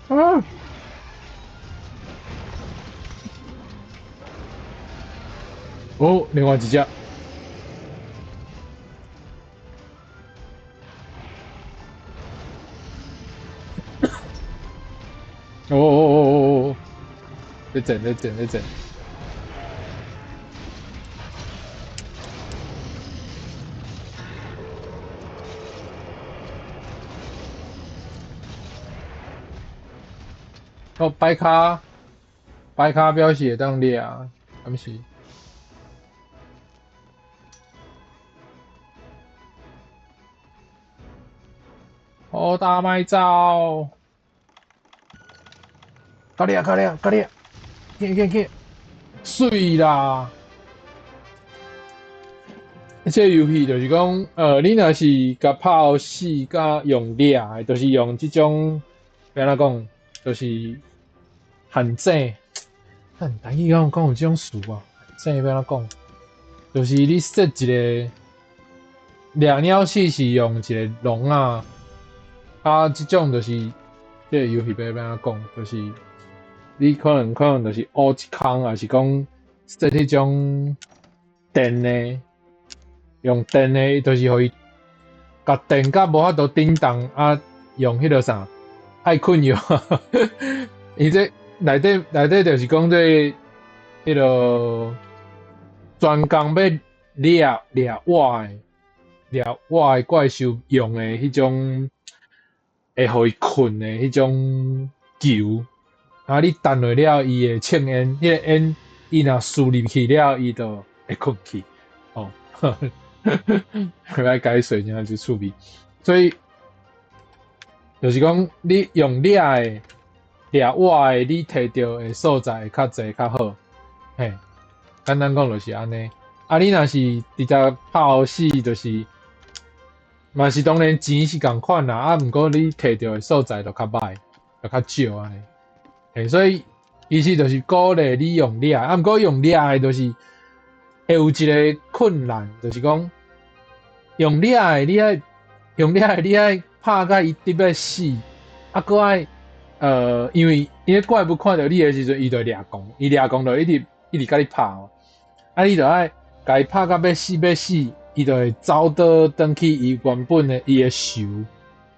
啊！哦，另外一隻。哦哦哦哦哦！咧戰咧戰咧戰。哦，白卡，白卡表示會當掠，敢是？好大麥走！甲掠甲掠甲掠！去去去！媠啦！這個遊戲就是講，你若是共拍死，共用掠的，就是用這種，欲按怎講，就是陷阱。咱台語敢有講有這種詞啊？陷阱欲按怎講？就是你設一個掠鳥鼠是用一個籠仔，啊，這種就是這個遊戲欲按怎講？就是你可能就是挖一空，抑是講設彼種電的，用電的，就是予伊共電甲無法度振動，啊，用彼个啥愛睏藥。伊這內底內底就是講這彼个專工欲掠掠活的掠活的怪獸用的彼種會予伊睏的彼種球。啊！你彈落了，伊會衝煙，彼个煙伊若輸入去了，伊就會睏去。哦，來解說真正是趣味。所以就是講，你用掠的，掠活的，你提著的素材會較濟較好。嘿，簡單講就是按呢。啊，你若是直接拍予死，就是嘛是當然錢是仝款啦，啊，毋過你提著的素材就較歹，就較少按呢。嘿，所以其實就是鼓勵你用掠，啊，毋過用掠的，就是會有一個困難，就是講用掠的，你愛用掠的，你愛拍甲伊得欲死，啊，閣愛因為伊个怪物看著你的時陣，伊就會掠狂，伊掠狂就一直一直共你拍哦，啊，你就愛共伊拍甲欲死欲死，伊就會走倒轉去伊原本的伊的巢，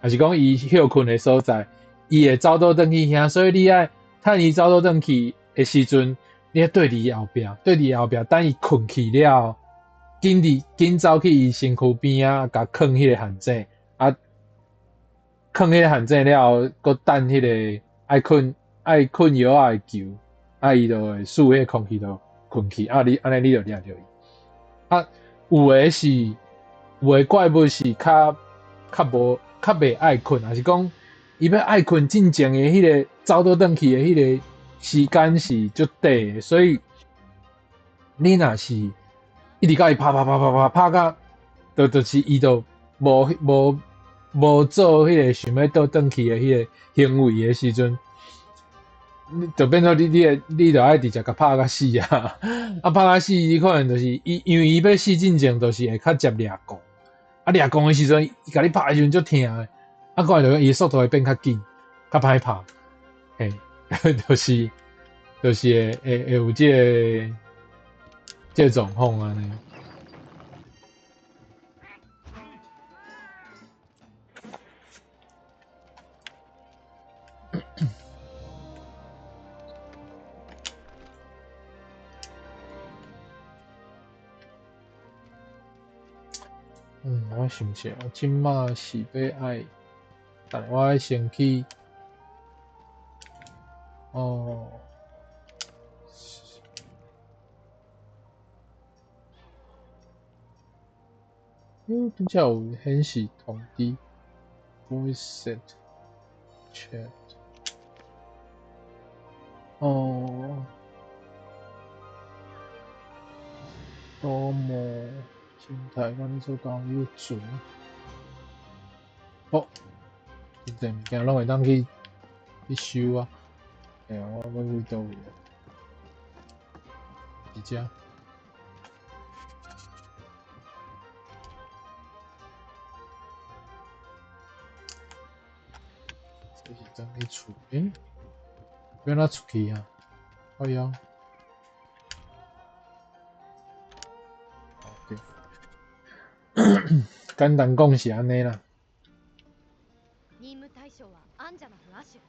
抑是講伊歇睏的所在，伊會走倒轉去遐，所以你愛趁伊走倒轉去的時陣，你愛對佇伊後壁，對佇伊後壁，等伊睏去了後，緊佇緊走去伊身軀邊仔，共囥彼個陷阱，啊，囥彼個陷阱了後，閣等彼個愛睏愛睏藥仔的球，啊，伊就會輸彼個空氣就睏去，啊，你按呢你就掠著伊。啊，有的是有的怪物是較較無較袂愛睏，抑是講伊欲愛睏進前的彼個走倒轉去的彼個時間是足短的，所以你若是一直共伊拍拍拍拍拍拍甲，就是伊就無無無做彼個想欲倒轉去的彼個行為的時陣，你就變做你你會你就愛直接共拍甲死啊！啊，拍甲死，你可能就是伊，因為伊欲死進前，就是會較捷掠狂，啊，掠狂的時陣，伊共你拍的時陣足疼的，啊，過來就伊的速度會變較緊，較歹拍，嘿，就是會會會有這个這个狀況按呢。嗯，我想者，我這馬是欲愛，等下我愛先去，哦，嗯，拄才有顯示通知，voice set chat，哦，多麼生態管理所講有船，好，這濟物件攏會當去去收啊。哎呀，我欲去佗位啊？佇遮。這是轉去厝，欸？欲按怎出去啊？哎呀！對，簡單講是按呢啦。任務対象はアンジャナフ亜種。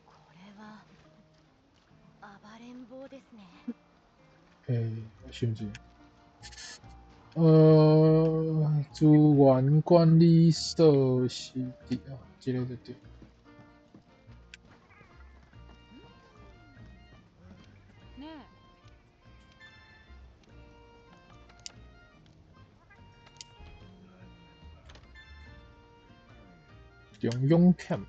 これは暴れん坊ですね。欸，我想者，資源管理所是佇啊，這个就對。ねえ。中央 camp。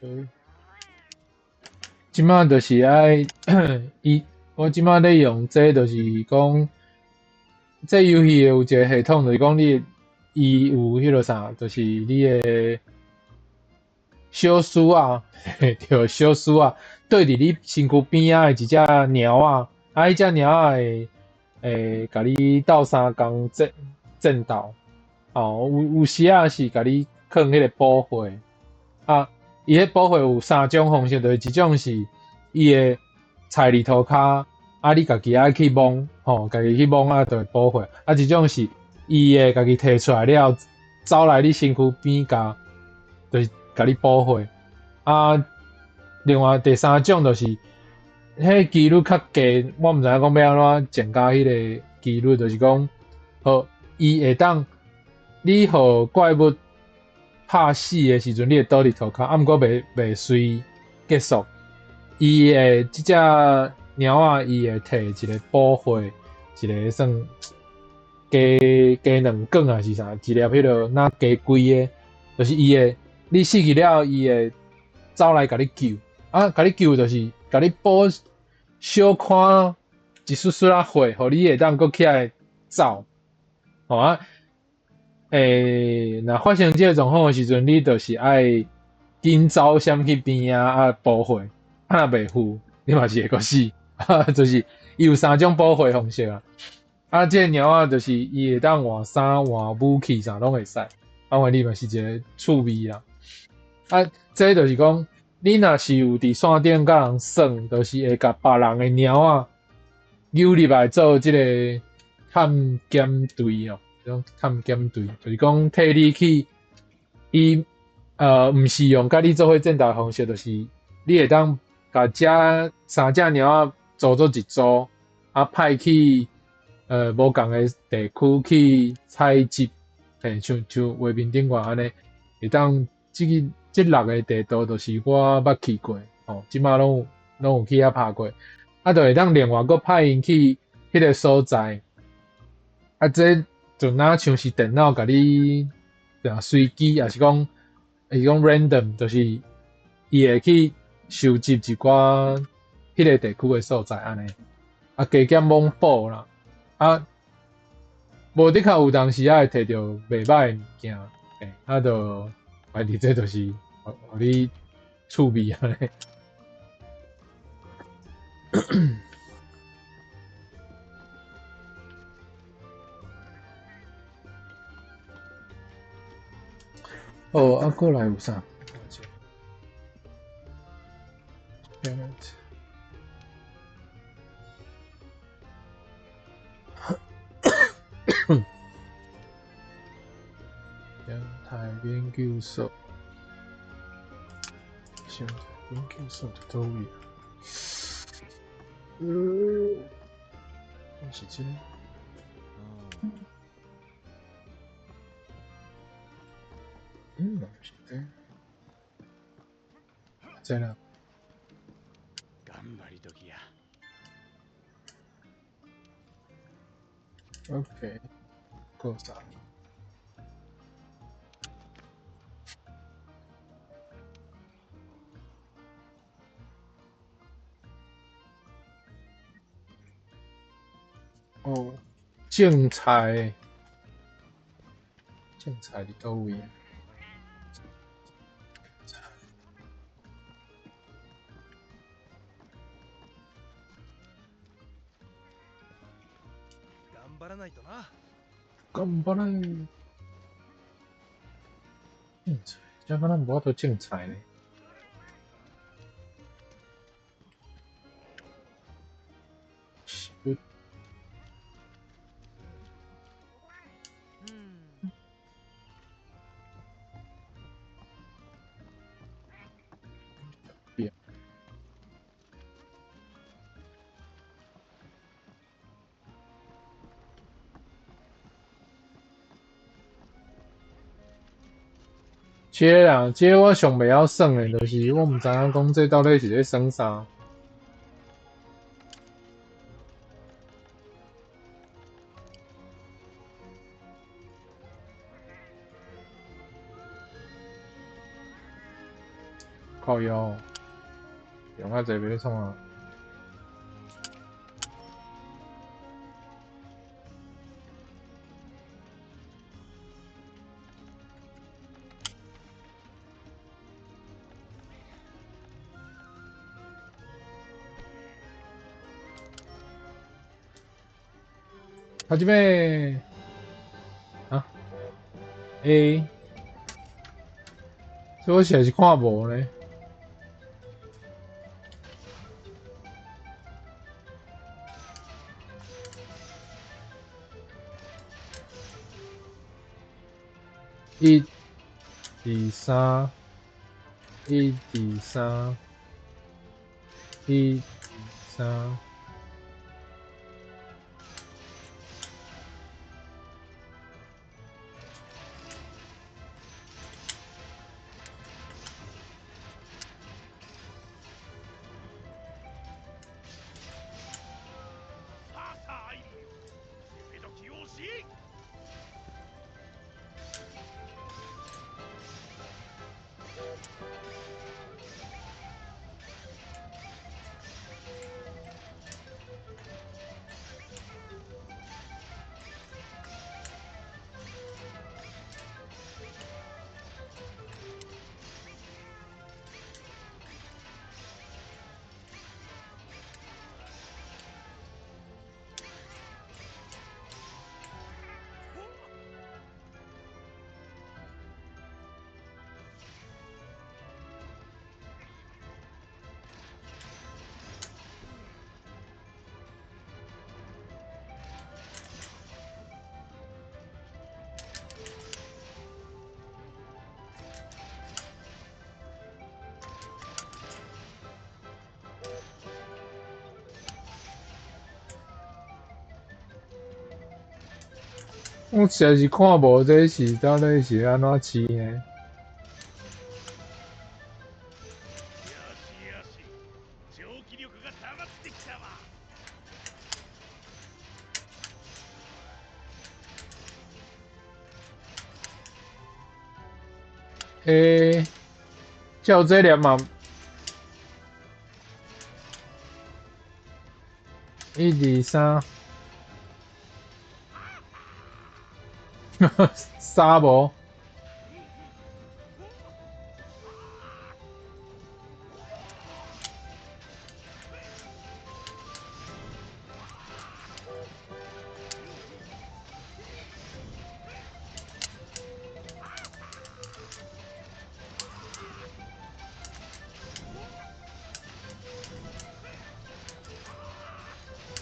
OK，這馬就是愛伊，我這馬咧用這就是講，這遊戲有一個系統，就是講你伊有彼个啥，就是你的小鼠仔，對，小鼠仔對佇你身軀邊仔的一隻貓仔，啊，彼隻貓仔會會共你鬥相共戰戰鬥，哦，有有時仔是共你囥彼個寶血，啊，伊彼寶血有三種方式，就是一種是伊會踩佇塗跤，啊，你家己愛去摸，吼，家己去摸啊，就會補血，啊，一種是伊會家己提出來了，走來你身軀邊共，就是共你補血。啊，另外第三種就是，彼幾率較低，我毋知影講欲按怎增加彼个幾率，就是講，予伊會當，你予怪物拍死的時陣，你會倒佇塗跤，啊，毋過袂隨結束。伊會這隻貓仔，伊會提一个補血，一个算雞雞卵卷還是啥，一粒彼落若雞規个，就是伊會你死去了後，伊會走來共你救，啊，共你救就是共你補小看一絲絲仔血，予你會當閣起來走，吼啊。若發生這个狀況的時陣，你就是愛緊走閃去邊仔啊補血，啊若袂赴，你嘛是會閣死，就是伊有三種補血方式啊。啊，這个貓仔就是伊會當換衫、換武器啥攏會使，啊，反正嘛是一个趣味啦。啊，這就是講，你若是有佇線頂佮人耍，就是會共別人的貓仔扭入來做這个探險隊哦。種探險隊，就是講替你去，伊毋是用佮你做伙戰鬥的方式，就是你會當共這三隻貓仔組做一組，啊派去無仝的地區去採集，嘿，像畫面頂懸按呢，會當這个這六个地圖就是我捌去過，吼，這擺攏有去遐拍過，啊，就會當另外閣派𪜶去彼个所在，啊，這就若像是電腦共你隨機，抑是講 random，就是伊會去收集一寡彼个地區的所在按呢，啊，加減罔補啦，啊，無的確有當時仔會提著袂歹的物件，啊，就反正這就是予你趣味按呢。哦，啊，過來有啥？Damn it！生態研究所，生態研究所佇佗位啊？是這个？毋是這个，這啦。頑張り時や。 OK，夠啥？哦，種菜，種菜佇佗位啊？頑張らないとな。頑張らない。種菜，這敢若無法度種菜呢？是。這个啦，這个我上袂曉耍的，就是我毋知影講這到底是咧耍啥。靠腰，用較濟欲咧創啊？はじめ啊，A，這我實在是看無呢。一、二、三，一、二、三，一、二、三。我實在是看無這是到底是按怎飼呢？よしよし、蒸気力が溜まってきたわ。欸，照這粒嘛，一二三，三無。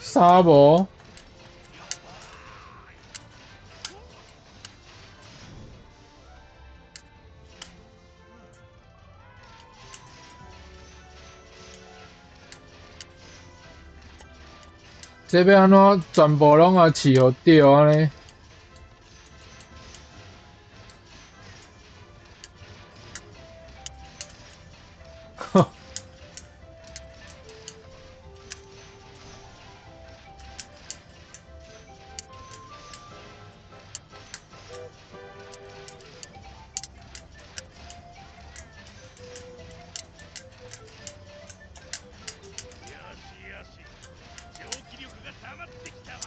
三無。這欲按怎全部攏啊飼予著按呢？よしよし、蒸気力が溜まってきたわ。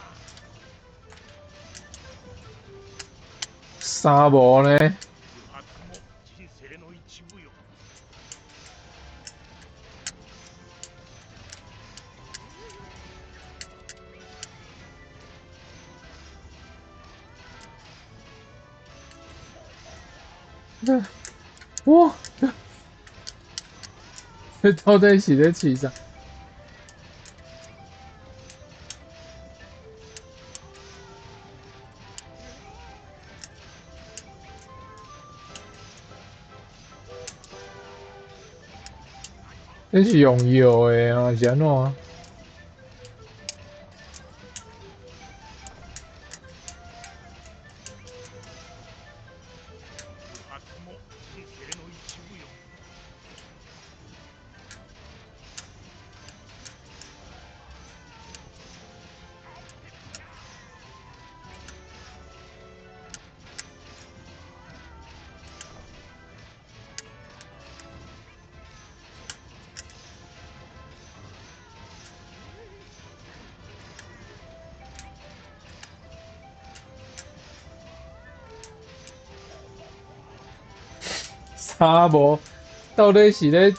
三無呢？不発も人生の一部よ。哇！這到底是咧飼啥？這是用藥的啊，是按怎？不発も人生の一部よ。三無，到底是咧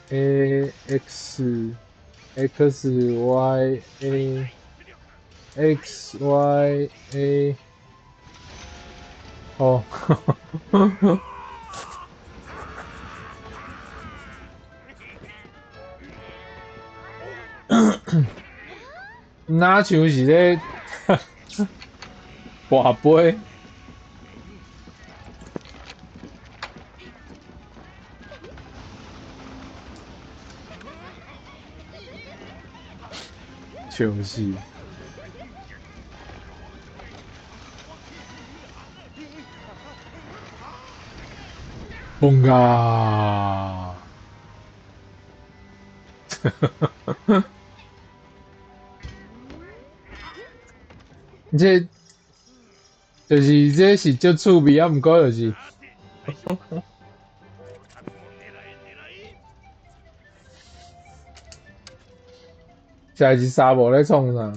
？A X X Y A X Y A 哦，若像是咧跋杯？笑死！崩啊！這就是這是足趣味啊，毋過就是。さて大将、不発も狙え狙え。這是三無咧創啥？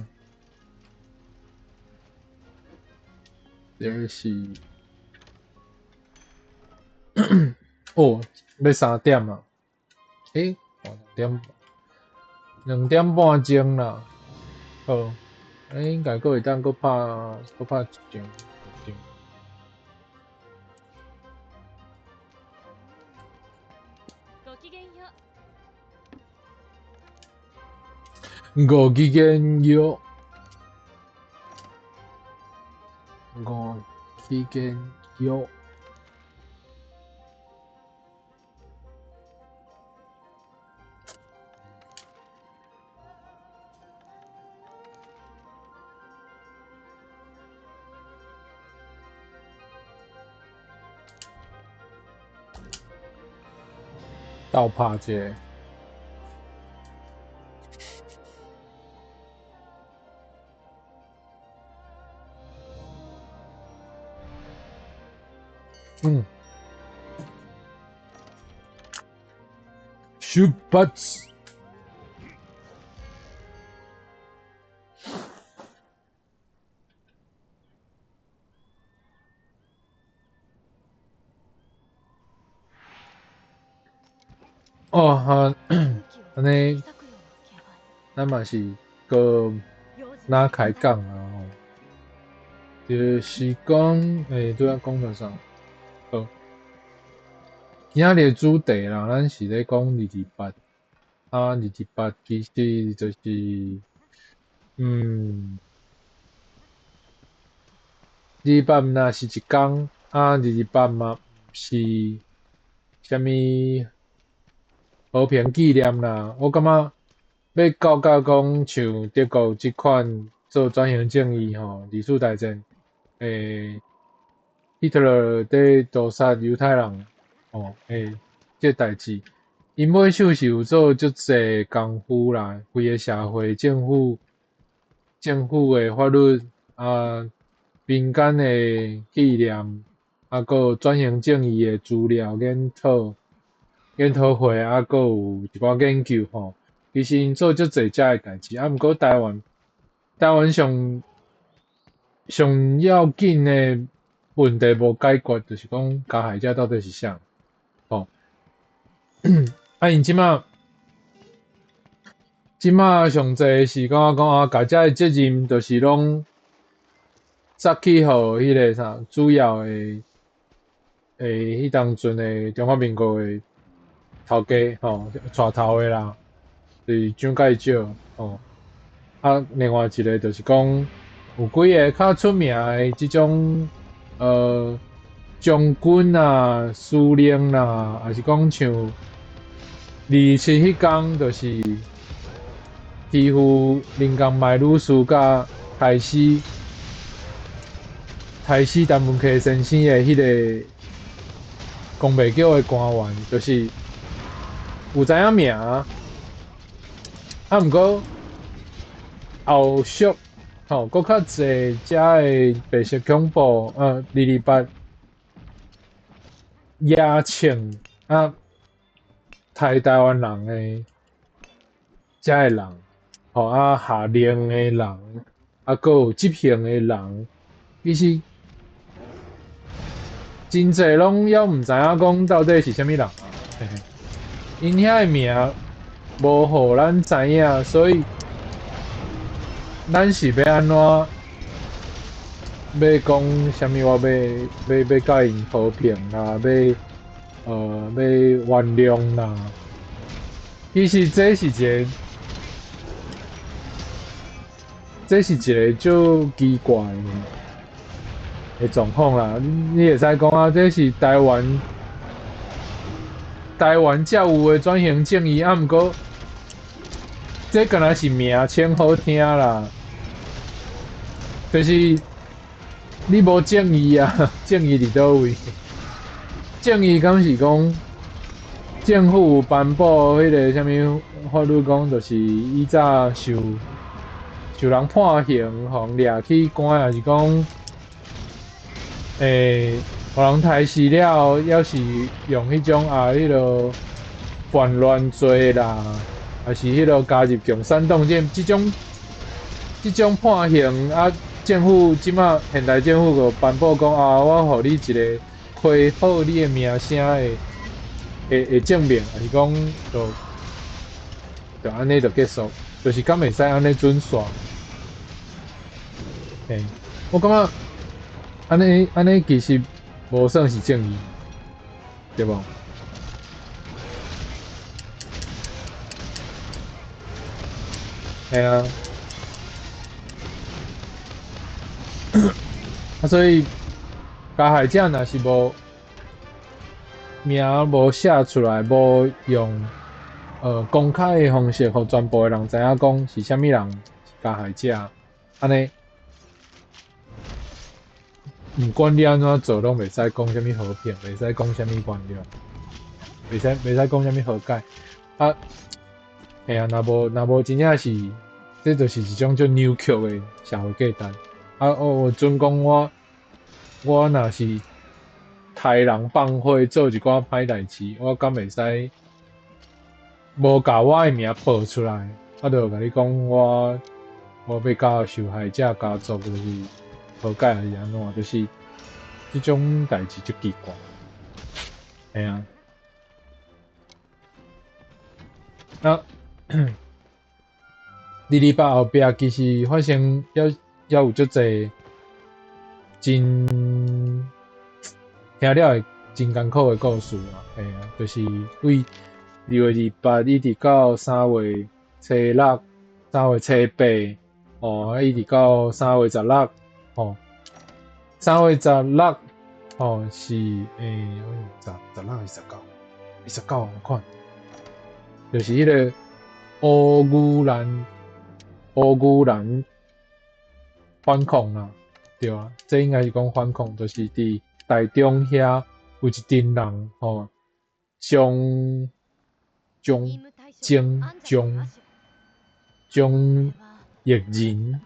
這是哦，欲3點啊？欸，2點，2點半鐘啦。好，欸，應該閣會當閣拍，閣拍一場，一場。ごきげんよう。ごきげんよう。ごきげんよう。鬥拍一下。出発。哦，哈，按呢，咱嘛是閣哪開講啊吼，就是講，拄仔講著啥？好，今仔日的主題啦，咱是咧講二二八，啊，二二八其實就是，二二八毋若是一工，啊，二二八嘛毋是啥物和平紀念啦。我感覺欲到甲講像德國這款做轉型正義吼，二次大戰，希特勒佇屠殺猶太人吼，這個代誌，𪜶尾首是有做足濟工夫啦，規个社會、政府的法律啊，民間的紀念，啊，閣有轉型正義的資料研討會，啊，閣有一寡研究吼。其實𪜶做足濟遮的代誌，啊，毋過台灣上要緊的問題無解決，就是講加害者到底是啥？吼，啊，𪜶這馬上濟是感覺講啊，共遮的責任就是攏責去予彼个啥主要的，彼當陣的中華民國的頭家吼，帶頭的啦，就是蔣介石吼。啊，另外一个就是講有幾个較出名的這種將軍啊、司令啦，抑是講像27彼工，就是欺負林江邁女士佮刣死陳文溪先生的彼个講袂叫的官員，就是有知影名，啊，毋過後續吼，閣較濟遮的白色恐怖，228野銃啊，刣台灣人的遮的人，吼啊下令的人，啊，閣有執行的人，其實真濟攏猶毋知影講到底是啥物人啊，嘿嘿，𪜶遐的名無予咱知影，所以咱是欲按怎欲講啥物？我欲佮𪜶和平啦，欲原諒啦。其實這是一個足奇怪的狀況啦。你會使講啊，這是台灣才有的轉型正義，啊，毋過這敢若是名稱好聽啦，就是你無正義啊，正義佇佗位？正義敢是講政府有頒布彼个啥物法律，講就是以早受人判刑，予人掠去關，抑是講，予人刣死了後，猶是用彼種啊，彼落叛亂罪啦，抑是彼落加入共產黨這種判刑啊，政府這馬現代政府就頒布講啊，我予你一個恢復你的名聲的證明，抑是講就按呢就結束，就是敢會使按呢準煞？嘿，我感覺按呢其實無算是正義，對無？嘿啊。啊，所以加害者若是無名無寫出來，無用公開的方式，予全部的人知影講是啥物人是加害者，按呢，毋管你按怎做，攏袂使講啥物和平，袂使講啥物原諒，袂使講啥物和解。啊，嘿啊，若無真正是，這就是一種足扭曲的社會價值。啊，我準講我若是刣人放火做一寡歹代誌，我敢會使無共我的名報出來？啊，就共你講我欲佮受害者家族就是和解還是按怎？就是這種代誌足奇怪。嘿啊。啊，228後壁其實發生猶有足濟真聽了會真艱苦的故事啊，嘿啊，就是對2月28一直到3月初6、3月初8，哦，一直到三月十六，吼，三月十六，吼是16還是19？19我看，就是彼个烏牛欄反抗啦，對啊，這應該是講反抗，就是佇台中遐有一陣人吼，將將將將將玉仁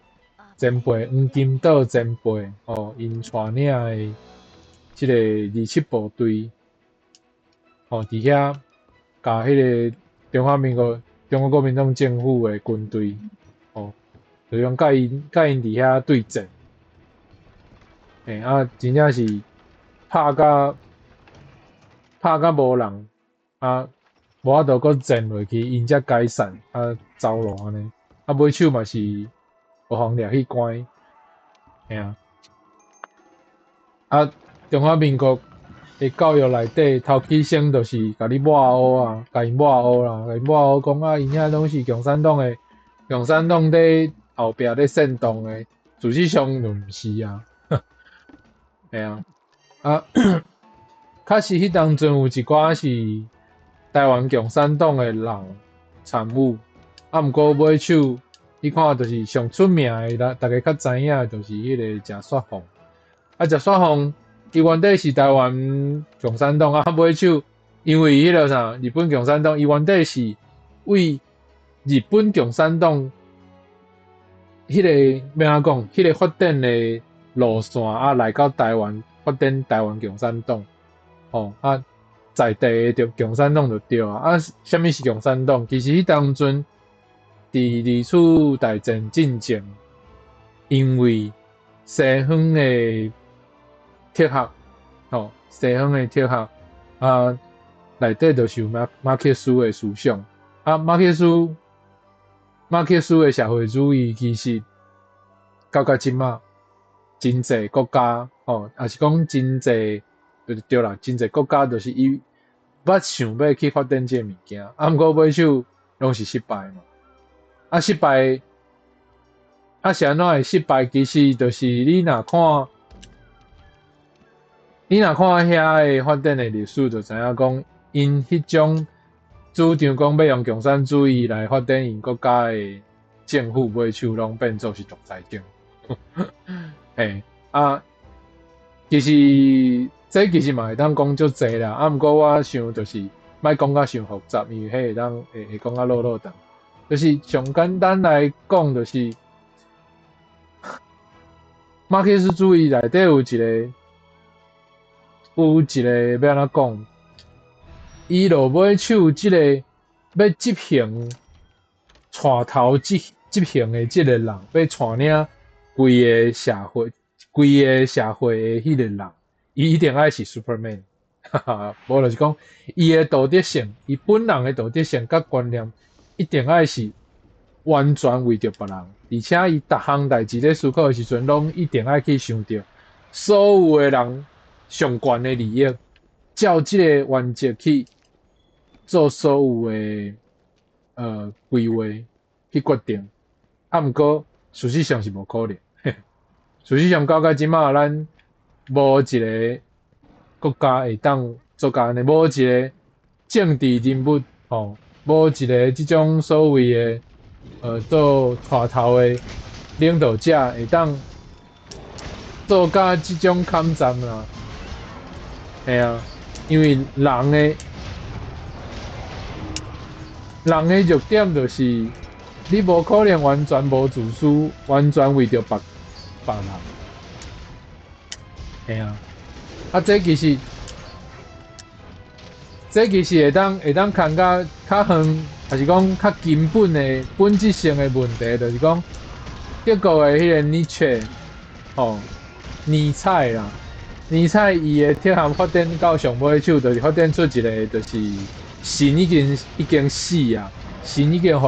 前輩黃金島前輩吼，𪜶帶領的這個27部隊吼，佇遐共彼個中華民國中國國民黨政府的軍隊吼，就講佮𪜶佇遐對戰，欸啊，真正是拍甲無人啊，無法度閣戰落去，𪜶才解散啊走路按呢。啊，尾手嘛是予予掠去關，嘿啊。啊，中華民國的教育內底頭起先就是共你抹烏啊，共𪜶抹烏啦，共𪜶抹烏講啊，𪜶遐攏是共產黨的，共產黨佇後壁咧煽動的，事實上就毋是啊。嘿啊，啊，確實彼當陣有一寡是台灣共產黨的人參與，啊，毋過尾手你看就是上出名的，大家較知影的就是彼個鄭雪鳳。啊，鄭雪鳳伊原底是台灣共產黨，啊，尾手因為彼個啥日本共產黨，伊原底是為日本共產黨彼個欲按怎講，彼個發展的路線啊，來到台灣發展台灣共產黨，吼啊，在地的就共產黨就對啊。啊，啥物是共產黨？其實彼當陣佇二次大戰進前，因為西方的哲學，吼，西方的哲學啊，內底就是有馬克思的思想啊，馬克思的社會主義其實到這馬，真濟國家，吼，抑是講真濟，就是對啦，真濟國家就是伊捌想欲去發展這个物件，啊，毋過尾手攏是失敗嘛。啊，失敗，啊是按怎會失敗？其實就是你若看遐个發展的歷史，就知影講，𪜶彼種主張講欲用共產主義來發展𪜶國家的政府，尾手攏變做是獨裁政府。嘿，啊，其實這其實嘛會當講足濟啦，啊，毋過我想就是莫講甲傷複雜，因為彼會當會講甲落落長。就是上簡單來講，就是馬克思主義內底有一個欲按怎講？伊落尾手這個欲執行帶頭執行的這個人，欲帶領規個社會、規個社會的彼個人，伊一定愛是 Superman，哈哈，無就是講伊的道德性，伊本人的道德性佮觀念，一定愛是完全為著別人，而且伊逐項代誌咧思考的時陣，攏一定愛去想著所有的人上懸的利益，照這個原則去做所有的規劃去決定。啊，毋過事實上是無可能。事實上，到到這馬，咱無一个國家會當做甲按呢，無一个政治人物吼，無一个這種所謂的做帶頭的領導者會當做甲這種坎站啦。嘿啊，因為人的弱點就是你無可能完全無自私，完全為著別人。嘿啊，啊，這其實會當牽甲較遠，抑是講較根本的本質性的問題，就是講德國的彼个尼采，吼，尼采啦，尼采伊的哲學發展到上尾手，就是發展出一个，就是神已經死啊，神已經予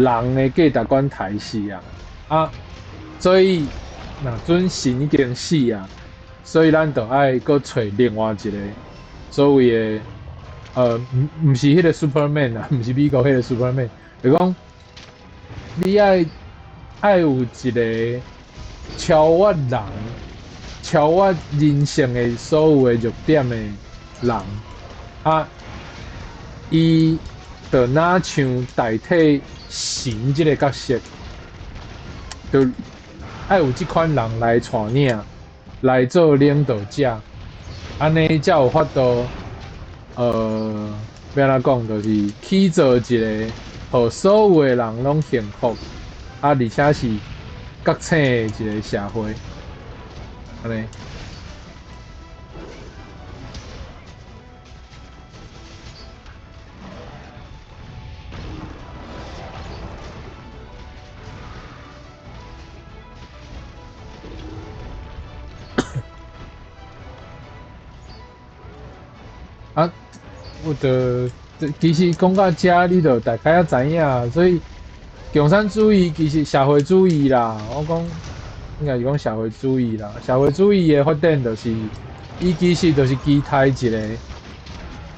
人的價值觀刣死啊，啊，所以若準神已經死啊，所以咱就愛閣揣另外一个所謂的，毋是彼个 Superman 啊，毋是美國彼个 Superman，就講你愛有一个超越人、超越人性的所有的弱點的人，啊，伊就若像代替神這个角色，就愛有這款人來帶領，來做領導者，按呢才有法度，欲按怎講，就是去做一个，予所有的人攏幸福，啊，而且是覺醒的一个社會，按呢。啊，我就其實講到遮，你就大概仔知影，所以共產主義其實社會主義啦，我講應該是講社會主義啦。社會主義的發展就是，伊其實就是期待一个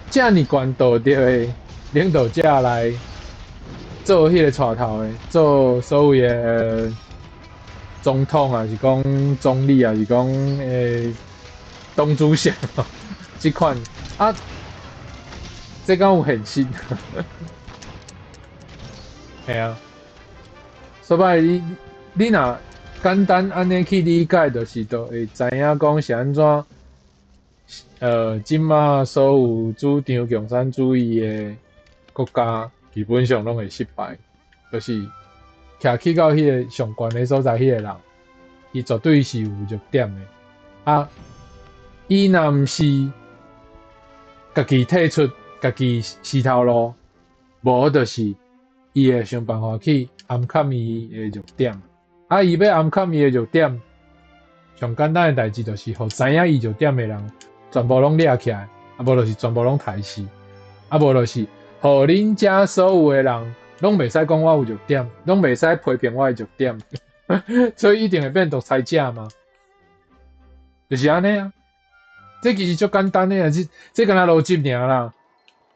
遮爾懸道德的領導者來做彼个帶頭的，做所謂的總統啊，是講總理啊，是講黨主席這款啊。這敢有現實？嘿啊，所以你若簡單按呢去理解，就是就會知影講是按怎。這馬所有主張共產主義的國家，基本上攏會失敗，就是徛去到彼个上懸的所在，彼个人，伊絕對是有弱點的。啊，伊若毋是家己退出，家己死頭路，無就是伊會想辦法去掩蓋伊的弱點。啊，伊欲掩蓋伊的弱點，上簡單的代誌就是，予知影伊弱點的人全部攏掠起來，啊無就是全部攏刣死，啊無就是予恁遮所有的人攏袂使講我有弱點，攏袂使批評我的弱點，所以一定會變獨裁者嘛，就是按呢啊。這其實足簡單的啊，這敢若邏輯爾啦。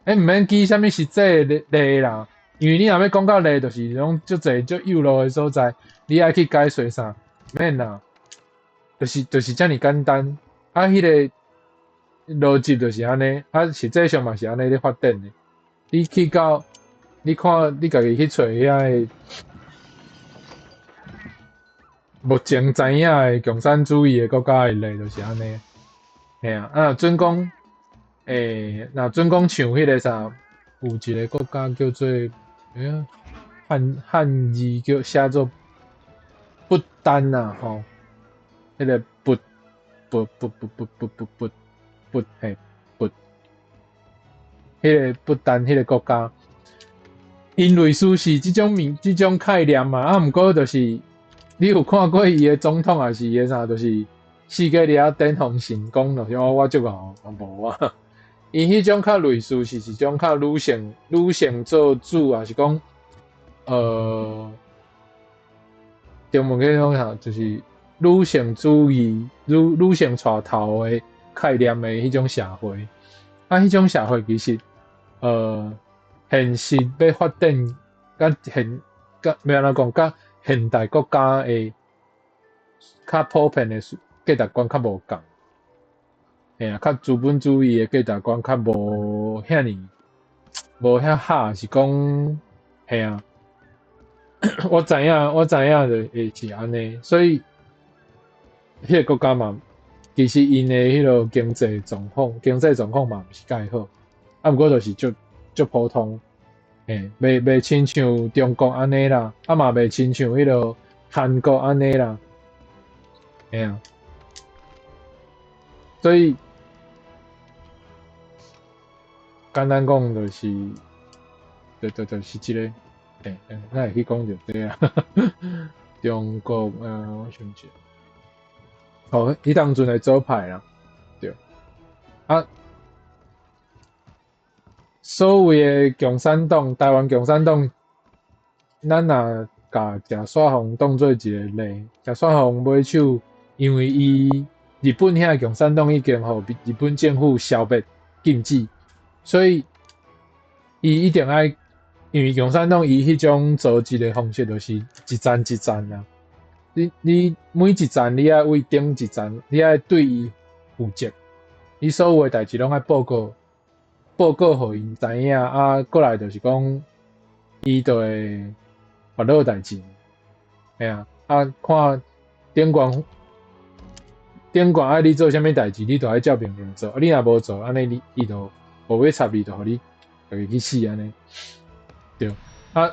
毋免記啥物實際的例啦，因為你若欲講到例，就是攏足濟足幼路的所在，你愛去解說啥，免啦，就是遮爾簡單。啊，彼個邏輯就是按呢，啊，實際上嘛是按呢咧發展的。你去到，你看你家己去揣遐個目前知影的共產主義的國家的例，就是按呢。嘿啊，啊，準講。若準講像彼个啥，有一个國家叫做漢字叫寫做不丹啊，吼，彼个不不不不不不不不不嘿不，彼个不丹彼个國家，𪜶類似是這種物、這種概念嘛，啊，毋過就是你有看過伊的總統抑是伊的啥，就是四界佇遐頂風成功，就是哦，我足𠢕，無啊。𪜶彼種較類似是一種較女性做主，抑是講，中文叫講啥，就是女性主義、女性帶頭的概念的彼種社會。啊，彼種社會其實，現實欲發展，佮現佮欲按怎講，佮現代國家的較普遍的價值觀較無仝，嘿啊，較資本主義的價值觀較無遐爾無遐合，是講嘿啊，我知影，我知影就會是按呢，所以彼个國家嘛，其實𪜶的彼个經濟狀況，經濟狀況嘛毋是蓋好，啊，毋過就是足足普通，嘿，袂親像中國按呢啦，啊嘛袂親像彼个韓國按呢啦，嘿啊，所以簡單講就是，就是這个，嘿，咱會去講著這啊，中國啊，我想一下，哦，彼當陣的左派啦，對，啊，所謂的共產黨，台灣共產黨，咱若共謝雪紅當做一個例，謝雪紅尾手，因為伊日本遐共產黨已經予日本政府消滅禁止，所以伊一定愛，因為共產黨伊彼種組織的方式就是一層一層啊，你每一層你愛為頂一層，你愛對伊負責，你所有的代誌攏愛報告，報告予𪜶知影，啊，過來就是講，伊就會煩惱代誌，嘿啊，啊，看頂懸頂懸愛你做啥物代誌，你就愛照命令做，啊，你若無做，按呢你伊就無欲插你，就予你家己去死按呢，對，啊，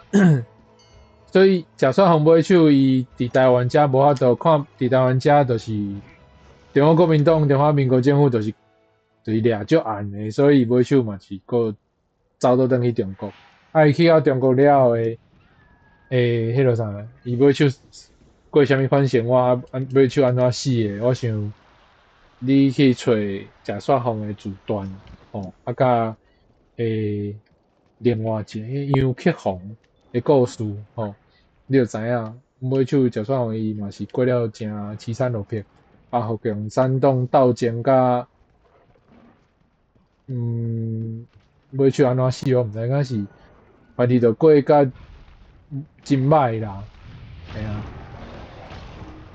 所以謝雪紅尾手伊佇台灣遮無法度看，佇台灣遮就是中國國民黨、中華民國政府就是掠足嚴的，所以伊尾手嘛是閣走倒轉去中國。啊，伊去到中國了後的，彼个啥，伊尾手過啥物款生活，啊，尾手按怎死的？我想你去揣謝雪紅的自傳，吼，啊，佮另外一个楊克宏的故事，吼，你就知影尾手謝雪紅伊嘛是過了誠淒慘落魄，啊，予共產黨鬥爭甲，尾手按怎死我毋知，敢是反正就過甲真歹啦，嘿啊，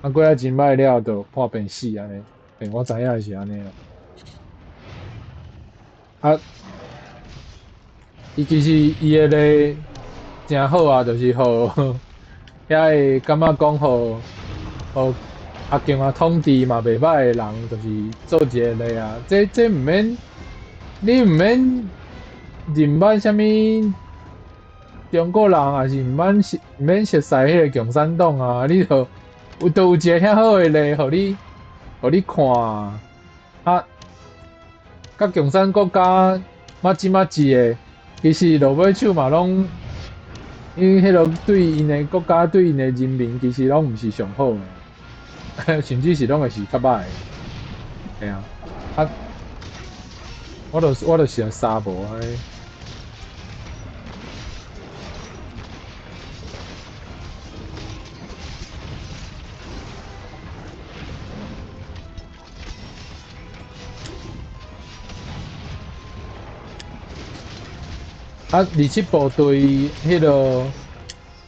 啊過甲真歹了，就破病死按呢，嘿，我知影是按呢啦。啊，伊其實伊的例誠好啊，就是予遐會感覺講予阿共啊統治嘛袂歹的人，就是做一個例啊。這毋免，你毋免認捌啥物中國人，抑是毋免熟似彼个共產黨啊，你就有一個遐好的例，予你看啊。佮共產國家捌這捌一个，其實落尾手嘛攏，因彼个對𪜶的國家、對𪜶的人民，其實攏毋是上好的，甚至是攏會是較歹的。嘿啊，啊，我就是沙無按呢。啊，27部隊彼个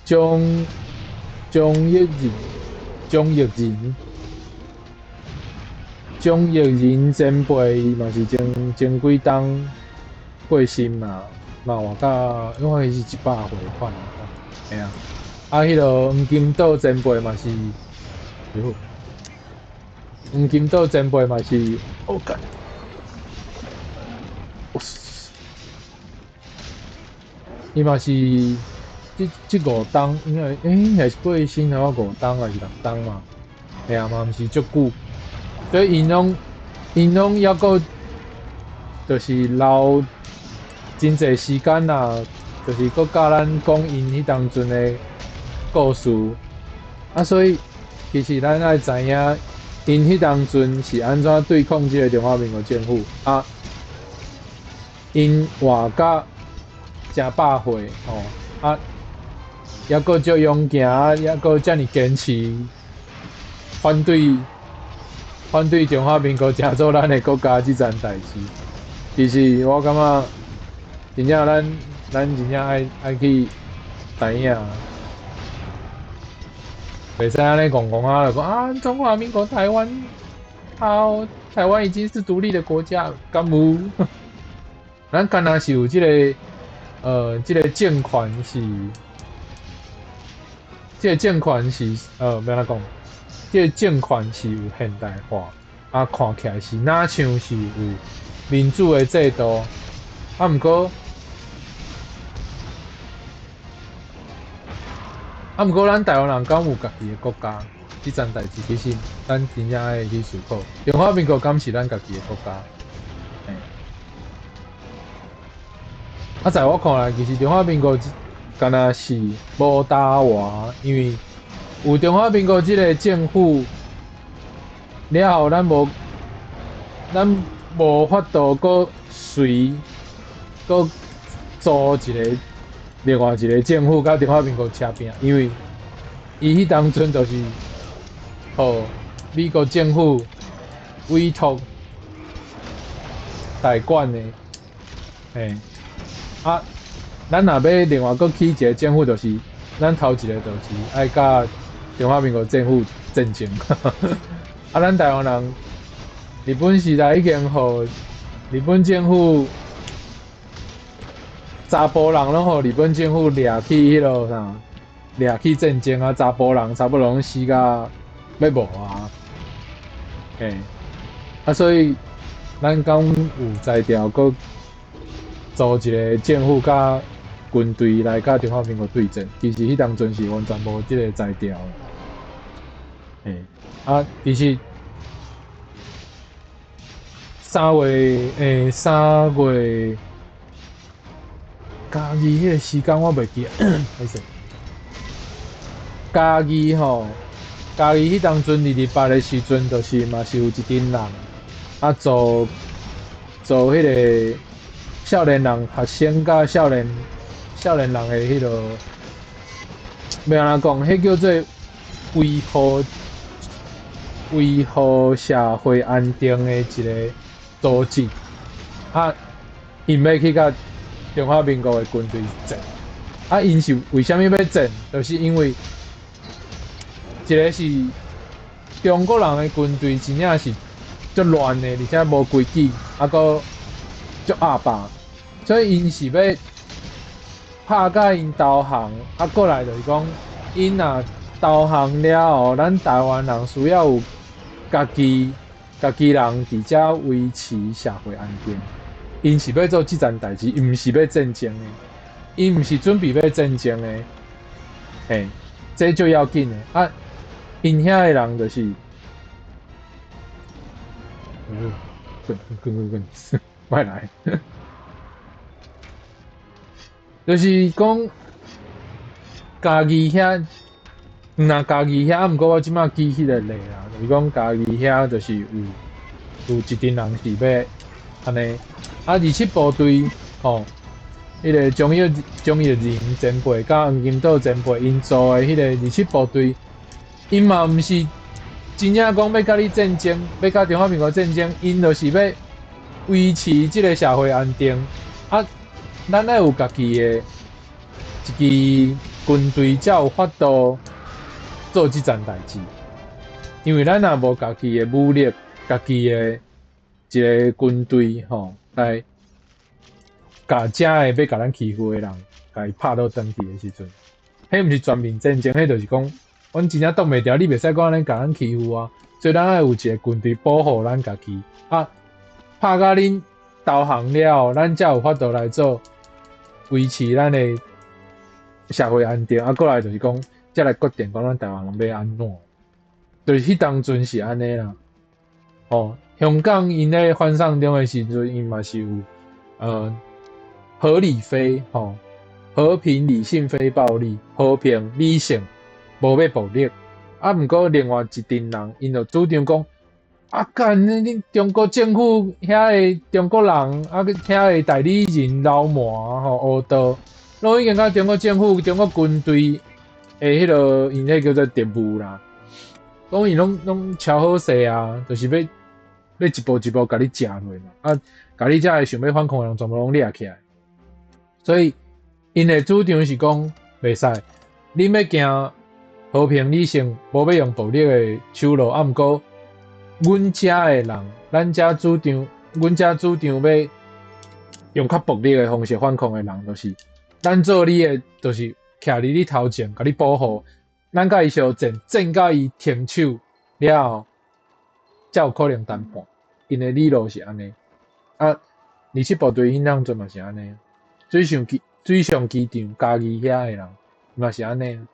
張益仁、張益仁、張益仁前輩，伊嘛是前幾冬過身嘛，嘛活甲，因為伊是100歲款，嘿啊。啊，彼个黃金島前輩嘛是，黃金島前輩嘛是，哦幹。伊嘛是這五冬，應該應該是過身了五冬還是六冬嘛？嘿啊，嘛毋是足久，所以𪜶攏猶閣就是留真濟時間啦，就是閣教咱講𪜶彼當陣的故事。啊，所以其實咱愛知影𪜶彼當陣是按怎對抗這個中華民國政府啊，𪜶活甲誠百歲吼，啊，猶閣足勇健，啊，猶閣遮爾堅持反對中華民國成做咱的國家這層代誌。其實我感覺，真正咱真正愛去知影。袂使按呢戇戇啊，就講啊，中華民國台灣好，台灣已經是獨立的國家，敢有？咱敢若是有這個政權是，這個政權是欲按怎講？這個政權是有現代化，啊，看起來是若像是有民主的制度，啊，毋過，咱台灣人敢有家己的國家？這層代誌其實咱真正愛去思考，中華民國敢是咱家己的國家？嘿，啊，在我看來，其實中華民國敢若是無焦活，因為有中華民國這個政府了後，咱無法度閣隨閣組一個另外一個政府佮中華民國車拚，因為伊彼當陣就是予美國政府委託代管的，嘿，啊，咱若欲另外閣起一個政府，就是咱頭一個就是愛佮中華民國政府戰爭，啊，咱台灣人日本時代已經予日本政府查埔人攏予日本政府掠去彼落啥，掠去戰爭啊！查埔人差不多攏死甲欲無啊，嘿，啊，所以咱敢有才調閣組一個政府佮軍隊來佮中華民國對戰？其實彼當陣是完全無這個才調，嘿，啊，其實3月嘉義彼個時間我袂記，歹勢。嘉義吼，嘉義彼當陣228的時陣，就是嘛是有一陣人啊做做彼個少年人學生佮少年人的彼個，欲按怎講？彼叫做維護社會安定的一個組織，啊，𪜶欲去佮中華民國的軍隊戰，啊，𪜶是為啥物欲戰？就是因為一個是中國人的軍隊真正是足亂的，而且無規矩，啊，閣足鴨霸，所以𪜶是欲拍共𪜶投降，啊，過來就是講，𪜶若投降了後，咱台灣人需要有家己人佇遮維持社會安定。𪜶是欲做這層代誌，毋是欲戰爭的，𪜶毋是準備欲戰爭的，嘿，這最要緊的。啊，𪜶遐的人就是，滾滾滾滾，莫來，就是講嘉義遐，毋若嘉義遐，毋過我這馬記彼個例啦，就是講嘉義遐就是有一陣人是欲按呢。啊，27部隊吼，彼個張奕仁前輩佮黃金島前輩𪜶組的彼個二七部隊，𪜶嘛毋是真正講欲佮你戰爭，欲佮中華民國戰爭，𪜶就是欲維持這個社會安定。啊，咱愛有家己的一支軍隊，才有法度做這層代誌。因為咱若無家己的武力，家己的一個軍隊吼，來共遮的欲共咱欺負的人，共伊拍倒轉去的時陣，彼毋是全面戰爭，彼就是講，阮真正擋袂牢，你袂使閣按呢共咱欺負啊！所以咱愛有一個軍隊保護咱家己。啊，拍甲恁投降了後，咱才有法度來做維持咱的社會安定。啊，過來就是講，才來決定講咱台灣人欲按怎。就是彼當陣是按呢啦。哦，香港𪜶咧反送中的時陣，𪜶嘛是有和理非吼，和平理性非暴力，和平理性，無欲暴力。啊，毋過另外一陣人，𪜶就主張講，啊幹，恁中國政府遐个中國人，啊遐个代理人流氓吼，黑道，攏已經佮中國政府、中國軍隊的彼個，𪜶彼叫做特務啦。講𪜶攏超好勢啊，就是欲一步一步共你食落嘛，啊，共你遮个想欲反抗的人全部攏掠起來。所以，𪜶的主張是講袂使，恁欲行和和平理性，無欲用暴力的手路。啊，毋過，阮遮的人，咱遮主張，阮遮主張欲用較暴力的方式反抗的人，就是咱做你的，就是徛佇你頭前，共你保護。咱佮伊相戰，戰甲伊停手了後，才有可能談判。𪜶的理路是按呢。啊，二七部隊彼當陣嘛是按呢。水上機場嘉義遐的人嘛是按呢。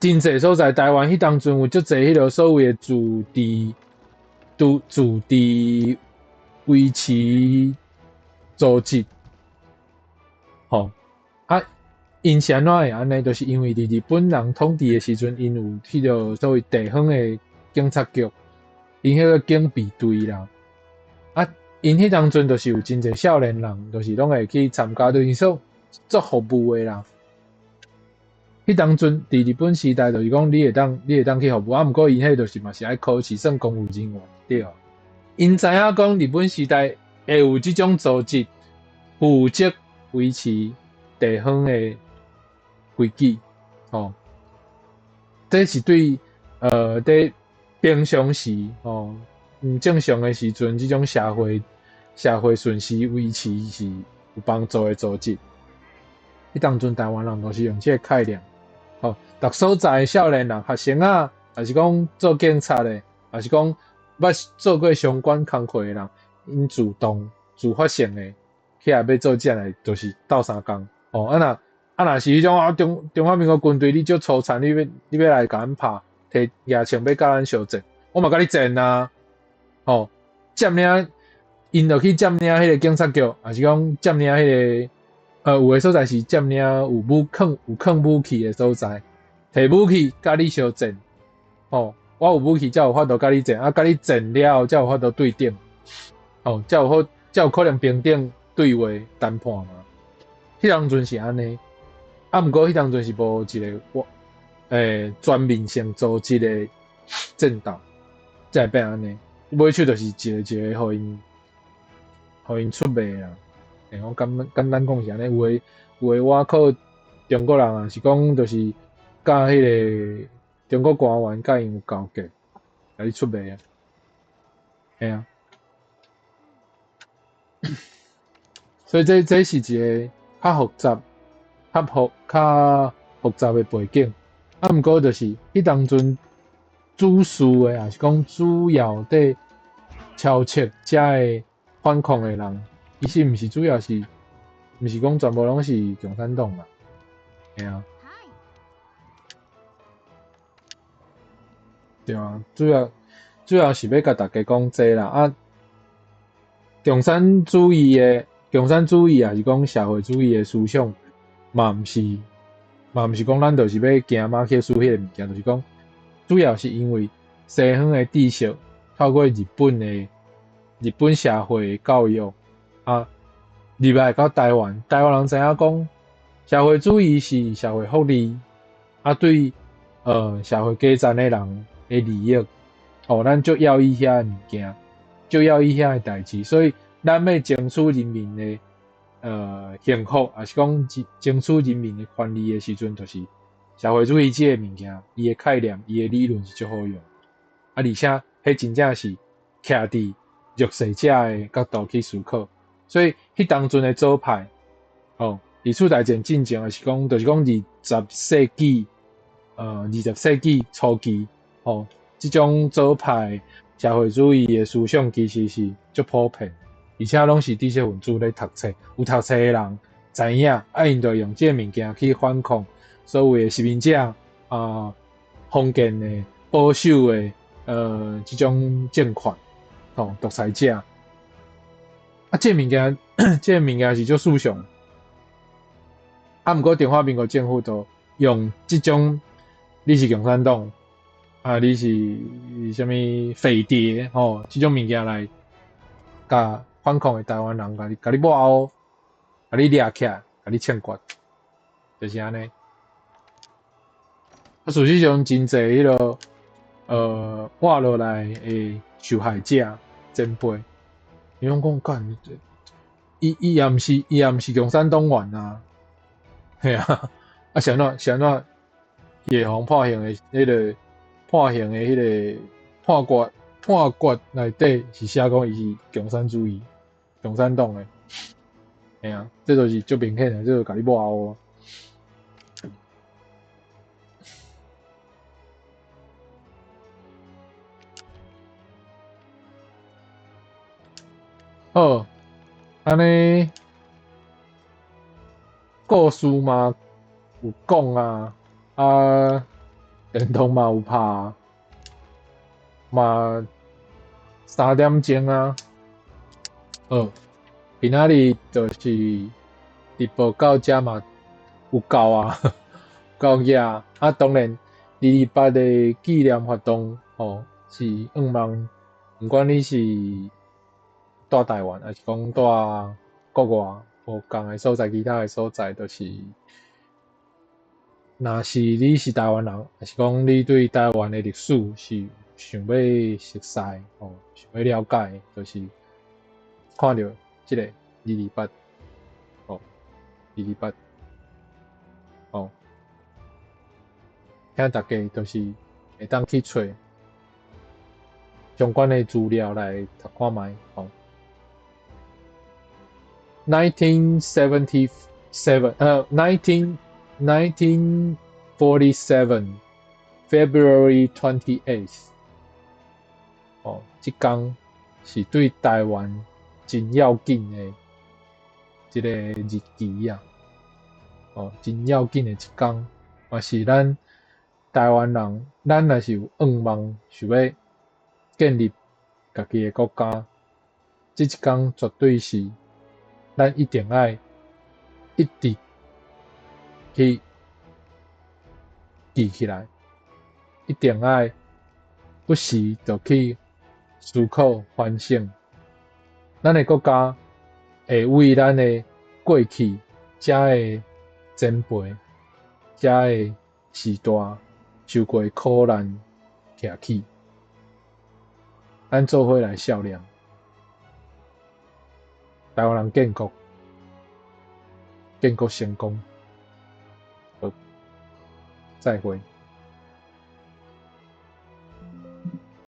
真濟所在，台灣彼當陣有足濟彼个所謂的自治維持組織，吼啊，𪜶是按怎會按呢？就是因為佇日本人統治的時陣，𪜶有彼个所謂地方的警察局，𪜶彼個警備隊啦。啊，𪜶彼當陣就是有真濟少年人，就是攏會去參加，就是說做服務的啦。彼當陣佇日本時代，就是講你會當去服務，啊，毋過𪜶彼就是嘛是愛考試，算公務人員對。𪜶知影講日本時代會有這種組織負責維持地方的規矩，吼，這是對佇平常時吼毋正常的時陣，這種社會順序維持是有幫助的組織。彼當陣台灣人就是用這個概念，吼，逐所在的少年人、學生仔，抑是講做警察的，抑是講捌做過相關工課的人，𪜶主動、自發性的起來欲做這個，就是鬥相共。吼，啊若啊若是彼種啊中華民國軍隊，你足粗殘，你欲來共阮拍，提牙槍欲佮咱相戰，我嘛共你戰啊！吼，佔領，𪜶就去佔領彼个警察局，抑是講佔領彼个，有的所在是佔領有囥武器的所在，提武器共你相戰，吼，我有武器才有法度共你戰，啊，共你戰了後才有法度對等，吼，才有可能平等對話談判嘛。彼當陣是按呢，啊，毋過彼當陣是無一个我全面性組織的戰鬥，才會變按呢。尾手就是一个一个予𪜶出賣啦。我簡單講是按呢，有的倚靠中國人啊，是講就是佮彼个中國官員佮𪜶有勾結，共你出賣啊。嘿啊。所以這是一个較複雜的背景。啊，毋過就是彼當陣主事的，抑是講主要佇敲策遮个反抗的人，其實毋是主要是，毋是講全部攏是共產黨啦，嘿啊。對啊，主要是欲共大家講這啦。啊，共產主義，抑是講社會主義的思想，嘛毋是講咱就是欲行馬克思彼个物件，就是講主要是因為西方的知識透過日本社會的教育啊，入來到台灣，台灣人知影講社會主義是社會福利啊，對社會底層的人的利益，吼，咱足要伊遐的物件，足要伊遐的代誌，所以咱欲爭取人民的幸福，抑是講爭取人民的權利的時陣，就是社會主義這个物件，伊的概念、伊的理論是足好用。啊，而且彼真正是徛佇弱勢者的角度去思考，所以彼當陣的左派，吼，二次大戰進前，抑是講，就是講20世紀初期，吼，這種左派社會主義的思想其實是足普遍，而且攏是知識分子咧讀冊，有讀冊的人知影，啊，𪜶就用這个物件去反抗所謂的殖民者啊、封建的、保守的，這種政權，吼，獨裁者。啊，這个物件是足思想。啊，毋過中華民國政府就用這種，你是共產黨，啊，你是啥物匪諜，吼，這種物件來，共反抗的台灣人，共你抹烏，共你掠起來，共你槍決，就是按呢。啊，事實上，真濟彼个活落來的受害者前輩，伊攏講幹，伊也毋是共產黨員啊，嘿啊，啊是按怎伊會予判刑的彼個判刑的彼個判決判決內底是寫講伊是共產主義、共產黨的，嘿啊，這就是足明顯的，這就共你抹烏。好，按呢故事嘛有講啊，啊，電動嘛有拍，嘛3點鐘啊。好，今仔日就是直播到遮嘛有夠啊，夠額啊。當然，228的紀念活動吼，是向望，毋管你是蹛台灣，抑是講蹛國外，無仝的所在，其他的所在，就是，若是你是台灣人，抑是講你對台灣的歷史是想欲熟似，吼，想欲了解，就是看著這个二二八，吼，二二八，吼，請大家就是會當去揣相關的資料來讀看覓，吼。1977，1947 February 28th，哦，這工是對台灣真要緊的一個日期啊，哦，真要緊的一工，嘛是咱台灣人，咱若是有願望想欲建立家己的國家，這一工絕對是咱一定愛一直去記起來，一定愛不時就去思考反省，咱的國家會為咱的過去遮的前輩、遮的時代受過苦難徛起，咱做伙來笑臉。台灣人建國，建國成功。好，再會。